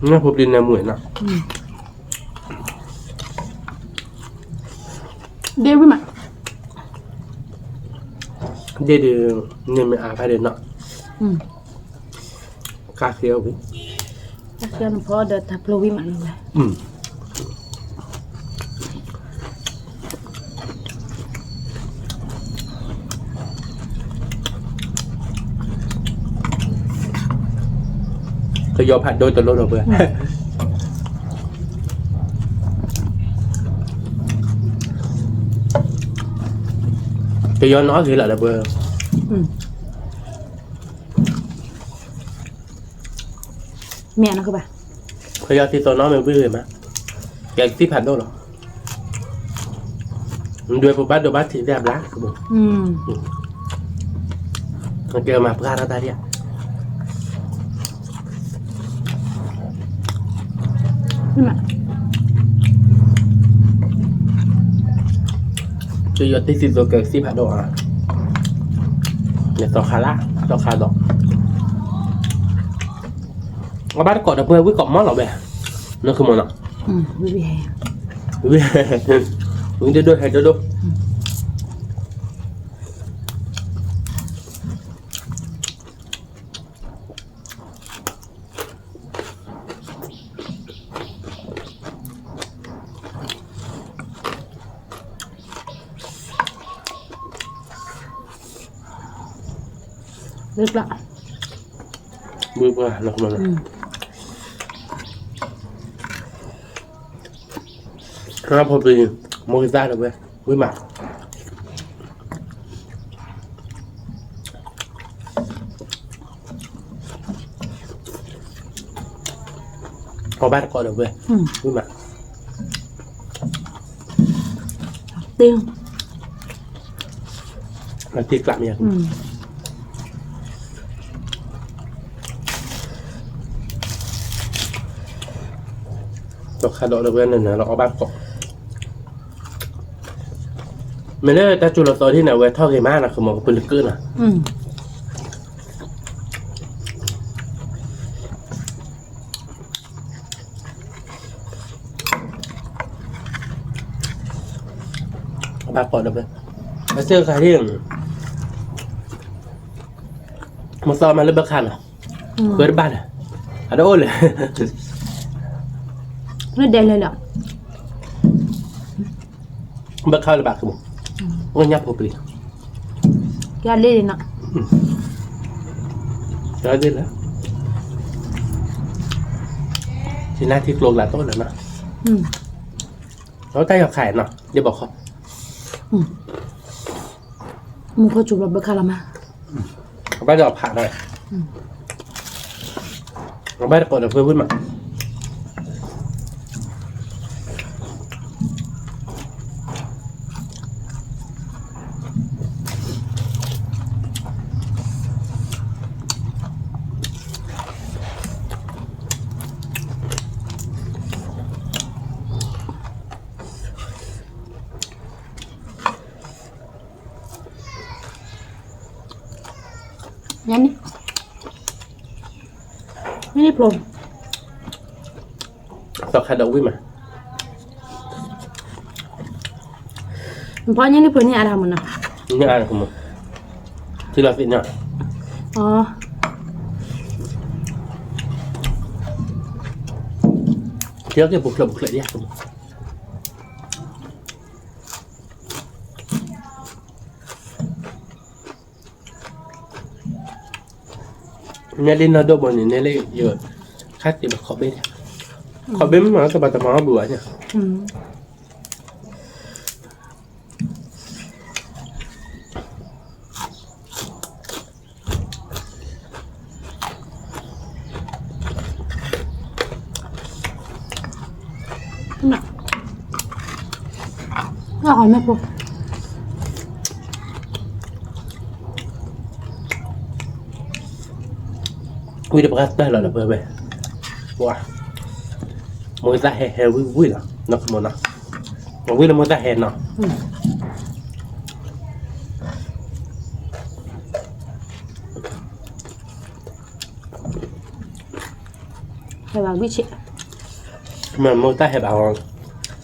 ညၣ်ဖိပြံန့ၣ်မုာ်နီၤ, ဒ့ဝံမး, ဒ့ဒုး, န့ၣ်မ့ၢ်အါဖဲဒၣ်နီၤ, ကါဃ့အီၤဝံၤ, ကါဃ့အီၤနဖီဒီးတၢ်ပျိဝံမးနီၤ, ကယီၤဖးဒိၣ်တလိၣ်ဒီပုၢ်ဝဲၢ်, ပယီၤနီၣ်ဂ့ၤလီၤဒီးပှၤ, မ့ၢ်, ပယီၤသံသိးနီၣ်မ့ၢ်ဝံၣ်ဂ့ၤမး, ကဲကသံၣ်ဖးဒိၣ်လီၤ, ဒွဲၣ်ပဘၣ်ဒိးဘၣ်ထံးသ့ၣ်အဘျါ, ကဲမၤပှၢ်ထီၣ်တၢ်ဒ်ဧါ. ပယီၤသံသိးကဲကသံၣ်ဖးဒိၣ်ဧါ, နသီခါလၢ်, သီခါဒီး, အဘၣ်တကိးဒီးပှၤဝံၣ်ကိးမီၢ်လီၤဝဲ, နဃုမီၢ်နီၤ, ဝံၣ်ဒိၣ်ဒိၣ်ဟဲဒိၣ်ဒိၣ် ဘုပှၢ်, ဘုပှၢ်, ဖိပျံၤ, မိၢ်ကသၣ်ဒီးဝဲ, ဝံၣ်မး အီၣ်ဘၣ်တကိးဒီးဝဲ, ဝံၣ်မး, တ့, အတ့ကျးမ့ၢ်ဧါ, ဒီးခါဒီးလၢဝဲနၤနၤလီၤအီၣ်ဘၣ်တကိး မ့ၢ်လၢတၢ်စူၤလီၤသီဒ်န့ၣ် အဝဲထီၣ်ဂ့ၤမးနီၤ ကမီၤကပၢၤလၢကၢနီၤ. အဘၣ်ကိးဒီးဝဲ, အစ့ၢ်ကီးခါဒ် မသီမးလၢဘၣ်ခါနီၤ, ဃၢတဘၣ်လၢၤ, အတအိၣ်လၢၤ, လၢဒဲးလဲၤလၢ ဘၣ်ခါလၢၤဘၣ်ကမူၣ်, အိၣ်ညၣ်ဖိပျံၤ, ကလ့လံနီၤ, ကလ့လၢ, ထံနါထံကျိကလးတအိၣ်လၢၤနီၤ, လၢတၢ်ယီၤခါနီၤ ဒ်ဘီခီ, မူခိၣ်စူၤဘျီဘၣ်ခါလီၤမး, အဘၣ်ဒီးဖးဒီး, အဘၣ်တကိးဒီးဖုဖုမး. ညါန့ၣ်, ညါန့ၣ်ဖျိ, သီခါဒီးဝံၣ်မး, နဖီညါန့ၣ်ဖျိန့ၢ်အါတၢ်မးနီၤ, န့ၢ်အါတၢ်မး, ထံလီၤသ့ၣ်ညါ, ထံလီၤက့ၤပူၤဖျဲးပူၤဖျဲးဒ်, နဲလၢနီၢ်ဒိၣ်ဘိန့ၣ် နဲလၢယခါသ့ၣ်ဘၣ်ခီၣ်ဘ့ၣ်, ခီၣ်ဘ့ၣ်မ့ၢ်မၤတဘၣ်တမၤအီၣ်ဘှံးဘၣ်န့ၣ် ဝံၣ်တပှၢ်တၢၢ်လီၤဒီးပဝဲ, ပှၤ, မိၢ်သၣ်ဟဲဟဲဝံၣ်ဝံၣ်လီၤ နီၢ်ကမီၤနီၤ, ဝံၣ်လၢမိၢ်သၣ်ဟဲနီၤ. ဟဲဘၣ်ဝံၣ်ဆံး, မ့ၢ်မိၢ်သၣ်ဟဲဘၣ်အီၤ,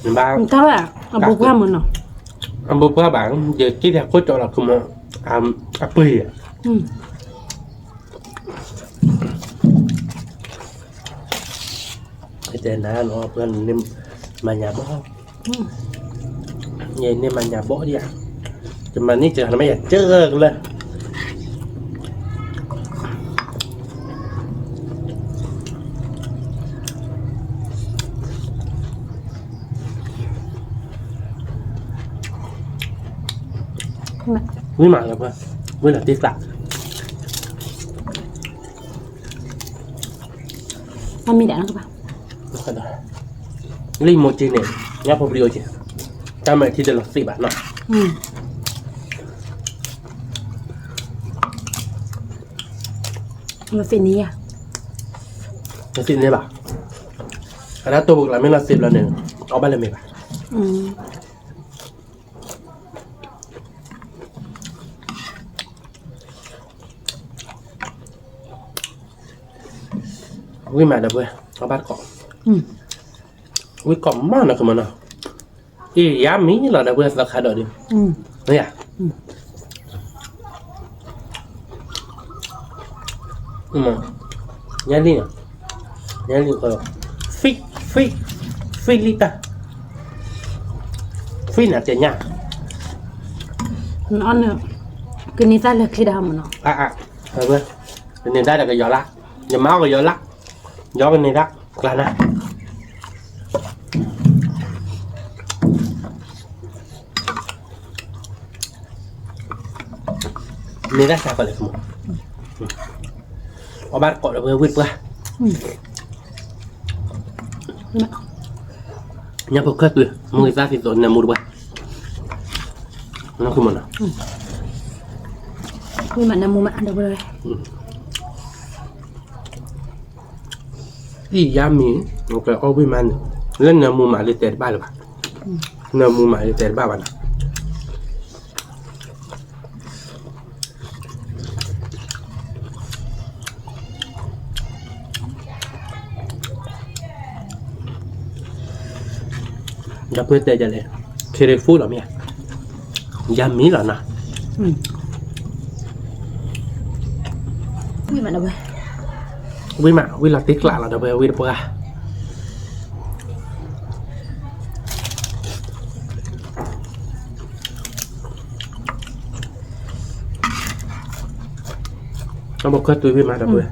နဘၣ်, အဘူးပှၢ်မးနီၤ, အဘူးပှၢ်ဘၣ်, ယက့ၢ်တၢ်ခိၣ်ကၠီလီၤကမီၤ, အပှ့ၤ, တဲနၤနီၤ ပှၤန့ၣ်မၤညါဘီၣ်, ယန့ၢ်မၤညါဘီၣ်ဒံးဧါ, ယမၤန့ၢ်ကနမ့ၢ်ယကၢကလၢာ် မ့ၢ် ဝံၣ်မးလၢပှဲၤ, ဝံၣ်လီၤတ့ၢ်သး, မ့ၢ်ဒၣ်နီၤကဘၣ်, လၢယမိၢ်က့န့ၣ်, ညါဖိပလံၤအိၣ်က့, တၢ်မဲာ်ထံတလီၤသ့ၣ်ဘၣ်နီၤ, လီၤသ့ၣ်န့ၣ်ယါ, လီၤသ့ၣ်န့ၣ်ဘၣ်, အတၢ်တိၢ်ပူၤကျါမ့ၢ်လီၤသ့ၣ်ဘျီန့ၣ်, အီၣ်ဘၣ်လၢမ့ၢ်ဘၣ် ဝံၣ်မးဒီပုၢ်ဝဲၢ်, အီၣ်ဘၣ်တကိး, ဝံၣ်ကိးမးနီၤကမနီၤ, အ့ၣ် ယါမံလီၤဒီပုၢ်ဝဲၢ်သီခါဒီးဒုး, ယါ, ညါလံနီၤ, ညါလံ, ဖံ, ဖံ, ဖံလံတၢ်, ဖံနၤတဲညါ, ကန့ၢ်တၢ်လၢချံဒၣ်မနီၤ, ကန့ၢ်တၢ်ဒီးကယီၤလၢ, ယမါကယီၤလၢ, ယီၤကန့ၢ်တၢ်, ကျါနၤ မ့ၢ်ဒၣ်ဆါကီးလၢကမူ, အီၣ်ဘၣ်တကိးဒီပုၢ်ဝဲၢ်ဝံၣ်တပှၢ်, ညါဖိခၢၣ်သွံ, မူဂံၢ်သၣ်သံသိးနၢမူတပှၢ်, နီၢ်ခိမနီၤ, ဝံၣ်မးနၢမူမးဒီပုၢ်ဝဲၢ် အံၤယါမံၤ, အီၣ်ဝံၣ်မးန့ၣ်, လၢနၢမူမးလၢတဲတဘၣ်လၢၤဘၣ်, နၢမူမးလၢတဲတဘၣ်ဘၣ်နီၤ, ဒီပုၢ်ဝဲၢ်တဲဒ်လဲၣ်, ခ့ရ့ၣ်ဖူလီၤမ့ၢ်ဧါ, ယါမံၤလီၤနီၤ, ဝံၣ်မး, ဝံၣ်လီၤတ့ကျးလီၤဒီပုၢ်ဝဲၢ်ဝံၣ်တပှၢ် အဘၣ်ခၢၣ်သွံဝံၣ်မးဒီပုၢ်ဝဲၢ်,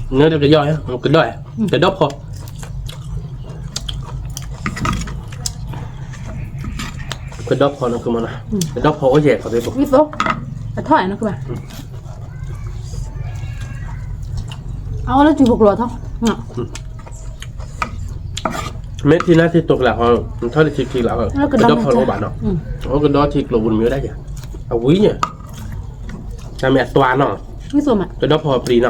နကယီၤ, ကဒီး, ကဒီးဖီ, ကဒီးဖီနီၤ, ကဒီးဖီအိၣ်ယဲၢ်ခီ, အထီၣ်နီၤ, အအိၣ်လၢထံဖိကျိၤထီၣ် မ့ၢ်ထံနါထံတိၤကျးဃီ, ထီၣ်လၢထံခံကျးဃီ, ကဒီးဖီတအိၣ်ဘၣ်နီၤ, အအိၣ်ကဒီးထံကျိၤပူၤတမံၤဝဲဒၣ်ယၤ, အဝံၤယဲၢ်, တၢ်မ့ၢ်အသွါနီၤ, ကဒီးဖီပျံၤနီၤ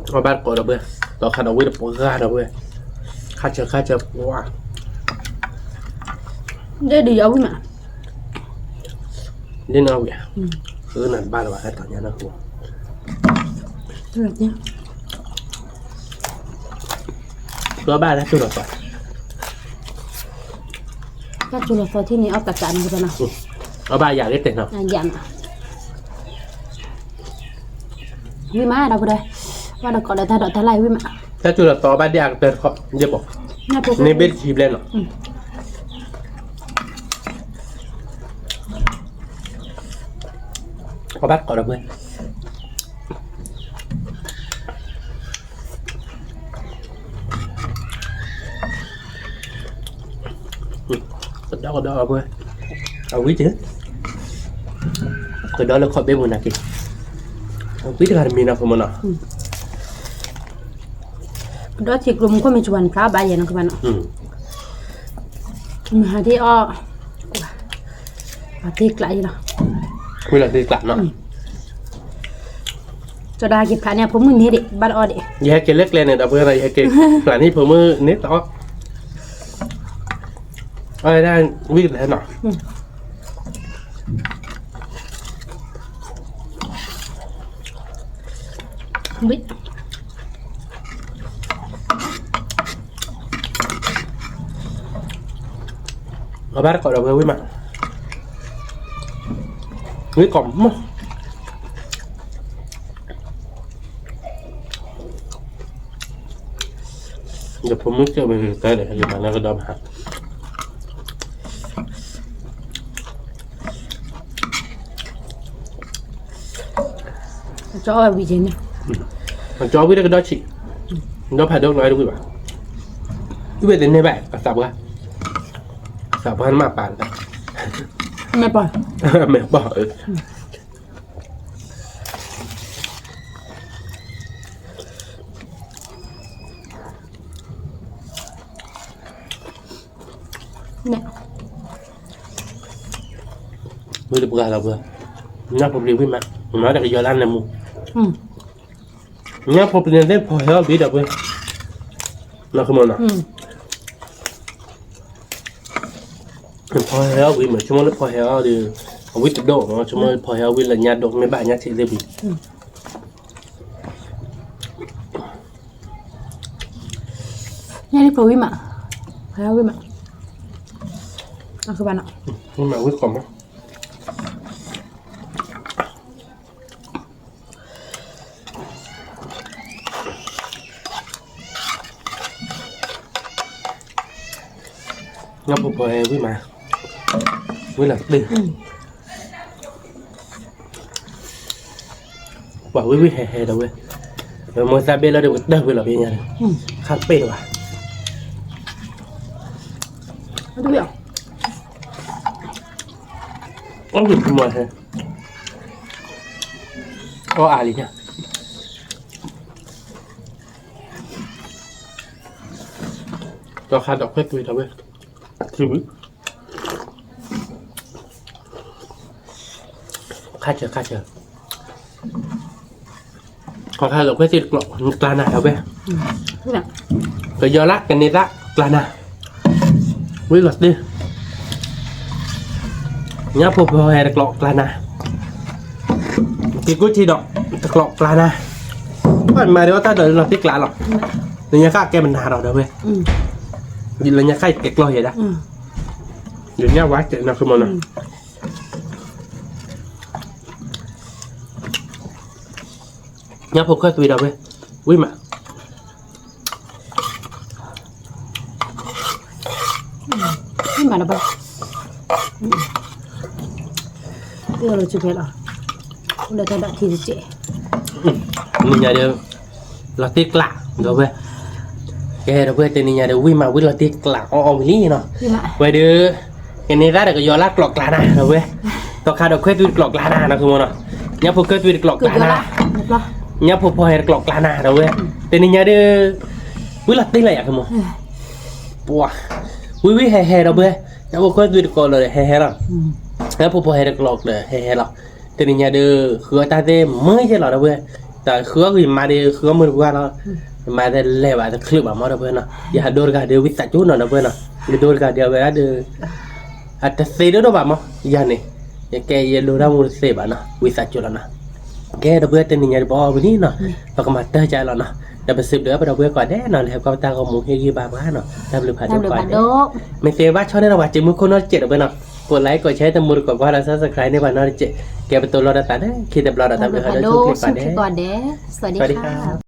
အီၣ်ဘၣ်တကိးဒီပုၢ်ဝဲၢ်, သီခါဒီးဝံၣ်တပှၢ်ဒီပုၢ်ဝဲၢ်, ခါဆၢခါဆၢပှၢ်, ဒ်ဒ်ယီၤဝံၣ်မး, ဒ်နီၣ်ဝံၣ်, နဘၣ်လၢၤဘၣ်ဟဲတီၤညါနီၢ်ခိ, ပျီဘၣ်တၢ်ကၠိလီၤသီ, တၢ်ကၠိလီၤသီထံၣ်န့ၣ် အီၣ်တၢ်ကးန့ၣ်ကနီၤ, အီၣ်ဘၣ်ယၤလၢတဲနီၤ, ဝံၣ်မးဒီပုၢ်ဝဲၢ်, ဘၣ်ဒီးကိးဒီးတၢ်ဒိးတၢ်လၢ်ဝံၣ်မး, တၢ်ကၠိလီၤသီဘၣ်ဒ်အကတၢၢ်တခီ, ယဲၢ်ဘီ, န့ၢ်ဘ့ၣ်တဆံဘျဲၣ်နီၤ, အီၣ်ဘၣ်တကိးဒီပုၢ်ဝဲၢ် ကဒီးကဒီးအဝဲ, အဝံၤတ, ကဒီးလၢခီၣ်ဘ့ၣ်ပူၤနာ်က့, အဝံၤတဂၤတမံၤနီၢ်ခိမနီၤ, ကဒီးထံကျိၤမူခိၣ်မ့ၢ်စှၤနဖျါဘၣ်ယဲၢ်နီၢ်ခိဘၣ်နီၤ, မ့ၢ်ဟးဒ်အီၣ်, အတ့ကျးအံၤလီၤ, ဝံၤလီၤတ့ကျးနီၤ, ကၠီဒၣ်ဟဲက့ၤဖျါန့ၢ်အဖိမုၣ်န့ၣ်ဒံး ဘၣ်တအီၣ်ဒံး, ယဟဲက့ၤလၢကျဲန့ၣ်ဒီပုၢ်ဝဲၢ်နီၤ, ယဟဲက့ၤဖျါန့ၢ်ဖိမုၣ်န့ၣ်တအီၣ်, အဝဲဒၣ်ဝံၣ်ကလဲၤနီၤ, အဘၣ်တကိးဒီပုၢ်ဝဲၢ်ဝံၣ်မး, ဝံၣ်ကိးမး, ယဖိမုၣ်ကၢၢ်မ့ၢ်ကတၢၢ်ဒီး ယမၤလၢကဒီးမး, ကၠီဝံၣ်တကဒီးဆံး, ဒီဖးဒိၣ်နီတဝံၣ်ဘၣ်, အဝဲသ့ၣ်န့ၢ်ဘၣ်အသးပှၢ်, အသးပှၢ်နမ့ၢ်ပာ်လၢ, မဲာ်ပီၢ်, မဲာ်ပီၢ်ဧၢ, ဝံၣ်တပှၢ်လီၤပှၤ, ညၣ်ဖိပျံၤဝံၣ်မး, မၤတကယီၤလၢနမူ, ညၣ်ဖိပျံၤသ့ၣ်ဖီဟဲအီၣ်ဝံၣ်ဒီးပှၤ, နီၢ်ခိမနီၤ, ဖီဟဲအီၣ်ဝံၣ်မး, ဆိကမိၣ်လၢဖီဟဲအီၣ်ဒီး, အဝံၣ်တဒိၣ်မး, ဆိကမိၣ်လၢဖီဟဲအီၣ်ဝံၣ်လၢညၣ်ဒိၣ်, မ့ၢ်ဘၣ်ညၣ်ဆံးသ့ၣ်ပံၤ ညၣ်ဖိဝံၣ်မး, ဖီဟဲအီၣ်ဝံၣ်မး, နီၢ်ခိဘၣ်နီၤ, ဝံၣ်မးဝံၣ်ကိးမး ညၣ်ဖိဖီဟဲဝံၣ်မး, ဝံၣ်လီၤတ့ၢ်, ပှၤဝံၣ်ဝံၣ်ဟဲဟဲဒီးဝဲ, ပမိၢ်သးဘ့ၣ်လၢဒီးပကတၢၢ်ဝံၣ်လီၤဖဲညါန့ၣ်, ခါပ့ၢ်တဘၣ်, အီၣ်ဝံၣ်မးဟဲ, အီၣ်အါလံညါ ဒီးခါဒီးခွဲးသွံၣ်ဒီးဝဲ, ထံဝံၤ, ခါဆၢခါဆၢ, ခါခါဒီးခွဲးသွံၣ်တကျိးကျါနၤဒီးဝဲ, ကယီၤလၢကန့ၢ်သးကျါနၤ, ဝံၣ်လီၤတ့ၢ် ညၣ်ဖိဖီဟဲတကျိးကျါနၤ, က့ၤကူၣ်ထံဒီးတကျိးကျါနၤ, မၤဒီးအီၣ်တၢ်ဒီးလီၤတ့ၢ်ကျါလီၤ, လၢညါခါကဲမနၤဒီးဒီးဝဲ, လၢညါခါကဲကျီၢ်ယဲဒၣ်, ယညၣ်ဝါကဲနီၢ်ခိမနီၤ, ညၣ်ဖိခွဲးသွံၣ်ဒီးဝဲ, ဝံၣ်မး မၤလၢၤဘၣ်, လၢတၢ်ဒၣ်ထံတစဲး, နံၤညါဒီး, လီၤတ့ၢ်ကျးဒီးဝဲ, ကဲဒီးဝဲတနံၤညါဒီး ဝံၣ်မးဝံၣ်လီၤတ့ၢ်ကျးအီၣ်အီၣ်ဝံၤလံနီၤ, ဝဲဒီး, ကန့ၢ်သးဒီးကယီၤလၢကျိးကျါနၤဒီးဝဲ, ဒီးခါဒီးခွဲးသွံၣ်တကျိးကျါနၤနီၢ်ခိမနီၤ, ညၣ်ဖိခွဲးသွံၣ်တကျိးကျါနၤ, ညၣ်ဖိဖီဟဲတကျိးကျါနၤဒီးဝဲ, တနံၤညါဒီး, ဝံၣ်လီၤတ့ၢ်လၢယၤခိမနီၤ ပှၤ, ဝံၣ်ဝံၣ်ဟဲဟဲဒီးဝဲ, ညၣ်ဖိခွဲးသွံၣ်တကျိးလီၤဒီးဟဲဟဲလီၤ, ညၣ်ဖိဖီဟဲတကျိးဒီးဟဲဟဲလီၤ, တနံၤညါဒီး ဃုအီၣ်တၢ်သ့ၣ်မုာ်ယဲလီၤဒီးဝဲ, တၢ်ဃုအီၣ်ဂံၢ်မါဒီးဃုအီၣ်မုာ်တပှၢ်လီၤ, မၤသ့ၣ်လဲၤဘၣ်တချုးဘၣ်မးဒီးဝဲနီၤ, ယဟးဒိတဂၤဒီးဝံသးစူၤနီၤဒီးဝဲနီၤ, ယဒိတဂၤဒီးဝဲဒီး အတသ့ဒိၣ်ဒိၣ်ဘၣ်မး, ယၤန့ၣ်, ယကဲယဒိတၢ်မူတသ့ဘၣ်နီၤ, ဝံသးစူၤလီၤနီၤ, ကဲဒီးဝဲတနံၤညါဒီးပအီၣ်ဝံၤလံနီၤ, ပကမၤတၢ်ကလီၤနီၤ, ဒီးပစံးဘျုးပဒီပုၢ်ဝဲၢ်ကိးဂၤဒဲးနီၤ, လၢဟဲကွၢ်ပတၢ်ဂီၤမူဟ့ၣ်ဂံၢ်ဘါပှၤနီၤ, တၢ်ဘျုးဖးဒိၣ်ကိးဂၤဒဲး, မ့ၢ်သ့ဘၣ်ဆီန့ၣ်ဒီးပှၤစံးမူခိၣ်နီတစဲးဒီးဝဲနီၤ, ကိးlikeကိးshareတမူတကိးကွၢ်ဒီးsubscribeန့ၢ်ပှၤနီတစဲး, ကဲပတိၤလီၤဒီးသးလၢခံတဘျီဒီးတၢ်ဘျုးဖးဒိၣ်ဆိၣ်ဂ့ၤကိးဂၤဒဲး, စဝၤဒံခါ